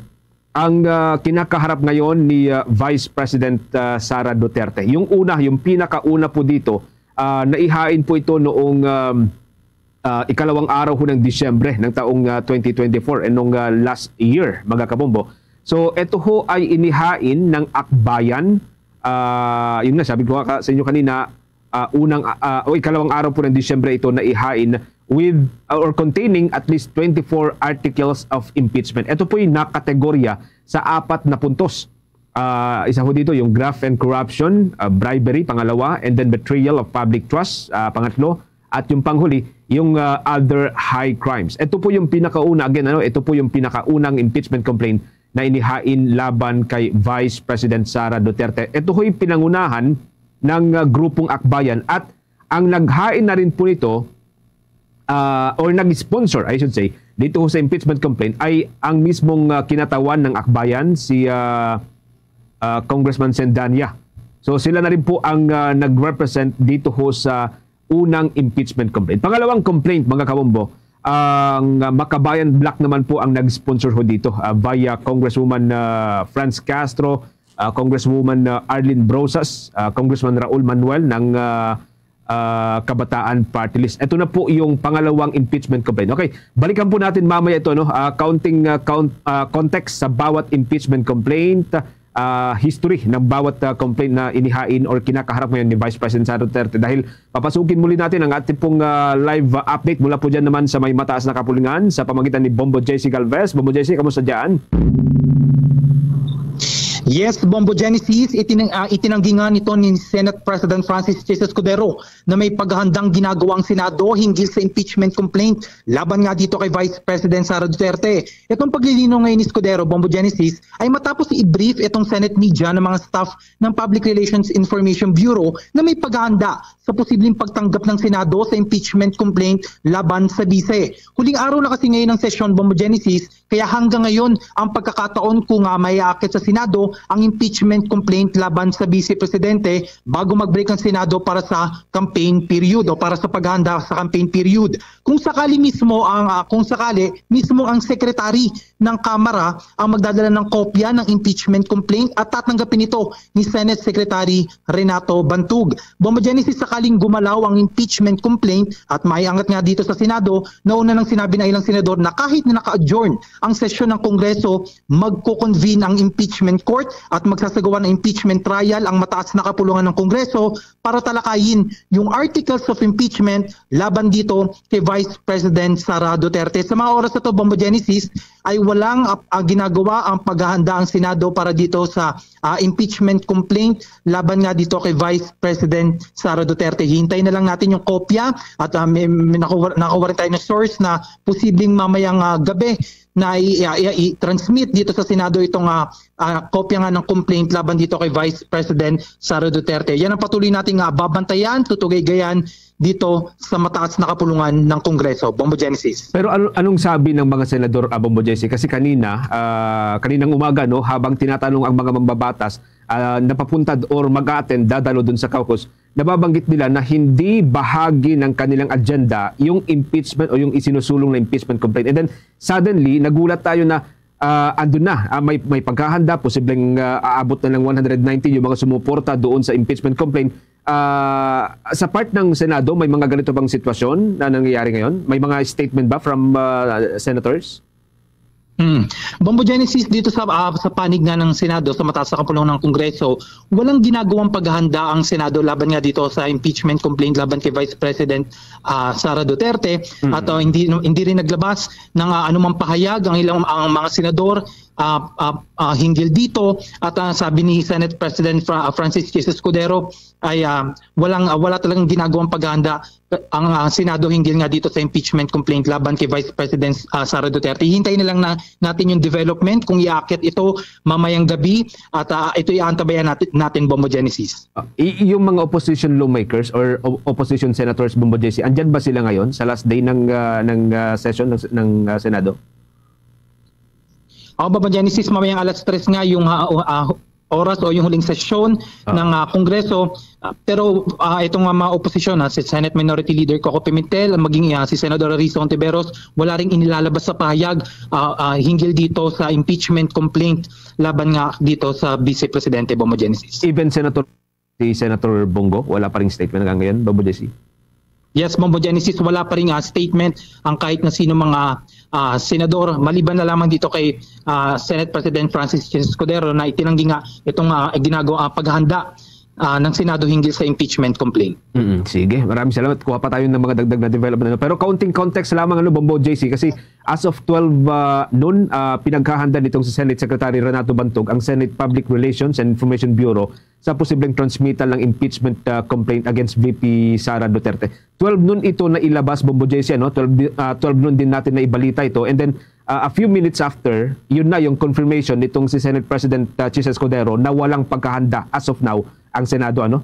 ang, ah, kinakaharap ngayon ni, ah, Vice President, ah, Sara Duterte. Yung una, yung pinakauna po dito, ah, naihain po ito noong, um, ah, ikalawang araw ho ng Disyembre ng taong, ah, twenty twenty-four, eh, nung, ah, last year, mga kabombo. So, ito ho ay inihain ng Akbayan. Ah, yun nga, sabi ko nga ka-, sa inyo kanina, ah, unang, ah, ah, o ikalawang araw po ng Disyembre ito na ihain with, ah, or containing at least twenty-four articles of impeachment. Ito po'y nakategorya sa apat na puntos. Ah, isa ho dito yung graft and corruption, ah, bribery, pangalawa, and then betrayal of public trust, ah, pangatlo, at yung panghuli, yung, ah, other high crimes. Ito po yung pinakauna, again, ano, ito po yung pinakaunang impeachment complaint na inihain laban kay Vice President Sara Duterte. Ito ho'y pinangunahan ng, ah, Grupong Akbayan, at ang naghain na rin po nito, ah, or nag-sponsor, I should say, dito ho sa impeachment complaint ay ang mismong, ah, kinatawan ng Akbayan, si, ah, ah, Congressman Sendania. So sila na rin po ang, ah, nag-represent dito ho sa unang impeachment complaint. Pangalawang complaint, mga kabombo, ang, ah, Makabayan Bloc naman po ang nag-sponsor ho dito, ah, via Congresswoman, ah, Franz Castro, ah, Congresswoman, ah, Arlene Brosas, ah, Congressman Raul Manuel ng, ah, ah, Kabataan Party List. Ito na po yung pangalawang impeachment complaint. Okay, balikan po natin mamaya ito, no? Ah, counting, ah, count, ah, context sa bawat impeachment complaint, ah, history ng bawat, ah, complaint na inihain or kinakaharap ngayon ni Vice President Sara Duterte. Dahil papasukin muli natin ang ating pong, ah, live, ah, update mula po dyan naman sa may mataas na kapulungan sa pamagitan ni Bombo J C Galvez. Bombo J C, kamusta dyan? Yes, Bombo Genesis, itinang, ah, itinanggi nga nito ni Senate President Francis Chis Escudero na may paghahandang ginagawa ang Senado hinggil sa impeachment complaint laban nga dito kay Vice President Sara Duterte. Itong paglilinaw ngayon ni Escudero, Bombo Genesis, ay matapos i-brief itong Senate media ng mga staff ng Public Relations Information Bureau na may paghahanda sa posibleng pagtanggap ng Senado sa impeachment complaint laban sa Vice. Huling araw na kasi ngayon ng sesyon, Bombo Genesis, kaya hanggang ngayon ang pagkakataon kung, ah, may aakit sa Senado ang impeachment complaint laban sa Vice Presidente bago mag-break ang Senado para sa campaign period o para sa paghahanda sa campaign period. Kung sakali mismo ang, ah, kung sakali mismo ang secretary ng Kamara ang magdadala ng kopya ng impeachment complaint at tatanggapin ito ni Senate Secretary Renato Bantug. Bombo Genesis, sakaling gumalaw ang impeachment complaint at maiangat nga dito sa Senado, nauna nang sinabi ng ilang senador na kahit na naka-adjourn ang sesyon ng Kongreso, magko-convene ang impeachment court at magsasagawa ng impeachment trial ang mataas na kapulungan ng Kongreso para talakayin yung articles of impeachment laban dito kay Vice President Sara Duterte. Sa mga oras na to, Bombo Genesis, ay walang, ah, ah, ginagawa ang paghahanda ang Senado para dito sa, ah, impeachment complaint laban nga dito kay Vice President Sara Duterte. Hintay na lang natin yung kopya at, ah, may, may nakuha, nakuha rin tayo ng source na posibleng mamayang, ah, gabi na i-, i-, i-, i-transmit dito sa Senado itong, ah, ah, kopya nga ng complaint laban dito kay Vice President Sara Duterte. Yan ang patuloy nating, ah, babantayan, tutugaygayan dito sa mataas na kapulungan ng Kongreso. Bombo Genesis. Pero ano, anong sabi ng mga senador, ah, Bombo J C? Kasi kanina, ah, kaninang umaga, no, habang tinatanong ang mga mambabatas, ah, napapunta d- or mag-attend, dadalo dun sa caucus, nababanggit nila na hindi bahagi ng kanilang agenda yung impeachment o yung isinusulong na impeachment complaint. And then, suddenly, nagulat tayo na, ah, andun na, ah, may, may paghahanda, posibleng, ah, aabot na ng one hundred nineteen yung mga sumuporta doon sa impeachment complaint. Ah, sa part ng Senado, may mga ganito bang sitwasyon na nangyayari ngayon? May mga statement ba from, ah, senators? Hmm. Bombo Genesis, dito sa, ah, sa panig nga ng Senado, sa mataas na kapulungan ng Kongreso, walang ginagawang paghahanda ang Senado laban nga dito sa impeachment complaint laban kay Vice President, ah, Sara Duterte. At, ah, hindi, hindi rin naglabas ng, ah, anumang pahayag ang ilang, ang mga senador, ah, ah, ah, hinggil dito. At, ah, sabi ni Senate President Fra- ah, Francis Chis Escudero, ay, ah, walang, ah, wala talagang ginagawang paghahanda ang, ah, Senado hinggil nga dito sa impeachment complaint laban kay Vice President, ah, Sara Duterte. Hintayin na lang na, natin yung development kung iaakit ito mamayang gabi at, ah, ito iantabayan natin, natin, Bombo Genesis. Ah, y- yung mga opposition lawmakers or o- opposition senators, Bombo J C, andyan ba sila ngayon sa last day ng, ah, ng, ah, session ng, ng, ah, Senado? Ako, Bombo Genesis, mamayang alas tres nga yung, ah, ah, oras o yung huling sesyon Ah. ng, ah, Kongreso. Ah, pero, ah, itong, ah, mga oposisyon, ah, si Senate Minority Leader Coco Pimentel, maging, ah, si Senador Risa Hontiveros, wala ring inilalabas sa pahayag, ah, ah, hinggil dito sa impeachment complaint laban nga dito sa Vice Presidente, Bombo Genesis. Even Senator si Senator Bong Go, wala pa ring statement hanggang ngayon, Bombo J C? Yes, Bombo Genesis, wala pa ring, ah, statement ang kahit na sino mga, ah, senador, maliban na lamang dito kay, ah, Senate President Francis Escudero na itinanggi nga itong, ah, ginagawa, ah, paghahanda, ah, ng Senado hinggil sa impeachment complaint. Mm, sige, maraming salamat. Kuha pa tayo ng mga dagdag na development, ano. Pero kaunting context lamang, ano, Bombo J C, kasi as of twelve, ah, noon, ah, pinaghahanda nitong si Senate Secretary Renato Bantog ang Senate Public Relations and Information Bureau sa posibleng transmittal ng impeachment, ah, complaint against V P Sara Duterte. Twelve noon ito na ilabas, Bombo J C, ano? Twelve di- ah, twelve noon din natin na ibalita ito. And then, ah, a few minutes after, yun na yung confirmation nitong si Senate President, ah, Chis Escudero na walang pagkahanda as of now ang Senado, ano?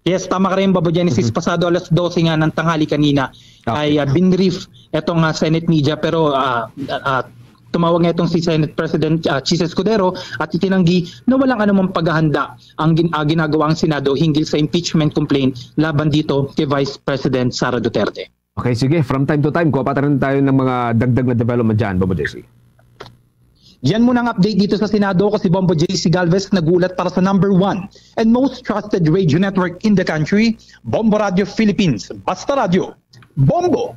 Yes, tama ka rin, Bombo Genesis. Mhm. Pasado alas dose nga ng tanghali kanina Okay. ay, ah, binrief itong, ah, Senate media, pero, ah, ah, tumawag nga itong si Senate President, ah, Chis Escudero at itinanggi na walang anumang paghahanda ang gin- ah, ginagawa ang Senado hinggil sa impeachment complaint laban dito kay Vice President Sara Duterte. Okay, sige. From time to time, kuha pa rin tayo ng mga dagdag na development dyan, Bombo J C. Yan muna ang update dito sa Senado. Kasi Bombo J C Galvez nag-uulat para sa number one and most trusted radio network in the country, Bombo Radio Philippines. Basta Radio, Bombo!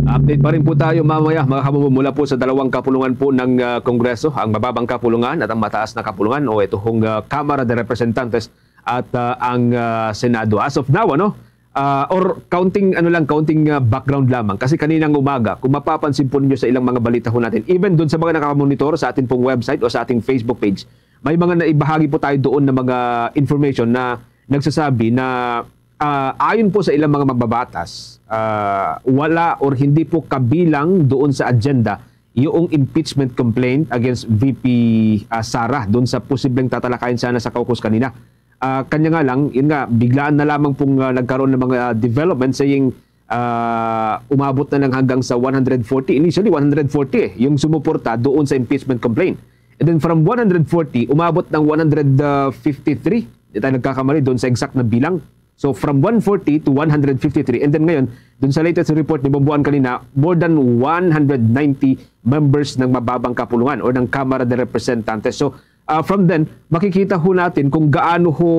Update pa rin po tayo mamaya, mga kabombo, mula po sa dalawang kapulungan po ng, ah, Kongreso, ang mababang kapulungan at ang mataas na kapulungan o ito hong, ah, Kamara de Representantes at, ah, ang, ah, Senado. As of now, ano, ah, or counting, ano lang, counting, ah, background lamang. Kasi kaninang umaga, kung mapapansin po ninyo sa ilang mga balita ho natin, even dun sa mga nakamonitor sa ating pong website o sa ating Facebook page, may mga naibahagi po tayo doon na mga information na nagsasabi na, ah, ayon po sa ilang mga magbabatas, ah, wala or hindi po kabilang doon sa agenda yung impeachment complaint against V P, ah, Sara doon sa posibleng tatalakayin sana sa caucus kanina. Ah, kanya nga lang, yun nga, biglaan na lamang pong, ah, nagkaroon ng mga development, saying, ah, umabot na lang hanggang sa one hundred forty. Initially, one hundred forty eh, yung sumuporta doon sa impeachment complaint. And then from one hundred forty, umabot ng one hundred fifty-three. Di tayo nagkakamali doon sa exact na bilang. So from one forty to one hundred fifty-three. And then ngayon, doon sa latest report ni Bomboan kanina, more than one hundred ninety members ng mababang kapulungan or ng Kamara de Representantes. So, ah, from then, makikita ho natin kung gaano ho,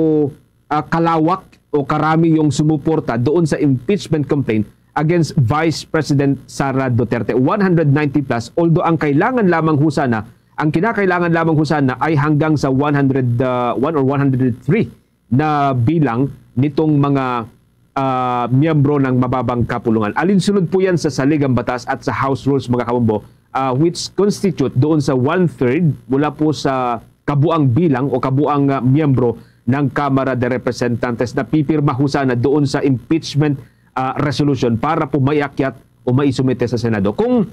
ah, kalawak o karami yung sumuporta doon sa impeachment complaint against Vice President Sara Duterte. One hundred ninety plus, although ang kailangan lamang ho sana, ang kinakailangan lamang ho sana ay hanggang sa one hundred, ah, one or one hundred three na bilang nitong mga, ah, miyembro ng mababang kapulungan. Alinsunod po yan sa saligang batas at sa House rules, mga kabombo, ah, which constitute doon sa one-third mula po sa kabuang bilang o kabuang, ah, miyembro ng Kamara de Representantes na pipirma ho sana doon sa impeachment, ah, resolution para po maiakyat o maisumite sa Senado. Kung,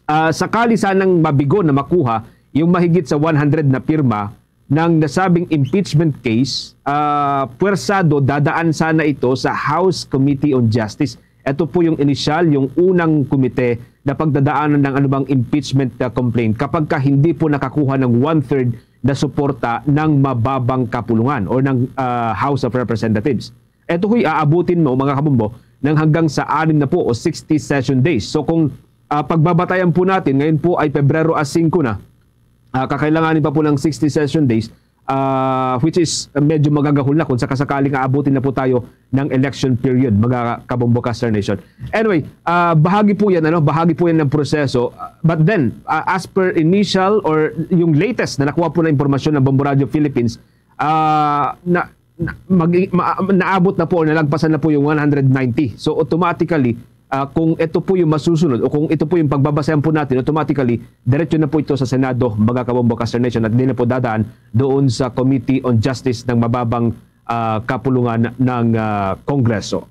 ah, sakali sanang mabigo na makuha yung mahigit sa one hundred na pirma ng nasabing impeachment case, ah, pwersado dadaan sana ito sa House Committee on Justice. Ito po yung inisyal, yung unang komite na pagdadaanan ng anumang impeachment, ah, complaint kapag ka hindi po nakakuha ng one-third na suporta ng mababang kapulungan o ng, ah, House of Representatives. Ito ho'y aabutin mo, mga kabombo, ng hanggang sa anim na po o sixty session days. So kung, ah, pagbabatayan po natin, ngayon po ay Pebrero a singko na, ah, kakailanganin pa po ng sixty session days, ah, which is medyo magagahol na kung sakasakaling aabutin na po tayo ng election period, mga kabombo, Caster Nation. Anyway, ah, bahagi po yan, ano, bahagi po yan ng proseso. Ah, but then, ah, as per initial or yung latest na nakuha po na impormasyon ng Bombo Radio Philippines, ah, na, na, mag-, ma-, naabot na po or nalagpasan na po yung one hundred ninety. So automatically, ah, kung ito po yung masusunod o kung ito po yung pagbabasehan po natin, automatically, diretso na po ito sa Senado, mga kabombo, Caster Nation, at hindi na po dadaan doon sa Committee on Justice ng mababang, ah, kapulungan ng, ah, Kongreso.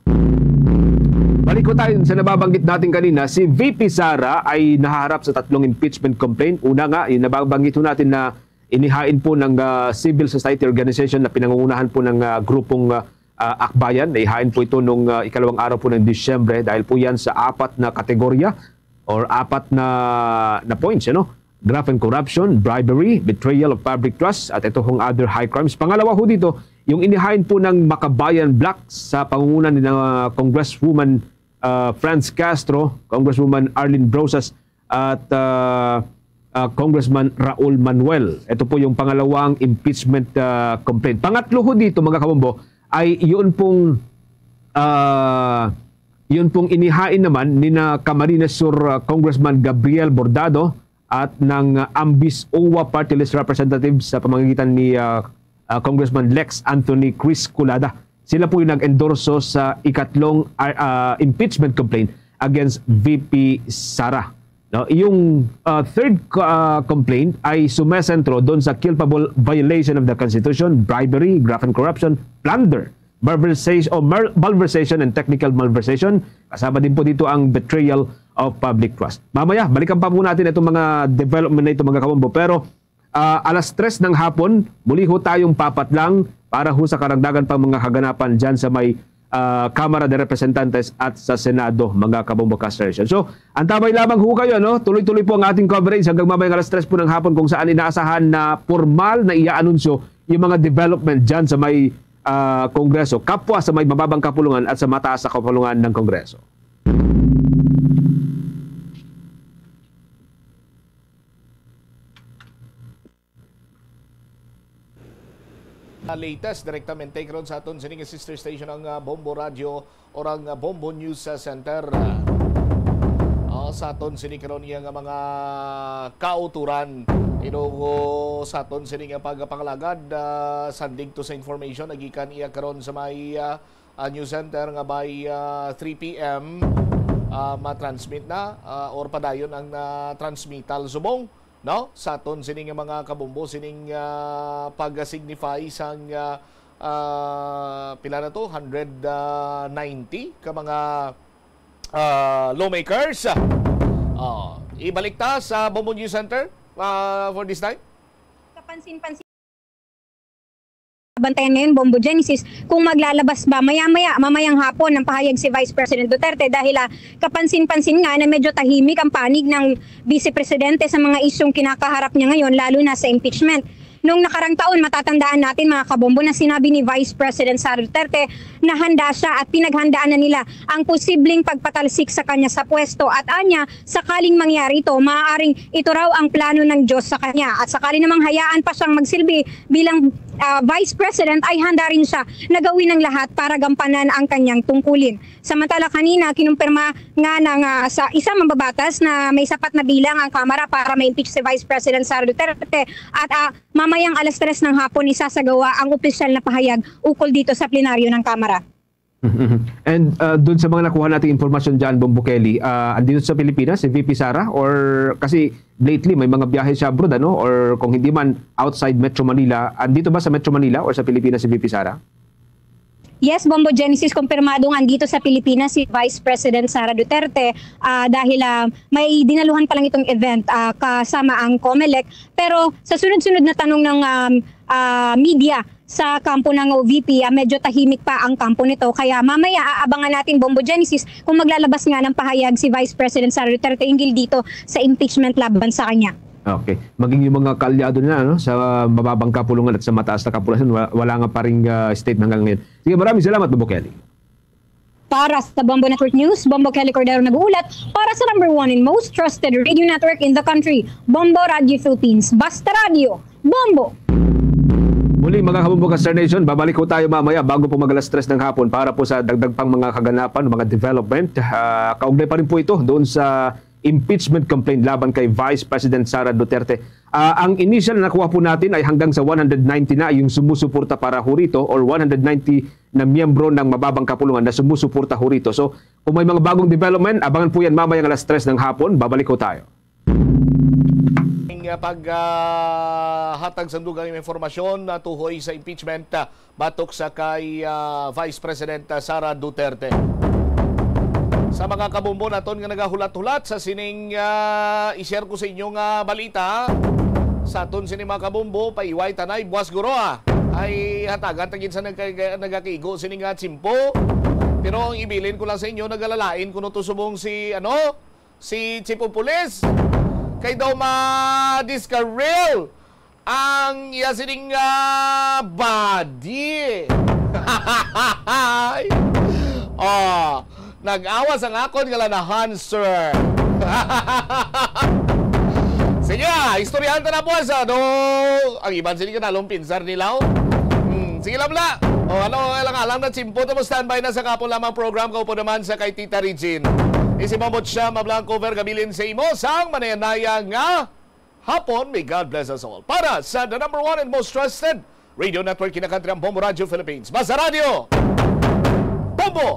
Balik ko tayo sa nababanggit natin kanina, si V P Sara ay nahaharap sa tatlong impeachment complaint. Una nga, yung nababanggit ho natin na inihain po ng, ah, civil society organization na pinangungunahan po ng, ah, grupong, ah, ah, Akbayan. Naihain po ito nung, ah, ikalawang araw po ng Disyembre dahil po yan sa apat na kategorya or apat na, na points, ano? Graft and corruption, bribery, betrayal of public trust, at ito hong other high crimes. Pangalawa ho dito, yung inihain po ng Makabayan Bloc sa pangunguna ni na Congresswoman, ah, Franz Castro, Congresswoman Arlene Brosas, at, ah, ah, Congressman Raul Manuel. Ito po yung pangalawang impeachment, ah, complaint. Pangatlo ho dito, mga kabombo, ay yun pong, ah, yun pong inihain naman ni na Camarines Sur, ah, Congressman Gabriel Bordado at ng, ah, Ambis O W A Party List Representative sa pamamagitan ni, ah, ah, Congressman Lex Anthony Chris Culada. Sila po yung nag-endorso sa ikatlong, ah, ah, impeachment complaint against V P Sara. No, yung, ah, third, ah, complaint ay sumesentro doon sa culpable violation of the Constitution, bribery, graft and corruption, plunder, malversation, o mal-, malversation and technical malversation. Kasama din po dito ang betrayal of public trust. Mamaya, balikan pa po natin itong mga development na ito, mga kabombo. Pero, ah, alas tres ng hapon, muli ho tayong papatlang para ho sa karagdagan pang mga kaganapan dyan sa may, ah, Kamara de Representantes at sa Senado, mga kabombo, Caster Nation. So, antabay lamang ho kayo, no? Tuloy-tuloy po ang ating coverage hanggang mamayang alas tres po ng hapon, kung saan inaasahan na formal na iaanunsyo yung mga development dyan sa may, ah, Kongreso, kapwa sa may mababang kapulungan at sa mataas na kapulungan ng Kongreso. Na latest direktamente karon sa aton sini nga sister station, ang, ah, Bombo Radio or ang, ah, Bombo News, ah, Center. Ah, sa aton sini karon iya nga mga kauturan, inugo sa aton sini nga pagpangalagad, ah, sandig to sa information nagikan iya karon sa may, ah, ah, News Center nga by, ah, three P M, ah, matransmit na, ah, or padayon ang, ah, transmittal. Subong no? Sa aton sini nga mga kabombo, sining, ah, pag-signify sang, ah, ah, pila na to? Hundred ninety ka mga, ah, lawmakers. Oh, ibalik ta sa Bombo News Center, ah, for this time. Kapansin-pansin. Bantayan ngayon, Bombo Genesis, kung maglalabas ba maya-maya, mamayang hapon, ang pahayag si Vice President Duterte dahil, ah, kapansin-pansin nga na medyo tahimik ang panig ng Vice Presidente sa mga isyung kinakaharap niya ngayon, lalo na sa impeachment. Noong nakarang taon, matatandaan natin, mga kabombo, na sinabi ni Vice President Sara Duterte na handa siya at pinaghandaan na nila ang posibleng pagpatalsik sa kanya sa pwesto at anya, sakaling mangyari ito, maaaring ito raw ang plano ng Diyos sa kanya. At sakali namang hayaan pa siyang magsilbi bilang, ah, Vice President, ay handa rin siya na gawin ang lahat para gampanan ang kanyang tungkulin. Samantala kanina, kinumpirma nga na nga sa isa mambabatas na may sapat na bilang ang Kamara para ma-impeach si Vice President Sara Duterte at, ah, mamayang alas tres ng hapon isasagawa ang opisyal na pahayag ukol dito sa plenaryo ng Kamara. And uh, doon sa mga nakuha nating impormasyon dyan, Bombo Kelly, uh, andito sa Pilipinas si V P Sara? Or kasi lately may mga biyahe siya abroad, ano? Or kung hindi man outside Metro Manila, andito ba sa Metro Manila or sa Pilipinas si V P Sara? Yes, Bombo Genesis, kumpirmadong andito sa Pilipinas si Vice President Sara Duterte, ah, dahil, ah, may dinaluhan pa lang itong event, ah, kasama ang Comelec. Pero sa sunod-sunod na tanong ng, um, ah, media sa kampo ng O V P, ah, medyo tahimik pa ang kampo nito. Kaya mamaya aabangan natin, Bombo Genesis, kung maglalabas nga ng pahayag si Vice President Sara Duterte hinggil dito sa impeachment laban sa kanya. Okay. Maging yung mga kaalyado nila, no, sa mababang kapulungan at sa mataas na kapulisan, wa- wala nga pa ring, ah, statement hanggang ngayon. Sige, maraming salamat, Bombo Kelly. Para sa Bombo Network News, Bombo Kelly Cordero nag-uulat para sa number one and most trusted radio network in the country, Bombo Radio Philippines. Basta Radio, Bombo! Muli, mga kabombo ka Star Nation, babalik ko tayo mamaya bago po mag alas tres ng hapon para po sa dagdag pang mga kaganapan, mga development. Ah, kaugnay pa rin po ito doon sa impeachment complaint laban kay Vice President Sara Duterte. Ah, ang initial na nakuha po natin ay hanggang sa one hundred ninety na yung sumusuporta para ho rito, or one hundred ninety na miyembro ng mababang kapulungan na sumusuporta ho rito. So, kung may mga bagong development, abangan po yan mamayang alas tres ng hapon. Babalik ko tayo. Ang, ah, pag, ah, hatag sa dugang impormasyon na tuhoy sa impeachment, ah, batok sa kay, ah, Vice President, ah, Sara Duterte. Sa mga kabombo naton nga nagahulat-hulat sa sining, ah, i-share ko sa inyo nga balita, sa aton sini mga kabombo, paiway tanay, buwas guro, ah. Ay hatagan ta gid sa nagka- nagakigo sini nga tsimpo. Pero ang ibilin ko lang sa inyo, nagalalain kuno to subong si, ano, si Chief of Police. Kay daw ma-discarril ang iya sining, ah, body. Oh, nag-awas ang akon nga lanahan, sir. Sige, ah, istoryahan ta na po sa do. Ang iban sini ka nalong pinsar nila, oh. Hmm, sige lang, bla. O, ano, alang-alang na tsimpo, ta mo standby na sa kapon lamang program, kaupo naman sa kay Tita Regine. Isi mamot siya, mablang cover, gabilin sa imo, sang manayanaya nga hapon. May God bless us all. Para sa the number one and most trusted radio network, kinakantriang Bombo Radio Philippines. Basta Radio, Bombo!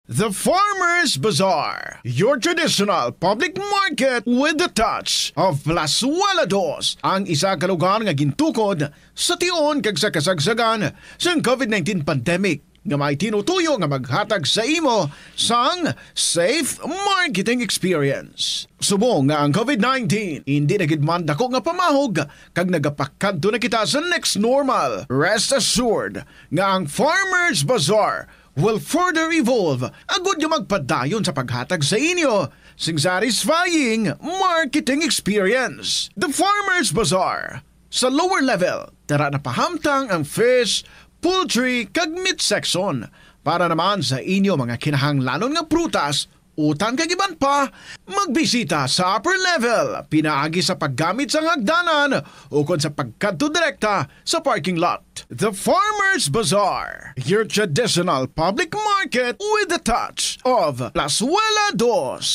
The Farmers Bazaar, your traditional public market with the touch of Plazuela Dos, ang isa ka lugar nga gintukod sa tion kag sa kasagsagan sang COVID nineteen pandemic, nga may tinutuyo nga maghatag sa imo sang safe marketing experience. Subong nga ang COVID nineteen indi na gid man dako nga pamahog kag nagapakadto na kita sa next normal, rest assured nga ang Farmers Bazaar will further evolve agud nga magpadayon sa paghatag sa inyo sing satisfying marketing experience. The Farmers Bazaar. Sa lower level, tara na pahamtang ang fish, poultry, kag meat section. Para naman sa inyo mga kinahanglanon nga prutas, utan kag iban pa, magbisita sa upper level pinaagi sa paggamit sang hagdanan ukon sa pagkadto direkta sa parking lot. The Farmers Bazaar, your traditional public market with the touch of Plazuela Dos.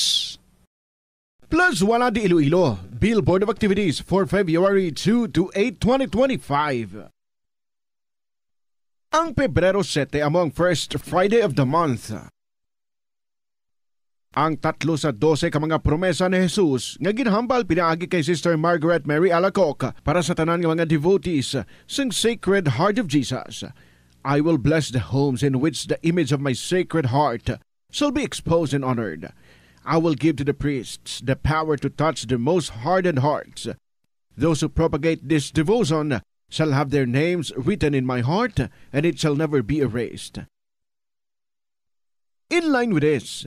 Plazuela de Iloilo, Billboard of Activities for February two to eight, twenty twenty-five. Ang Pebrero sete amo ang first Friday of the month. Ang tatlo sa dose ka mga promesa ni Jesus nga ginhambal pinaagi kay Sister Margaret Mary Alacoque para sa tanan nga mga devotees sang Sacred Heart of Jesus. "I will bless the homes in which the image of my Sacred Heart shall be exposed and honored. I will give to the priests the power to touch the most hardened hearts. Those who propagate this devotion shall have their names written in my heart, and it shall never be erased." In line with this,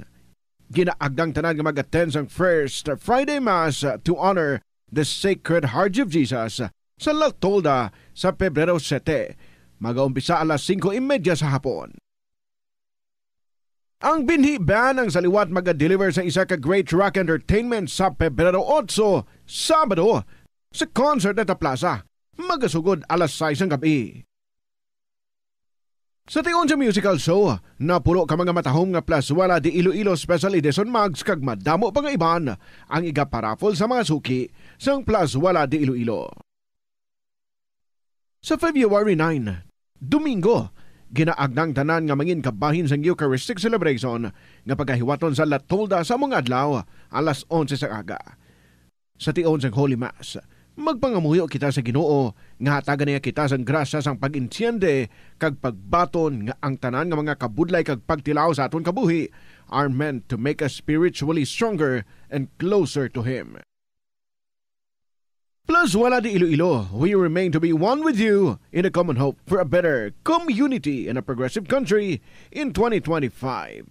ginaagdang tanan nga mag-attend sang First Friday Mass to honor the Sacred Heart of Jesus sa La Tolda sa Pebrero sete. Mag-aumpisa alas singko y media sa hapon. Ang binhi band ang sa liwat maga-deliver sa isa ka great rock entertainment sa Pebrero otso, Sabado, sa Concert at Plaza. Magasugod alas sais sang gabi. Sa tion sa musical show, napulo ka mga matahom nga Plazuela de Iloilo Special Edition mugs kag madamo pa nga iban ang igaparaffle sa mga suki sang Plazuela de Iloilo. Sa February nine, Domingo, ginaagnang tanan nga mangin kabahin sang Eucharistic celebration nga pagahiwaton sa La Tolda sa mga adlaw, alas onse sa aga. Sa tion sang Holy Mass, magpangamuyo kita sa Ginoo nga hatagan niya kita sang grasya sang pag-entiende kag pagbaton nga ang tanan nga mga kabudlay kag pagtilaw sa aton kabuhi are meant to make us spiritually stronger and closer to Him. Plazuela de Iloilo, we remain to be one with you in a common hope for a better community and a progressive country in twenty twenty-five.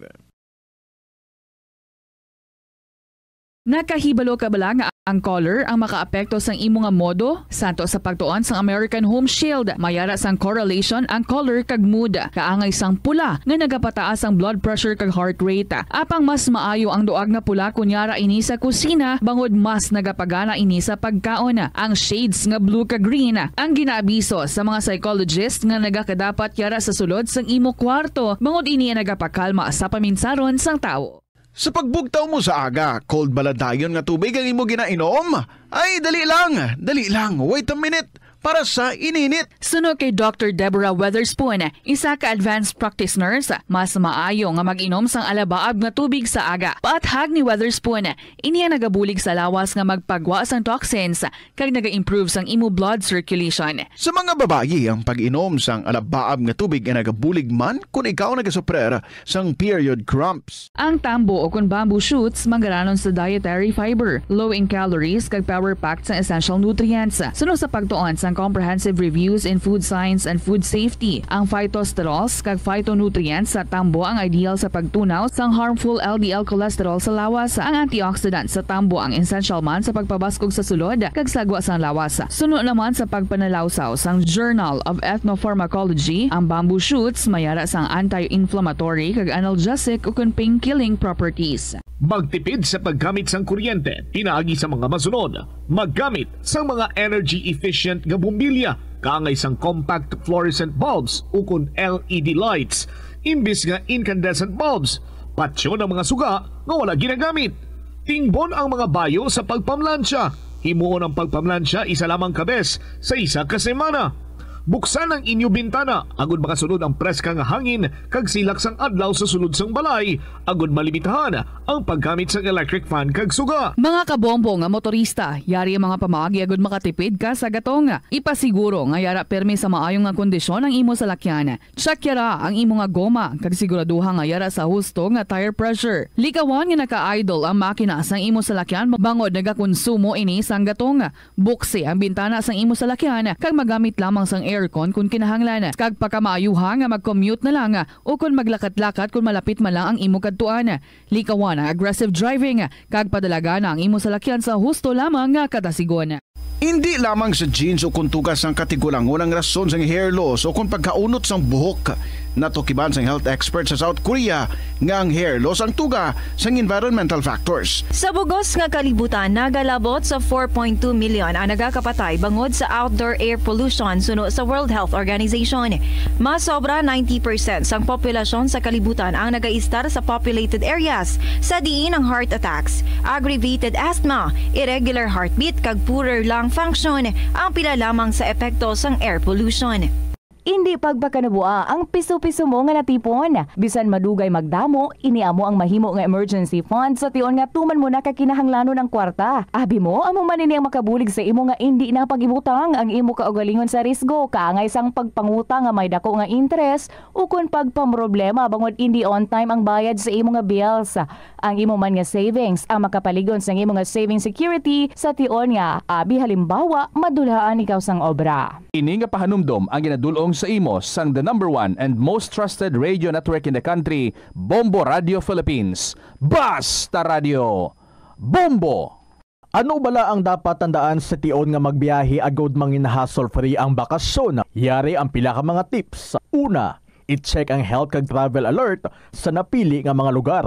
Nakahibalo ka bala nga ang color ang makaapekto sang imo nga modo? Santo sa pagtuon sang American Home Shield, may ara sang correlation ang color kag mood. Kaangay sang pula nga nagapataas ang blood pressure kag heart rate. Apang mas maayo ang duag nga pula kon yara ini sa kusina, bangod mas nagapagana ini sa pagkaon. Ang shades nga blue kag green ang ginaabiso sa mga psychologist nga nagakadapat yara sa sulod sang imo kwarto, bangod ini ang nagapakalma sa paminsaron sang tawo. Sa pagbugtaw mo sa aga, cold bala dayon nga tubig ang imo ginainom? Ay, dali lang, dali lang, wait a minute, para sa ininit. Suno kay Doctor Deborah Weatherspoon, isa ka advanced practice nurse, mas maayo nga mag-inom sang alabaab nga tubig sa aga. Paathag ni Weatherspoon, ini ang nagabulig sa lawas nga magpagwa sang toxins kag naga-improve sang imo blood circulation. Sa mga babayi, ang pag-inom sang alabaab nga tubig ay nagabulig man kon ikaw nagasuprer sang period cramps. Ang tambo o kon bamboo shoots manggaranon sa dietary fiber, low in calories, kag power-packed sang essential nutrients. Suno sa pagtuon sang Comprehensive Reviews in Food Science and Food Safety, ang phytosterols kag phytonutrients sa tambo ang ideal sa pagtunaw sang harmful L D L cholesterol sa lawas. Ang antioxidant sa tambo ang essential man sa pagpabaskog sa sulod kag sagwa sang lawas. Suno naman sa pagpanalawsaw sang Journal of Ethnopharmacology, ang bamboo shoots may ara sang anti-inflammatory kag analgesic ukon pain-killing properties. Magtipid sa paggamit sang kuryente pinaagi sa mga masunod: maggamit sang mga energy-efficient nga bombilya kaangay sang compact fluorescent bulbs ukon L E D lights imbis nga incandescent bulbs. Patyon ang mga suga nga wala ginagamit. Tingbon ang mga bayo sa pagpamlansya. Himuon ang pagpamlansya isa lamang ka bes sa isa ka semana. Buksan ang inyo bintana agud makasulod ang preska nga hangin kag silak sang adlaw sa sulod sang balay, agud malimitahan ang paggamit sang electric fan kag suga. Mga kabombo nga motorista, yari ang mga pamaagi agud makatipid ka sa gatong. Ipasiguro nga yara pirme sa maayo nga kondisyon ang imo salakyan. Check yara ang imo nga goma kag siguraduha nga yara sa husto nga tire pressure. Likawan nga naka-idle ang makina sang imo salakyan bangod nagakonsumo ini sang gatong. Buksi ang bintana sang imo salakyan kag magamit lamang sang aircon kon kinahanglan. Kag pakamaayuha nga mag-commute na lang o kon maglakat-lakat kon malapit man lang ang imo kadtuan. Likawan ang aggressive driving kag padalagana ang imo salakyan sa husto lamang nga kadasigon. Indi lamang sa genes o kon tuga sang katigulangon ang rason sang hair loss o kon pagkaunot sang buhok. Natukiban sang health expert sa South Korea nga ang hair loss ang tuga sang environmental factors. Sa bug-os nga kalibutan, nagalabot sa four point two million ang nagakapatay bangod sa outdoor air pollution, suno sa World Health Organization. Mas sobra ninety percent sang populasyon sa kalibutan ang nagaistar sa populated areas, sa diin ang heart attacks, aggravated asthma, irregular heartbeat, kag poorer lung function ang pila lamang sa epekto sang air pollution. Indi pagpakanabuaa ang piso-piso mo nga natipon. Bisan madugay magdamo, ini amo ang mahimo nga emergency fund sa tion nga tuman mo na ka kinahanglanon ang kwarta. Abi mo, amo man ini ang makabulig sa imo nga indi na pag-ibutang ang imo kaugalingon sa risgo, kaangay sang pagpangutang nga may dako nga interes, ukon pagpamroblema bangod indi on time ang bayad sa imo nga bills. Ang imo man nga savings ang makapalig-on sang imo nga saving security sa tion nga, abi halimbawa, madulhaan ikaw sang obra. Ini nga pahanumdom ang ginadul-ong sa imo sang the number one and most trusted radio network in the country, Bombo Radio Philippines. Basta Radio Bombo! Ano bala ang dapat tandaan sa tion nga magbiyahe agod mangin hassle-free ang bakasyon? Yari ang pila ka mga tips. Una, i-check ang health kag travel alert sa napili nga mga lugar.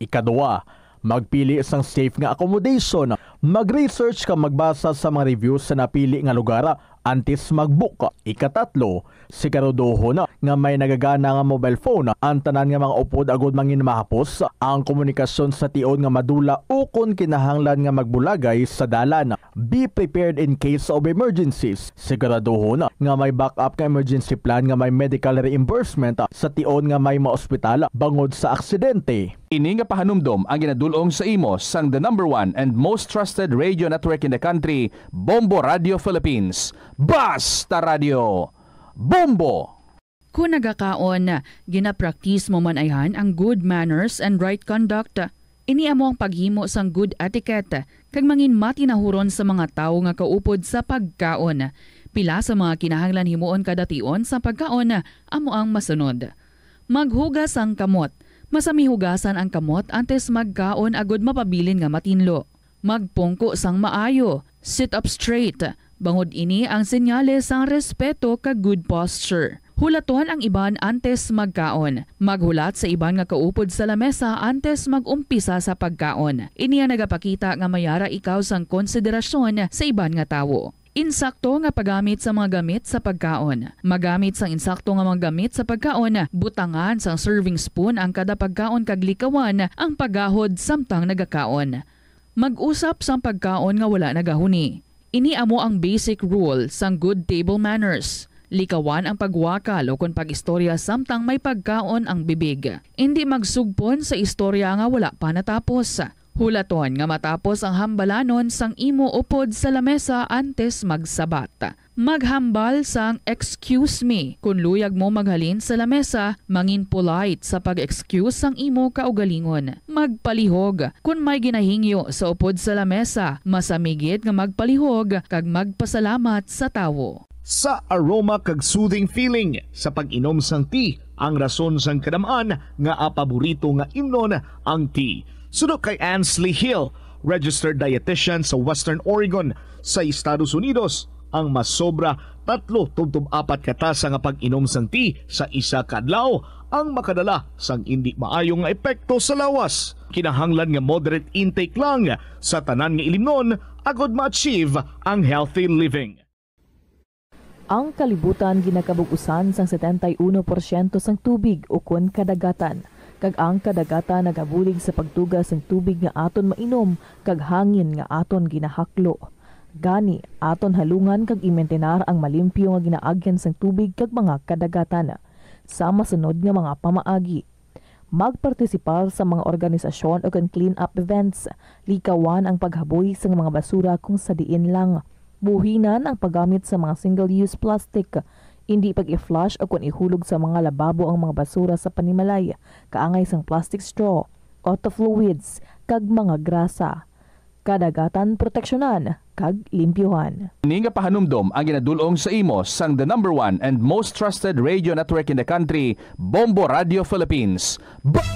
Ikaduha, magpili sang safe nga accommodation. Mag-research kag magbasa sa mga reviews sa napili nga lugar antes mag-book. Ikatatlo, siguraduhon nga may nagagana nga mobile phone ang tanan nga mga upod agod mangin mahapos ang komunikasyon sa tion nga madula ukon kinahanglan nga magbulagay sa dalan. Be prepared in case of emergencies. Siguraduhon nga may backup nga emergency plan nga may medical reimbursement sa tion nga may maospital bangod sa aksidente. Ini nga pahanumdom ang ginadul-ong sa imo sang the number one and most trusted radio network in the country, Bombo Radio Philippines. Basta Radio Bombo! Kon nagakaon, ginapraktis mo man ayhan ang good manners and right conduct. Ini amo ang paghimo sang good etiquette kag mangin matinahuron sa mga tawo nga kaupod sa pagkaon. Pila sa mga kinahanglan himuon kada tion sa pagkaon amo ang masunod. Maghugas sang kamot. Masami hugasan ang kamot antes magkaon agud mapabilin nga matinlo. Magpungko sang maayo. Sit up straight, bangod ini ang senyales sang respeto kag good posture. Hulaton ang iban antes magkaon. Maghulat sa iban nga kaupod sa lamesa antes mag-umpisa sa pagkaon. Ini ang nagapakita nga may ara ikaw sang konsiderasyon sa iban nga tawo. Insakto nga paggamit sa mga gamit sa pagkaon. Magamit sang insakto nga mga gamit sa pagkaon. Butangan sang serving spoon ang kada pagkaon kag likawan ang paggahod samtang nagakaon. Mag-usap sang pagkaon nga wala nagahuni. Ini amo ang basic rule sang good table manners. Likawan ang pagwakal ukon pag-istorya samtang may pagkaon ang bibig. Indi magsugpon sa istorya nga wala pa natapos. Hulaton nga matapos ang hambalanon sang imo upod sa lamesa antes magsabat. Maghambal sang "Excuse me" kon luyag mo maghalin sa lamesa. Mangin polite sa pag-excuse sang imo kaugalingon. Magpalihog kon may ginahingyo sa upod sa lamesa. Masami gid nga magpalihog kag magpasalamat sa tawo. Sa aroma kag soothing feeling sa pag-inom sang tea, ang rason sang kadam-an nga paborito nga imnon ang tea. Suno kay Ansley Hill, registered dietitian sa Western Oregon sa Estados Unidos, ang masobra tatlo tubtob apat ka tasa nga pag-inom sang tea sa isa ka adlaw ang makadala sang indi maayo nga epekto sa lawas. Kinahanglan nga moderate intake lang sa tanan nga ilimnon agud ma-achieve ang healthy living. Ang kalibutan ginakabug-usan sang setenta y uno porsyento sang tubig ukon kadagatan, kag ang kadagatan nagabulig sa pagtuga sang tubig nga aton mainom kag hangin nga aton ginahaklo. Gani, aton halungan kag imintinar ang malimpyo nga ginaagyan sang tubig kag mga kadagatan. Sa masunod nga mga pamaagi, magpartisipar sa mga organisasyon ukon clean-up events. Likawan ang paghaboy sang mga basura kung sa diin lang. Buhinan ang paggamit sa mga single-use plastic. Indi pag-i-flush ukon ihulog sa mga lababo ang mga basura sa panimalay, kaangay sang plastic straw, auto fluids, kag mga grasa. Kadagatan proteksyonan kag limpyuhan. Ini nga pahanumdom ang ginadul-ong sa imo sang the number one and most trusted radio network in the country, Bombo Radio Philippines. Ba-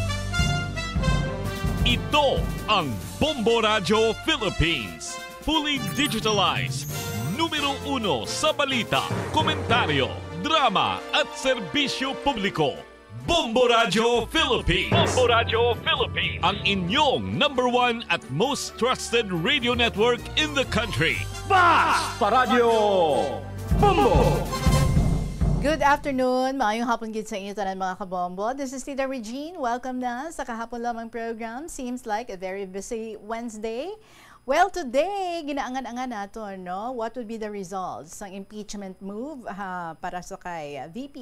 Ito ang Bombo Radio Philippines. Fully digitalized. Numero uno sa balita, komentaryo, drama at serbisyo publiko. Bombo Radio Philippines. Bombo Radio Philippines. Ang inyong number one at most trusted radio network in the country. Basta Radio Bombo! Good afternoon. Maayong hapon gid sa inyo tanan, mga kabombo. This is Tita Regine. Welcome na sa kahapon lamang program. Seems like a very busy Wednesday. Well, today, ginaangan-angan naton, no? What would be the results sang impeachment move, ha, para sa kay V P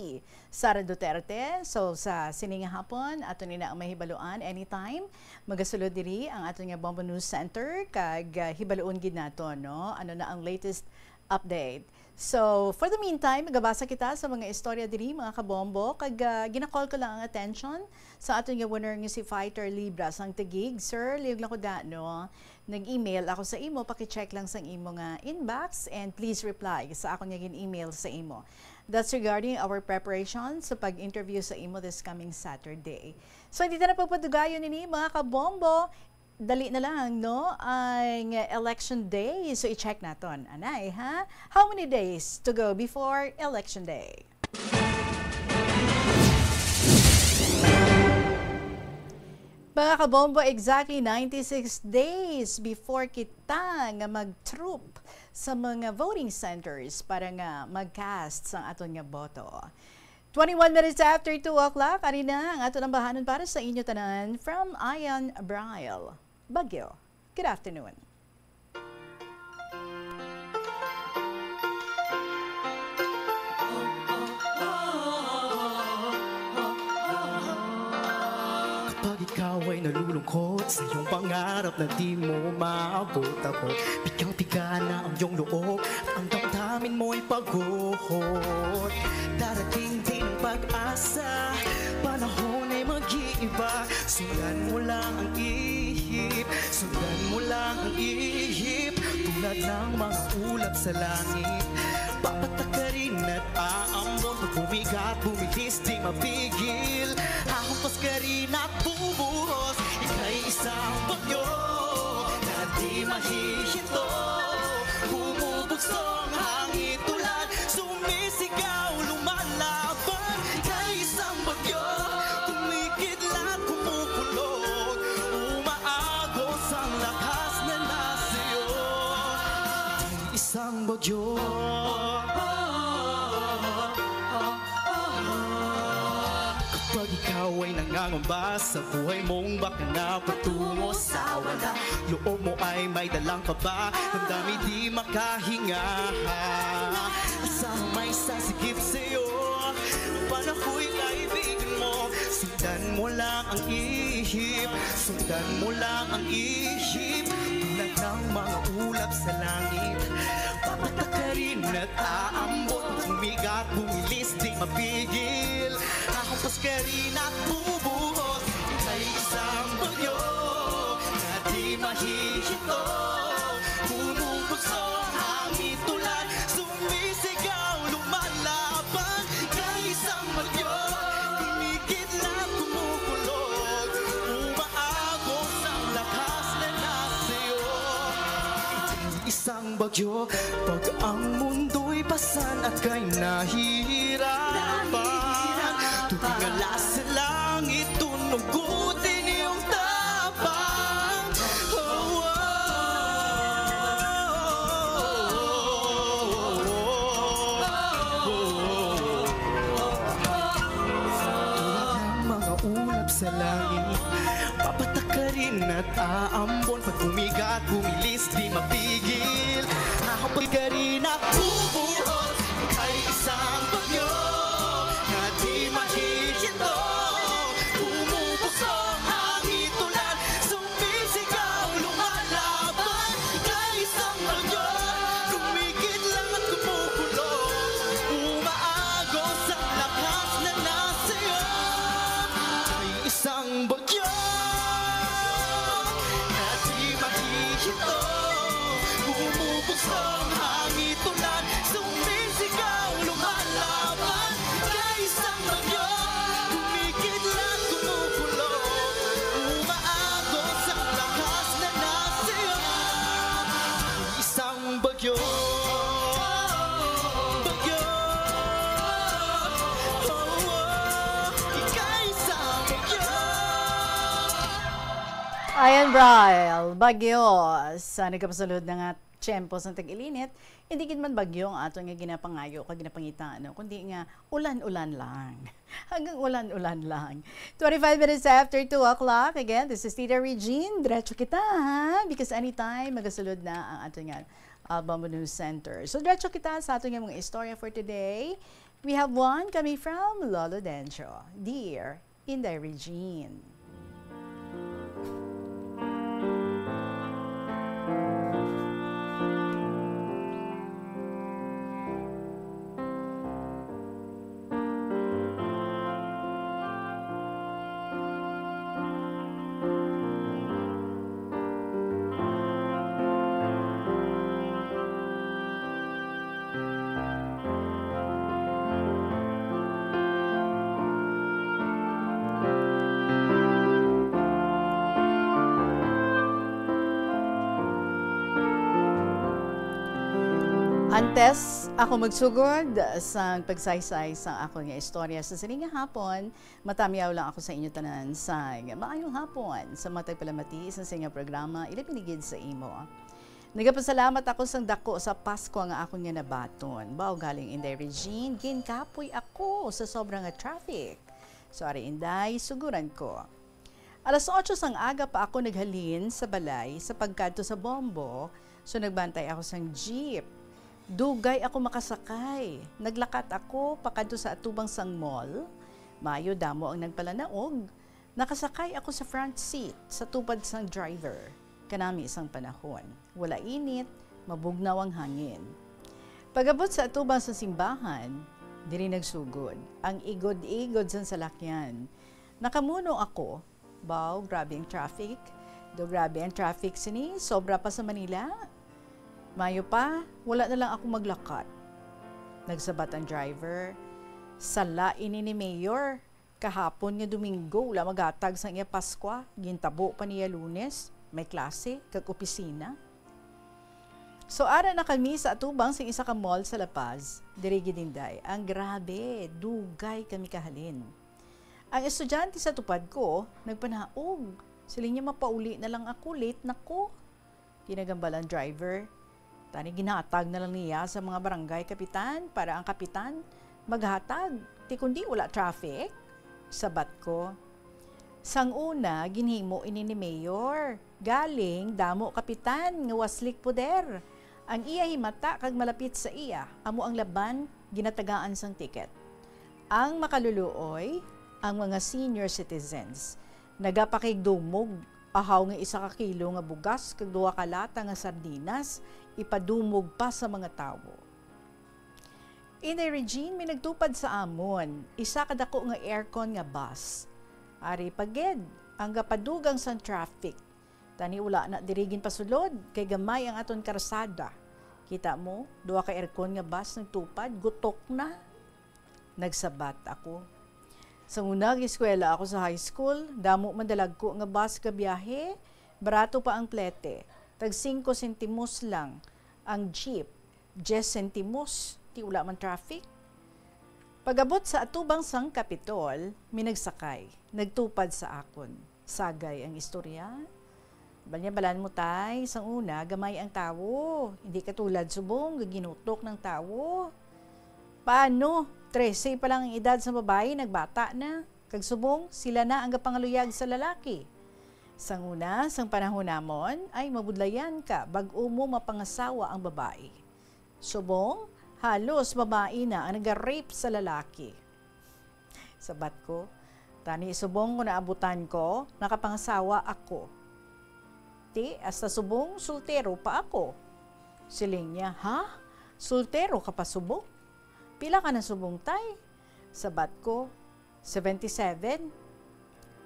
Sara Duterte? So, sa sini nga hapon, ato ni na ang mahibaluan anytime. Magasulod diri ang aton nga Bombo News Center, kag, ah, hibaluon gid naton, no? Ano na ang latest update. So, for the meantime, magabasa kita sa mga istorya diri, mga kabombo, kag, ah, ginakol ko lang ang attention sa aton nga winner nga si Fighter Libra sang Taguig. Sir, liyog lang ko da, no? Nag-email ako sa imo, paki-check lang sang imo nga inbox and please reply sa akon nga gin-email sa imo. That's regarding our preparation sa pag-interview sa imo this coming Saturday. So, hindi na pagpadugayon ini, mga kabombo. Dali na lang, no? Ang election day. So, i-check naton. Anay, ha? How many days to go before election day? Mga kabombo, exactly ninety-six days before kita nga mag-troop sa mga voting centers para nga mag-cast sang aton nga boto. Twenty-one minutes after two o'clock, ari na ang aton ambahanon para sa inyo tanan from Ian Braille, Baguio. Good afternoon. Kapag ikaw ay nalulungkot sa iyong pangarap na di mo maabot-abot, pigang-piga na ang iyong loob, ang damdamin mo'y pagod. Darating din ang pag-asa, panahon ay mag-iiba. Sundan mo lang ang ihip, sundan mo lang ang ihip, tulad ng mga ulap sa langit. Papatakarin at aambon, pag bumigat, bumilis, di mapigil. Hahampas ka rin at bubuhos, ika'y isang bagyo na di mahihinto. Bumubugso ang hangin, tulad sumisigaw, lumalaban. Ika'y isang bagyo, kumikidlat, kumukulot, umaagos ang lakas na nasa iyo. Isang bagyo. Kapag ikaw ay nangangamba sa buhay mong baka na patungo sa wala, loob mo ay may dalang kaba, damdamin di makahinga. Asahan may sasigip sa'yo, panahoy kaibigan mo. Sundan mo lang ang ihip, sundan mo lang ang ihip, tulad ng mga ulap sa langit. Papatakarin at aambon, bumigat, bumilis, di mapigil. Hahampas ka rin at bubuhos, ika'y isang bagyo na di mahihinto. Bumubugso ang hangin, tulad sumisigaw, lumalaban. Ika'y isang bagyo, kumikidlat, kumukulot, umaagos ang lakas na nasa iyo. Isang bagyo, pag ang mundo'y pasan at kay nahihirapan, tutingala sa langit, tunugutin iyong tapang. Oh, oh, oh, oh, oh. Tulad ng mga ulap sa langit, papatakarin at aambon, pag bumigat, bumilis, di mapigil. Hahampas ka rin at bubuhos, ika'y isang bagyo na di mahihinto. Bumubugso ang hangin, tulad sumisigaw, lumalaban. Ika'y isang bagyo, kumikidlat, kumukulot, umaagos ang lakas na nasa iyo. Ika'y isang bagyo na di mahihinto. Bumubugso ang hangin, tulad sumisigaw, lumalaban. Ika'y isang bagyo, kumikidlat, kumukulot, umaagos ang lakas na nasa iyo. Isang bagyo, bagyo, oh, oh, ika'y isang bagyo. Ian Braille, Bagyo, sa nagkapasulod na nga tiyempo sang tag-ilinit, hindi gid man bagyo ang aton nga ginapangayo kag ginapangita, no? Kundi nga ulan-ulan lang. Hanggang ulan-ulan lang. Twenty-five minutes after two o'clock. Again, this is Tita Regine. Diretso kita, ha? Because anytime, magasulod na ang aton nga Alba Munu Center. So, diretso kita sa aton nga mga istorya for today. We have one coming from Lolo Dencho. Dear Inday Regine. Antes ako magsugod sang pagsaysay sang akon nga istorya sa sini nga hapon, matamyaw lang ako sa inyo tanan sa maayong hapon sa mga tagpalamati sa sini nga programa, ilabi na gid sa imo. Nagapasalamat ako sang dako sa Pasko nga akon nga nabaton. Baw galing, Inday Regine, ginkapoy ako sa sobra nga traffic. Sorry, Inday, suguran ko. Alas otso sang aga pa ako naghalin sa balay sa pagkadto sa Bombo, so nagbantay ako sang jeep. Dugay ako makasakay. Naglakat ako pakadto sa atubang sang mall. Maayo damo ang nagpalanaog. Nakasakay ako sa front seat, sa tupad sang driver. Kanami sang panahon. Wala init, mabugnaw ang hangin. Pag-abot sa atubang sa simbahan, diri nagsugod ang igod-igod sang salakyan. Nakamuno ako, baw, grabe ang traffic. Do grabe ang traffic sini, sobra pa sa Manila. Maayo pa, wala na lang ako maglakat. Nagsabat ang driver, "Sala ini ni Mayor. Kahapon nga Domingo, wala maghatag sang iya Paskwa. Gintabo pa niya Lunes, may klase, kag opisina." So, ara na kami sa atubang sing isa ka mall sa La Paz. Diri gid, Inday, ang grabe, dugay kami kahalin. Ang estudyante sa tupad ko, nagpanaog. Siling niya, "Mapauli na lang ako, late na ko." Ginagambal ang driver. Tani ginhatag na lang niya sa mga barangay kapitan para ang kapitan maghatag. Ti kundi wala traffic? Sabat ko. Sang una, ginhimo ini ni Mayor. Galing, damo kapitan nga waslik poder. Ang iya himata kag malapit sa iya, amo ang laban, ginatagaan sang ticket. Ang makaluluoy, ang mga senior citizens. Nagapakigdumog, ahaw nga isa ka kilo nga bugas kag duha ka lata nga sardinas, ipadumog pa sa mga tawo. Inday Regine, may nagtupad sa amon, isa ka dako nga aircon nga bus. Ari pa gid, ang gapadugang sang traffic. Tani wala na diri ginpasulod, kay gamay ang aton karsada. Kita mo, duha ka aircon nga bus nagtupad, gutok na. Nagsabat ako. Sang una, nag-eskwela ako sa high school, damo man dalagko nga bus gabiyahe, barato pa ang plete. Tag singko sentimos lang ang jeep, dyes sentimos, ti wala man traffic. Pag-abot sa atubang sang Capitol, may nagsakay, nagtupad sa akon. Sagay ang istorya. Banya balan mo, tay, sang una, gamay ang tawo. Hindi katulad subong, nga ginutok ng tawo. Paano? Trese pa lang ang edad sa babayi, nagbata na. Kag subong, sila na ang gapangaluyag sa lalaki. Sang una, sang panahon namon, ay mabudlayan ka, bag-o mo mapangasawa ang babayi. Subong, halos babayi na ang naga-rape sa lalaki. Sabat ko, tani subong ko naabutan ko, nakapangasawa ako. Ti, hasta subong, soltero pa ako. Siling niya, "Ha? Soltero ka pa subong? Pila ka na subong, tay?" Sabat ko, "Seventy-seven."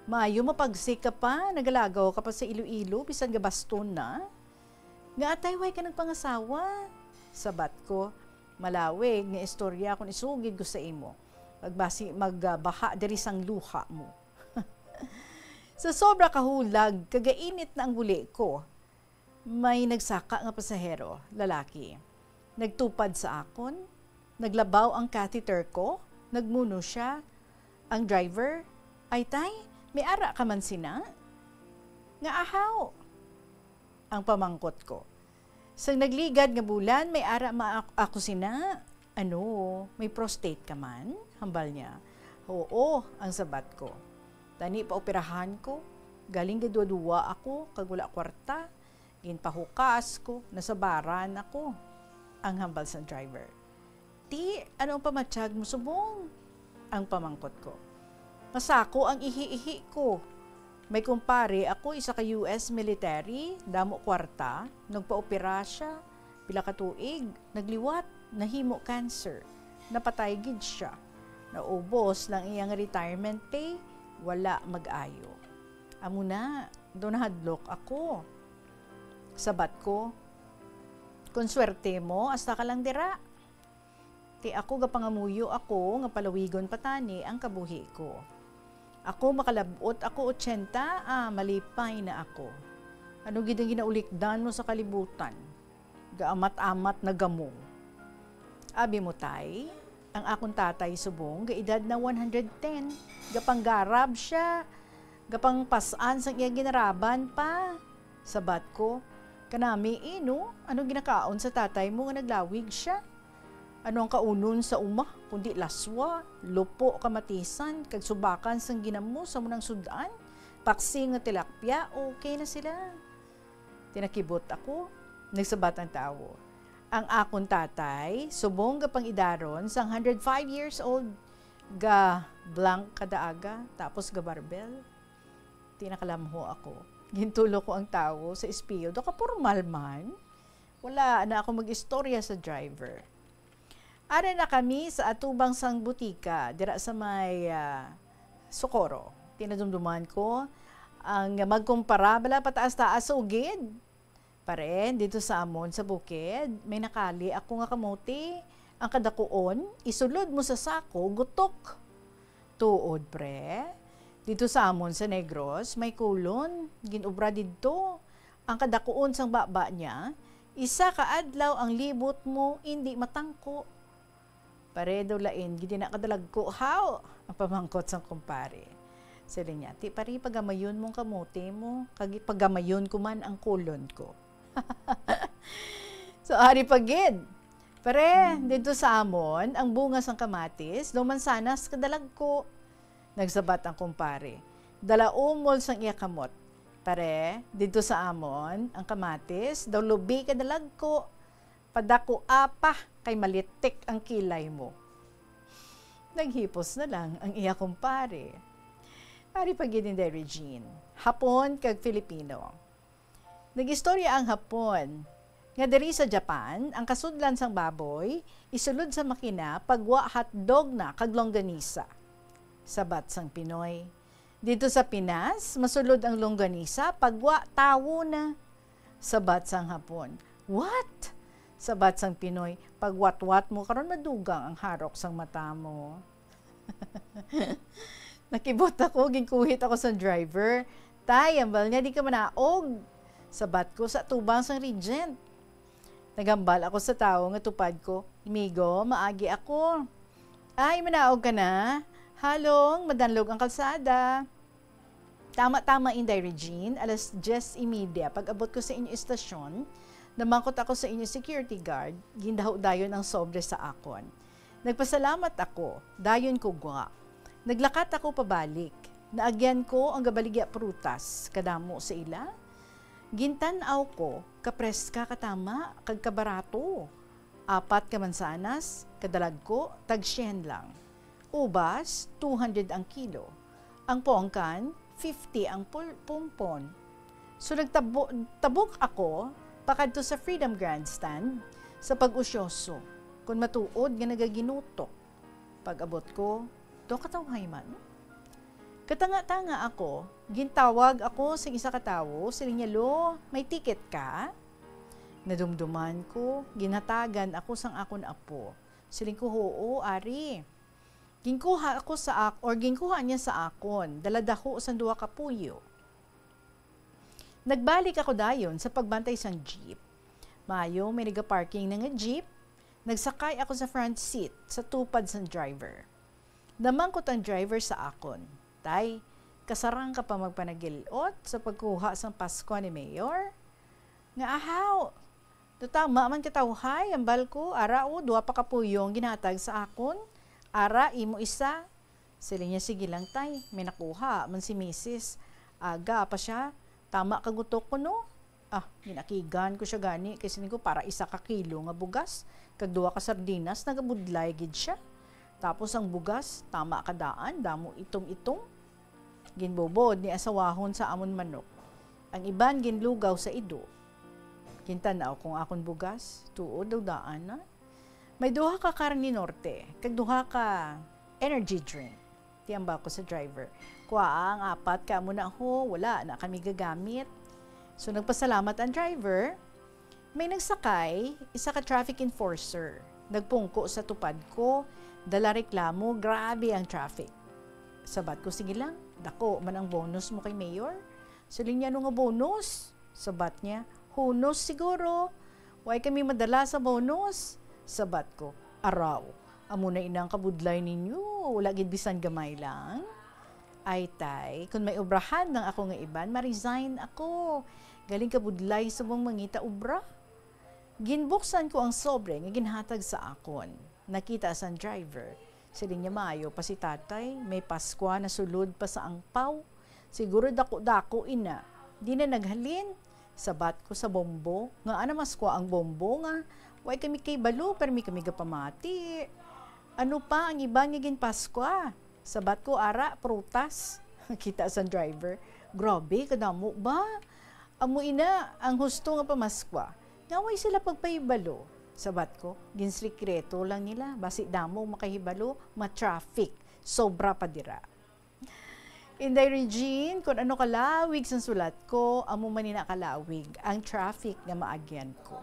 "Maayo, mapagsik ka pa, nagalagaw ka pa sa Iloilo, bisan gabaston na. Nga atay, way ka nagpangasawa?" Sabat ko, "Malawig nga istorya kung isugid ko sa imo. Magbasi, magbaha diri sang luha mo." Sa sobra kahulag, kagainit na ang buli ko. May nagsaka nga pasahero, lalaki. Nagtupad sa akon, naglabaw ang catheter ko, nagmuno siya. Ang driver, "Ay, tay, may ara ka man sina?" "Nga ahaw?" ang pamangkot ko. Sang nagligad nga bulan, may ara ma-, ako sina, "Ano, may prostate ka man?" hambal niya. "Oo," ang sabat ko. "Tani paoperahan ko. Galing gaduwa-duwa ako, kag wala kwarta. Ginpahukas ko, nasabaran ako," ang hambal sang driver. "Ti, ano ang pamatyag mo subong?" ang pamangkot ko. "Masako ang ihi-ihi ko. May kumpare ako, isa ka U S military, damo kwarta, nagpaopera siya, pila ka tuig, nagliwat, nahimo cancer. Napatay gid siya. Naubos lang iyang retirement pay, wala mag-ayo. Amo na, daw nahadlok ako." Sabat ko, "Kon swerte mo, hasta ka lang dira. Ti ako, gapangamuyo ako nga palawigon pa tani ang kabuhi ko. Ako, makalab-ot ako otsenta, ah, malipay na ako. Ano gid ang ginaulikdan mo sa kalibutan? Gaamat-amat na gamo." "Abi mo, tay, ang akon tatay subong gaedad na one hundred ten. Gapanggarab sia, gapangpas-an sang iya ginaraban pa." Sabat ko, "Kanami, eh, no? Ano ginakaon sa tatay mo nga naglawig sia? Ano ang kaunon sa uma, kundi laswa, lupo, kamatisan, kag subakan sang ginamo sa munang sud-an? Paksi nga tilapia, okay na sila." Tinakibot ako. Nagsabat ang tawo, "Ang akon tatay, subong gapangidaron sang hundred five years old, ga blank kada aga, tapos ga barbel." Tinakalamho ako. Gintulo ko ang tawo sa espiyo. Daw kapormal man. Wala na ako mag-istorya sa driver. Ara na kami sa atubang sang butika, dira sa may, ah, Socorro. Tinadumduman ko ang magkumpara bala pataas-taas sa ugid. "Pare, dito sa amon sa bukid, may nakali ako nga kamote. Ang kadakuon, isulod mo sa sako, gutok." "Tuod, pre? Dito sa amon sa Negros, may kulon, gin-obra didto. Ang kadakuon sang baba niya, isa ka adlaw ang libot mo indi matangko." "Pare, daw lain gid na kadalagko, haw?" ang pamangkot sang kumpare. Siling niya, "Ti, pare, pagamayon mong kamote mo, kag pagamayon ko man ang kulon ko." So, ari pa gid. "Pare, dito sa amon, ang bunga sang kamatis, daw mansanas kadalagko." Nagsabat ang kumpare, dalaumol sang iya kamot, "Pare, dito sa amon, ang kamatis, daw lubi kadalagko. Padakoa pa, kay malitik ang kilay mo." Naghipos na lang ang iya kumpare. Ari pa gid, Inday Regine, Hapon kag Filipino. Nag-istorya ang Hapon nga diri sa Japan, ang kasudlan sang baboy isulod sa makina pagwa hotdog na kag longganisa. Sabat sang Pinoy, "Dito sa Pinas, masulod ang longganisa pagwa tawo na." Sabat sang Hapon, "What?" Sabat sang Pinoy, "Pagwatwat mo karon, madugang ang harok sang mata mo." Nakibot ako, ginkuhit ako sa driver. "Tay," hambal niya, "di ka manaog." Sabat ko, "Sa tubang sang Regent." Naghambal ako sa tawo nga tupad ko, "Migo, maagi ako." "Ay, manaog ka na? Halong, madanlog ang kalsada." Tama-tama, Inday Regine, alas dyes y media, pag-abot ko sa inyo istasyon, namangkot ako sa inyo security guard, gindaho dayon ang sobre sa akon. Nagpasalamat ako, dayon ko gwa. Naglakat ako pabalik. Naagyan ko ang gabaligya prutas, kadamo sa ila. Gintan-aw ko, kapreska, katama, kag kabarato. Apat ka mansanas, kadalagko, tag syen lang. Ubas, two hundred ang kilo. Ang pongkan, fifty ang pul-, pumpon. So, nagtabo-, tabok ako pakadto sa Freedom Grandstand sa pag-usyoso, kon matuod nga nagaginutok. Pag-abot ko, daw katawhay man. Katanga-tanga ako, gintawag ako sing isa ka tawo, siling niya, "Lo, may ticket ka?" Nadumduman ko, ginhatagan ako sang akon apo. Siling ko, "Huo, ari." Ginkuha ako sa ak-, or ginkuha niya sa akon, dala daho sang duha ka puyo. Nagbalik ako dayon sa pagbantay sang jeep. Maayo, may nagaparking na nga jeep. Nagsakay ako sa front seat, sa tupad sang driver. Namangkot ang driver sa akon, "Tay, kasarang ka pa magpanagil-ot sa pagkuha sang Paskwa ni Mayor?" Nga, "Ahaw, Tama man, katawhay, ambal ko, ara, o, duha pa ka puyong ginhatag sa akon. Ara, imo isa. Siling niya, "Sige lang, tay, may nakuha man si misis. Aga pa siya, tama ka gutok ko, no?" Ah, ginakigan ko siya gani, kay siling ko, para isa ka kilo nga bugas, kag duha ka sardinas, nagabudlay gid siya. Tapos ang bugas, tama ka daan, damo itom-itom. Ginbubod ni asawahon sa amon manok. Ang iban ginlugaw sa ido. Gintan-aw ko ang akon bugas, tuod daw daan na. May duha ka karne norte, kag duha ka energy drink. Tiambal ko sa driver, "Kuhaa ang apat ka amo na ho, wala na kami gagamit." So, nagpasalamat ang driver. May nagsakay, isa ka traffic enforcer. Nagpungko sa tupad ko, dala reklamo, grabe ang traffic. Sabat ko, "Sige lang, dako man ang bonus mo kay Mayor." Siling niya, "Ano nga bonus?" Sabat niya, "Hunos siguro. Way kami madala sa bonus." Sabat ko, "Araw, amo na ina ang kabudlay ninyo. Wala gid bisan gamay lang." Ay, tay, kung may obrahan ang ako nga iban, ma-resign ako. Galing kabudlay subong mangita obra. Ginbuksan ko ang sobre nga ginhatag sa akon. Nakita sang driver. Siling niya, "Maayo pa si tatay, may Paskwa na sulod pa sa angpaw. Siguro dako-dako ina. Di na naghalin." Sabat ko sa Bombo, "Ngaa namaskwa ang Bombo nga way kami kahibalo, permi kami gapamati? Ano pa ang iban nga ginpaskwa?" Sabat ko, "Ara, prutas." Kita sang driver, "Grabe, kadamo ba? Amo ina ang husto nga pamaskwa. Nga way sila pagpahibalo?" Sabat ko, "Ginsikreto lang nila. Basi damo makahibalo, ma-traffic. Sobra pa dira." Inday Regine, kung ano kalawig sang sulat ko, amo man ina kalawig ang traffic nga maagyan ko.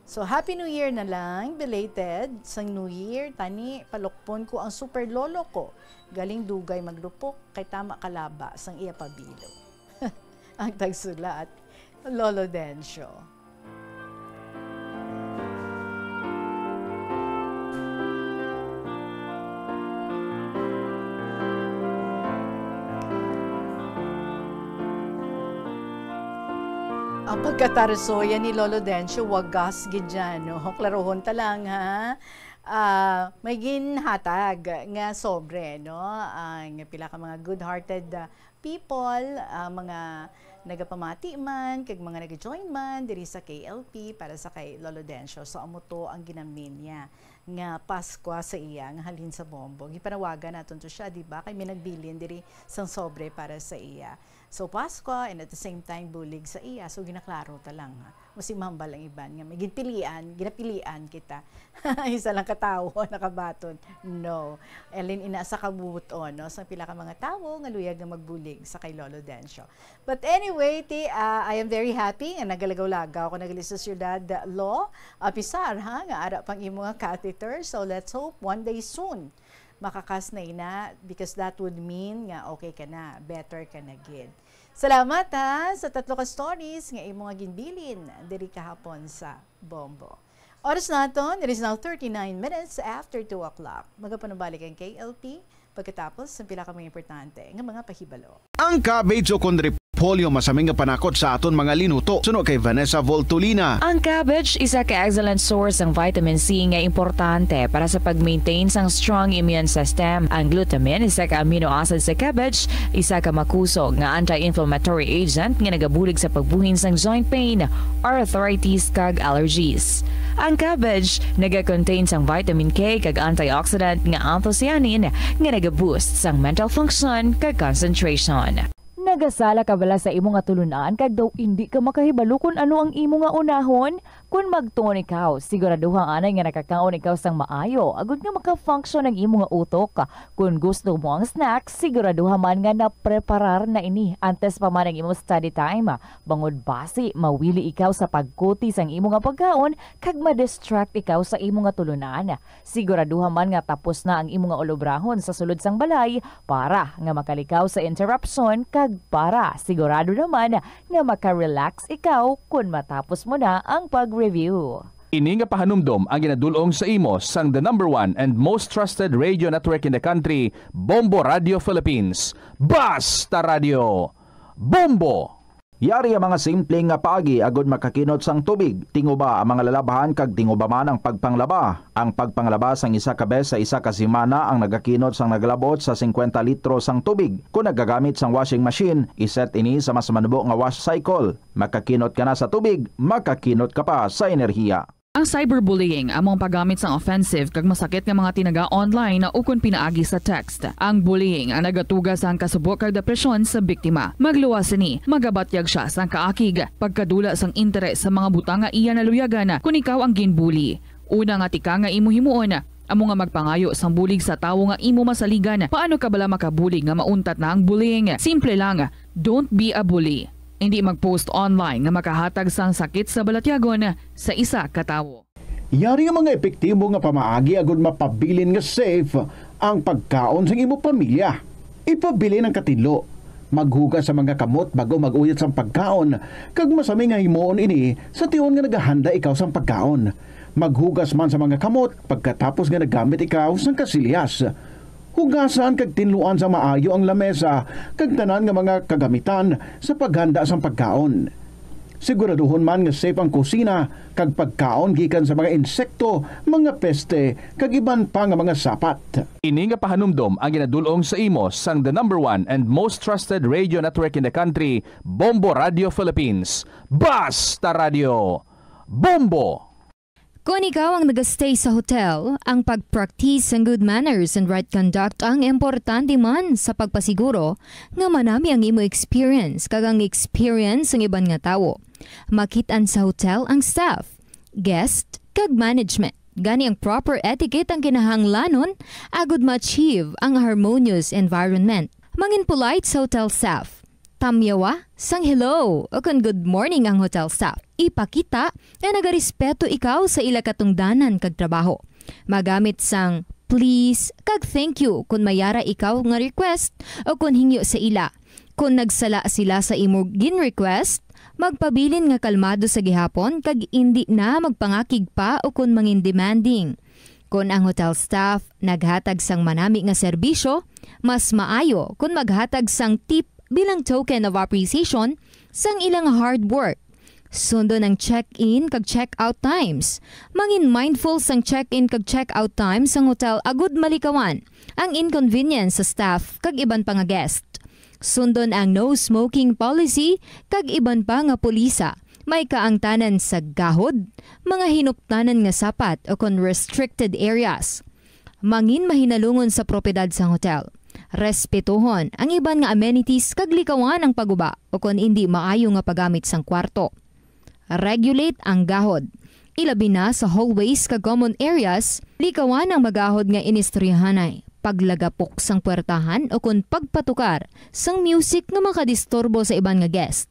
So, Happy New Year na lang, belated sang New Year. Tani, palukpon ko ang super lolo ko. Galing dugay maglupok, kay tama kalaba sang iya pabilo. Ang tagsulat, Lolo Dencio. Ang pagkatarsoya ni Lolo Dencio, wagas gid dyan, no? Klarohon ta lang, ha? Ah, may ginhatag nga sobre, no? Ang pila ka mga good-hearted, ah, people, ah, mga nagapamati man, kag mga nag-join man diri sa K L P para sa kay Lolo Dencio. So, amo to ang ginamin niya nga Paskwa sa iya, nga halin sa Bombo. Gipanawagan naton to siya, di ba? Kay may nagbilin diri sang sobre para sa iya. So, Paskwa, and at the same time, bulig sa iya. So, ginaklaro ta lang, ha? Masimambal ang iban nga may ginpilian, ginapilian kita. Isa lang ka tawo nakabaton. No. Elin ina sa kabubuton, no? Sa pila ka mga tawo nga luyag nga magbulig sa kay Lolo Dencio. But anyway, ti, ah, I am very happy nga nagalagaw-lagaw ko nagali sa syudad, Lo. Apisar, ha, nga ara pang imo nga catheter. So let's hope one day soon makakas na ina, because that would mean nga okay ka na, better ka na gid. Salamat, ha, sa tatlo ka stories nga imo nga ginbilin diri kahapon sa Bombo. Oras naton, it is now thirty-nine minutes after two o'clock. Magapanubalik ang K L P pagkatapos sa pila ka mga importante nga mga pahibalo. Ang cabbage ukon repolyo masaming nga panakot sa aton mga linuto. Suno kay Vanessa Voltolina. Ang cabbage isa ka excellent source sang vitamin C nga importante para sa pag-maintain sang strong immune system. Ang glutamine, isa ka amino acid sa cabbage, isa ka makusog nga anti-inflammatory agent nga nagabulig sa pagbuhin sang joint pain, arthritis, kag allergies. Ang cabbage naga-contain sang vitamin K kag antioxidant nga anthocyanin nga naga-boost sang mental function kag concentration. Nagasala ka bala sa imo nga tulunan kag daw indi ka makahibalo kon ano ang imo nga unahon? Kon magtuon ikaw, siguraduha anay nga nakakaon ikaw sang maayo agod nga maka-function ang imo nga utok. Kon gusto mo ang snack, siguraduha man nga napreparar na ini antes pa man ang imo study time. Bangod basi mawili ikaw sa pagkuti sang imo nga pagkaon kag ma-distract ikaw sa imo nga tulunan. Siguraduha man nga tapos na ang imo nga ulobrahon sa sulod sang balay para nga makalikaw sa interruption kag para sigurado naman nga maka-relax ikaw kon matapos mo na ang pag-review. Ini nga pahanumdom ang ginadul-ong sa imo sang the number one and most trusted radio network in the country, Bombo Radio Philippines. Basta Radio! Bombo! Yari ang mga simple nga paagi agud makakinot sang tubig. Tinguba ang mga lalabhan kag tinguba man ang pagpanglaba. Ang pagpanglaba sang isa ka bes sa isa ka semana ang nagakinot sang nagalabot sa singkwenta litro sang tubig. Kon nagagamit sang washing machine, iset ini sa mas manubo nga wash cycle. Makakinot ka na sa tubig, makakinot ka pa sa enerhiya. Ang cyberbullying amo ang paggamit sang offensive kag masakit nga mga tinaga online ukon pinaagi sa text. Ang bullying ang nagatuga sang kasubo kag depresyon sa biktima. Magluwas sini, magabatyag sia sang kaakig, pagkadula sang interes sa mga butang nga iya naluyagan kon ikaw ang ginbully. Una nga tikang nga imo himuon, amo nga magpangayo sang bulig sa tawo nga imo masaligan. Paano ka bala makabulig nga mauntat na ang bullying? Simple lang, don't be a bully. Hindi mag-post online nga makahatag sang sakit sa balatyagon sa isa ka tawo. Yari nga mga epektibo nga pamaagi agud mapabilin nga safe ang pagkaon sang imo pamilya. Ipabilin ang katinlo. Maghugas sa mga kamot bago mag-uyat sang pagkaon, kag masami nga himuon ini sa tion nga nagahanda ikaw sang pagkaon. Maghugas man sa mga kamot pagkatapos nga naggamit ikaw sang kasilyas. Hugasan kag tinluan sa maayo ang lamesa kag tanan nga mga kagamitan sa paghanda sang pagkaon. Siguraduhon man nga safe ang kusina kag pagkaon gikan sa mga insekto, mga peste, kag iban pa nga mga sapat. Ini nga pahanumdom ang ginadul-ong sa imo sang the number one and most trusted radio network in the country, Bombo Radio Philippines. Basta Radio, Bombo! Kon ikaw ang nagastay sa hotel, ang pag-practice sang good manners and right conduct ang importante man sa pagpasiguro nga manami ang imo experience kag ang experience sang iban nga tawo. Makit-an sa hotel ang staff, guest, kag management. Gani ang proper etiquette ang kinahanglanon agud ma-achieve ang harmonious environment. Mangin polite sa hotel staff. Tamyawa sang hello ukon good morning ang hotel staff. Ipakita nga nagarespeto ikaw sa ila katungdanan kag trabaho. Magamit sang please kag thank you kon may ara ikaw nga request o kon hingyo sa ila. Kon nagsala sila sa imo gin-request, magpabilin nga kalmado sa gihapon kag indi na magpangakig pa o kon mangin demanding. Kon ang hotel staff naghatag sang manami nga serbisyo, mas maayo kon maghatag sang tip bilang token of appreciation sang ilang hard work. Sundon ang check-in kag check-out times. Mangin mindful sang check-in kag check-out times sang hotel agud malikawan ang inconvenience sa staff kag iban pa nga guest. Sundon ang no smoking policy kag iban pa nga pulisa. May kaangtanan sa gahod, mga hinuktanan nga sapat o kon restricted areas. Mangin mahinalungon sa propiedad sang hotel. Respetuhon ang iban nga amenities kag likawan ang paguba o kon indi maayo nga paggamit sang kwarto. Regulate ang gahod. Ilabi na sa hallways kag common areas, likawan ang magahod nga inistoryahanay, paglagapok sang puwertahan o kon pagpatukar sang music nga makadisturbo sa iban nga guest.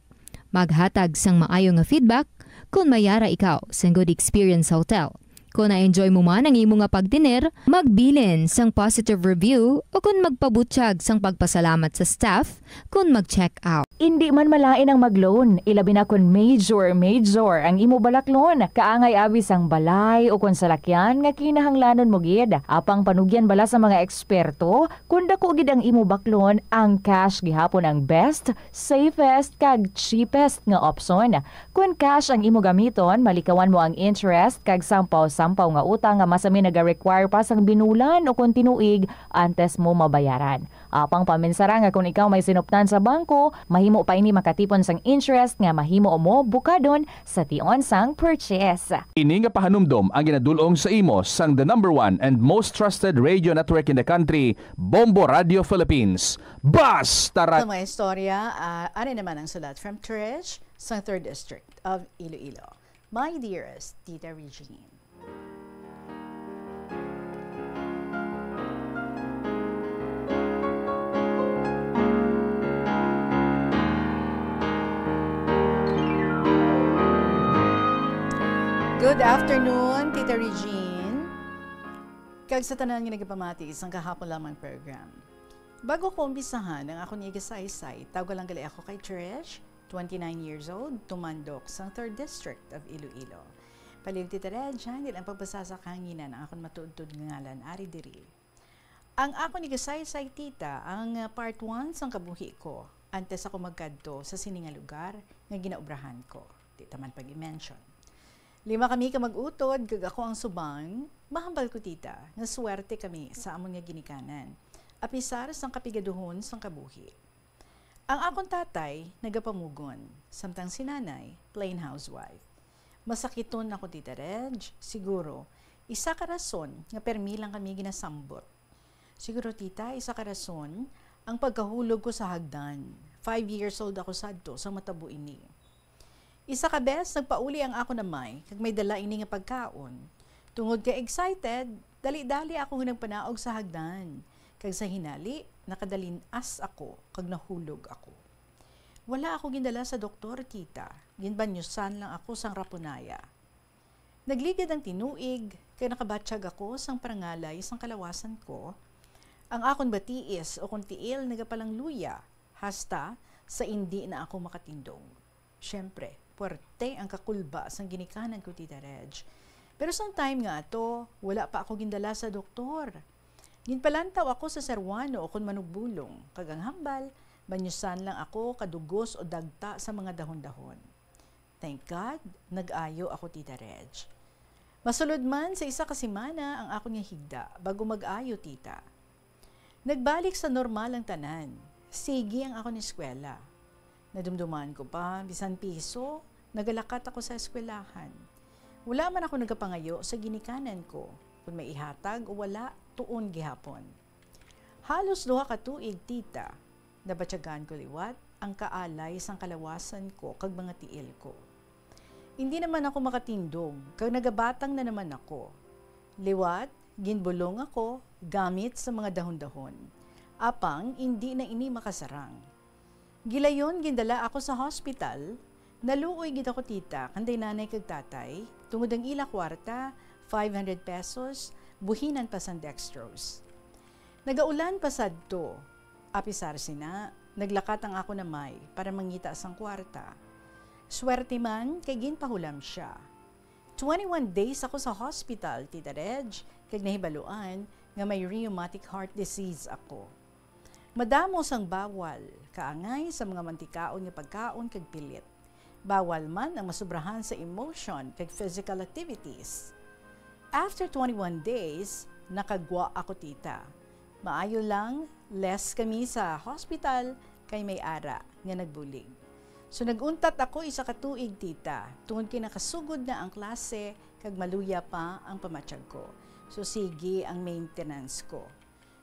Maghatag sang maayo nga feedback kon may ara ikaw sang good experience sa hotel. Kon na-enjoy mo man ang imo nga pagtener, magbilin sang positive review o kon magpabutyag sang pagpasalamat sa staff kon mag-check out. Indi man malain ang mag-loan, ilabi na kon major, major ang imo balaklon. Kaangay abi sang balay o kon salakyan nga kinahanglanon mo gid. Apang panugyan bala sa mga eksperto, kon dako gid ang imo baklon, ang cash gihapon ang best, safest, kag cheapest nga opsyon. Kon cash ang imo gamiton, malikawan mo ang interest kag sampaw-sampaw nga utang nga masami naga-require pa sang binulan o kon tinuig antes mo mabayaran. Apang paminsara nga kon ikaw may sinuptan sa bangko, mahimo pa ini makatipon sang interest nga mahimo mo bukadon sa tion sang purchase. Ini nga pahanumdom ang ginadul-ong sa imo sang the number one and most trusted radio network in the country, Bombo Radio Philippines. Basta Ra- Sa mga istorya, ah, ano naman ang sulat from Trish sa Third District of Iloilo. My dearest Tita Regine. Good afternoon, Tita Regine. Kag sa tanan nga nagapamati sang kahapon lamang program. Bago ko umpisahan ang akon igasaysay, tawga lang gali ako kay Trish, twenty-nine years old, tumandok sang Third District of Iloilo. Palihog, Tita Reg, hindi lang pagbasa sa kahanginan ang akon matuodtod nga ngalan ari diri. Ang akon igasaysay, Tita, ang, ah, part one sang kabuhi ko. antes ako magkadto sa sini nga lugar nga ginaobrahan ko. Di ta man pag-i-mention. Lima kami ka mag-utod, kag ako ang subang. Mahambal ko, tita, nga swerte kami sa amon nga ginikanan, apisar sang kapigaduhon sang kabuhi. Ang akon tatay nagapamugon, samtang si nanay plain housewife. Masakiton ako, Tita Reg, siguro isa ka rason nga permi lang kami ginasambot. Siguro, tita, isa ka rason ang pagkahulog ko sa hagdan. Five years old ako sadto sa matabo ini. Isa ka bes, nagpauli ang akon amay kag may dala ini nga pagkaon. Tungod kay excited, dali-dali ako nga nagpanaog sa hagdan. Kag sa hinali, nakadalin-as ako kag nahulog ako. Wala ako gindala sa doktor, tita. Ginbanyusan lang ako sang rapunaya. Nagligad ang tinuig, kag nakabatyag ako sang parangalay sang kalawasan ko. Ang akon batiis o kon tiil nagapalangluya, hasta sa indi na ako makatindog. Siyempre, puwerte ang kakulba sang ginikanan ko, Tita Reg. Pero sang time nga ato, wala pa ako gindala sa doktor. Ginpalantaw ako sa seruano o kon manugbulong, kag ang hambal, banyusan lang ako kadugos o dagta sa mga dahon-dahon. Thank God, nag-ayo ako, Tita Reg. Masulod man sa isa ka semana ang akon nga higda bago mag-ayo, tita. Nagbalik sa normal ang tanan. Sige ang akon eskwela. Nadumduman ko pa, bisan piso, nagalakat ako sa eskwelahan. Wala man ako nagapangayo sa ginikanan ko, kung may ihatag o wala, tuon gihapon. Halos duha ka tuig, tita, nabatyagan ko liwat ang kaalay sang kalawasan ko kag mga tiil ko. Indi naman ako makatindog, kag nagabatang na naman ako. Liwat, ginbulong ako gamit sa mga dahon-dahon. Apang indi na ini makasarang. Gilayon, gindala ako sa hospital. Naluoy gid ako, tita, kanday nanay kag tatay, tungod ang ila kwarta, five hundred pesos, buhinan pa sang dextrose. Nagaulan pa sadto. Apisar sina, naglakat ang akon amay para mangita sang kwarta. Swerte man kay ginpahulam sia. Twenty-one days ako sa hospital, Tita Reg, kag nahibaluan nga may rheumatic heart disease ako. Madamo sang bawal, kaangay sa mga mantikaon nga pagkaon kag pilit. Bawal man ang masubrahan sa emotion kag physical activities. After twenty-one days, nakagwa ako, tita. Maayo lang, less kami sa hospital kay may ara nga nagbulig. So, nag-untat ako isa ka tuig, tita, tungod kay nakasugod na ang klase kag maluya pa ang pamatyag ko. So, sige ang maintenance ko.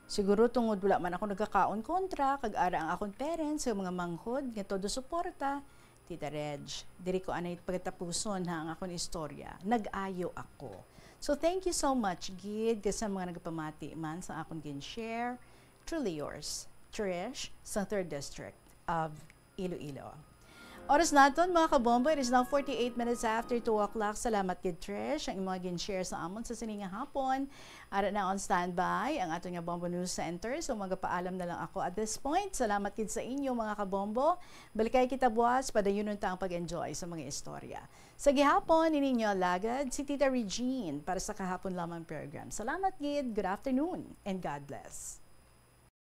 Siguro tungod wala man ako nagkakaon kontra, kag ara ang akon parents kag mga manghod nga todo suporta, Tita Reg, diri ko anay pagatapuson ha ang akon istorya. Nag-ayo ako. So, thank you so much gid sa mga nagpamati man sa akon gin-share. Truly yours, Trish, sa Third District of Iloilo. Oras naton, mga kabombo, it is now forty-eight minutes after two o'clock. Salamat gid, Trish, ang imong gin-share sa amon sa sini nga hapon. Ara na on standby ang aton nga Bombo News Center. So, magapaalam na lang ako at this point. Salamat gid sa inyo, mga kabombo. Balikay kita buwas, padayunon ta ang pag-enjoy sa mga istorya. Sa gihapon, ini inyo alagad, si Tita Regine para sa Kahapon Lamang program. Salamat gid. Good afternoon and God bless.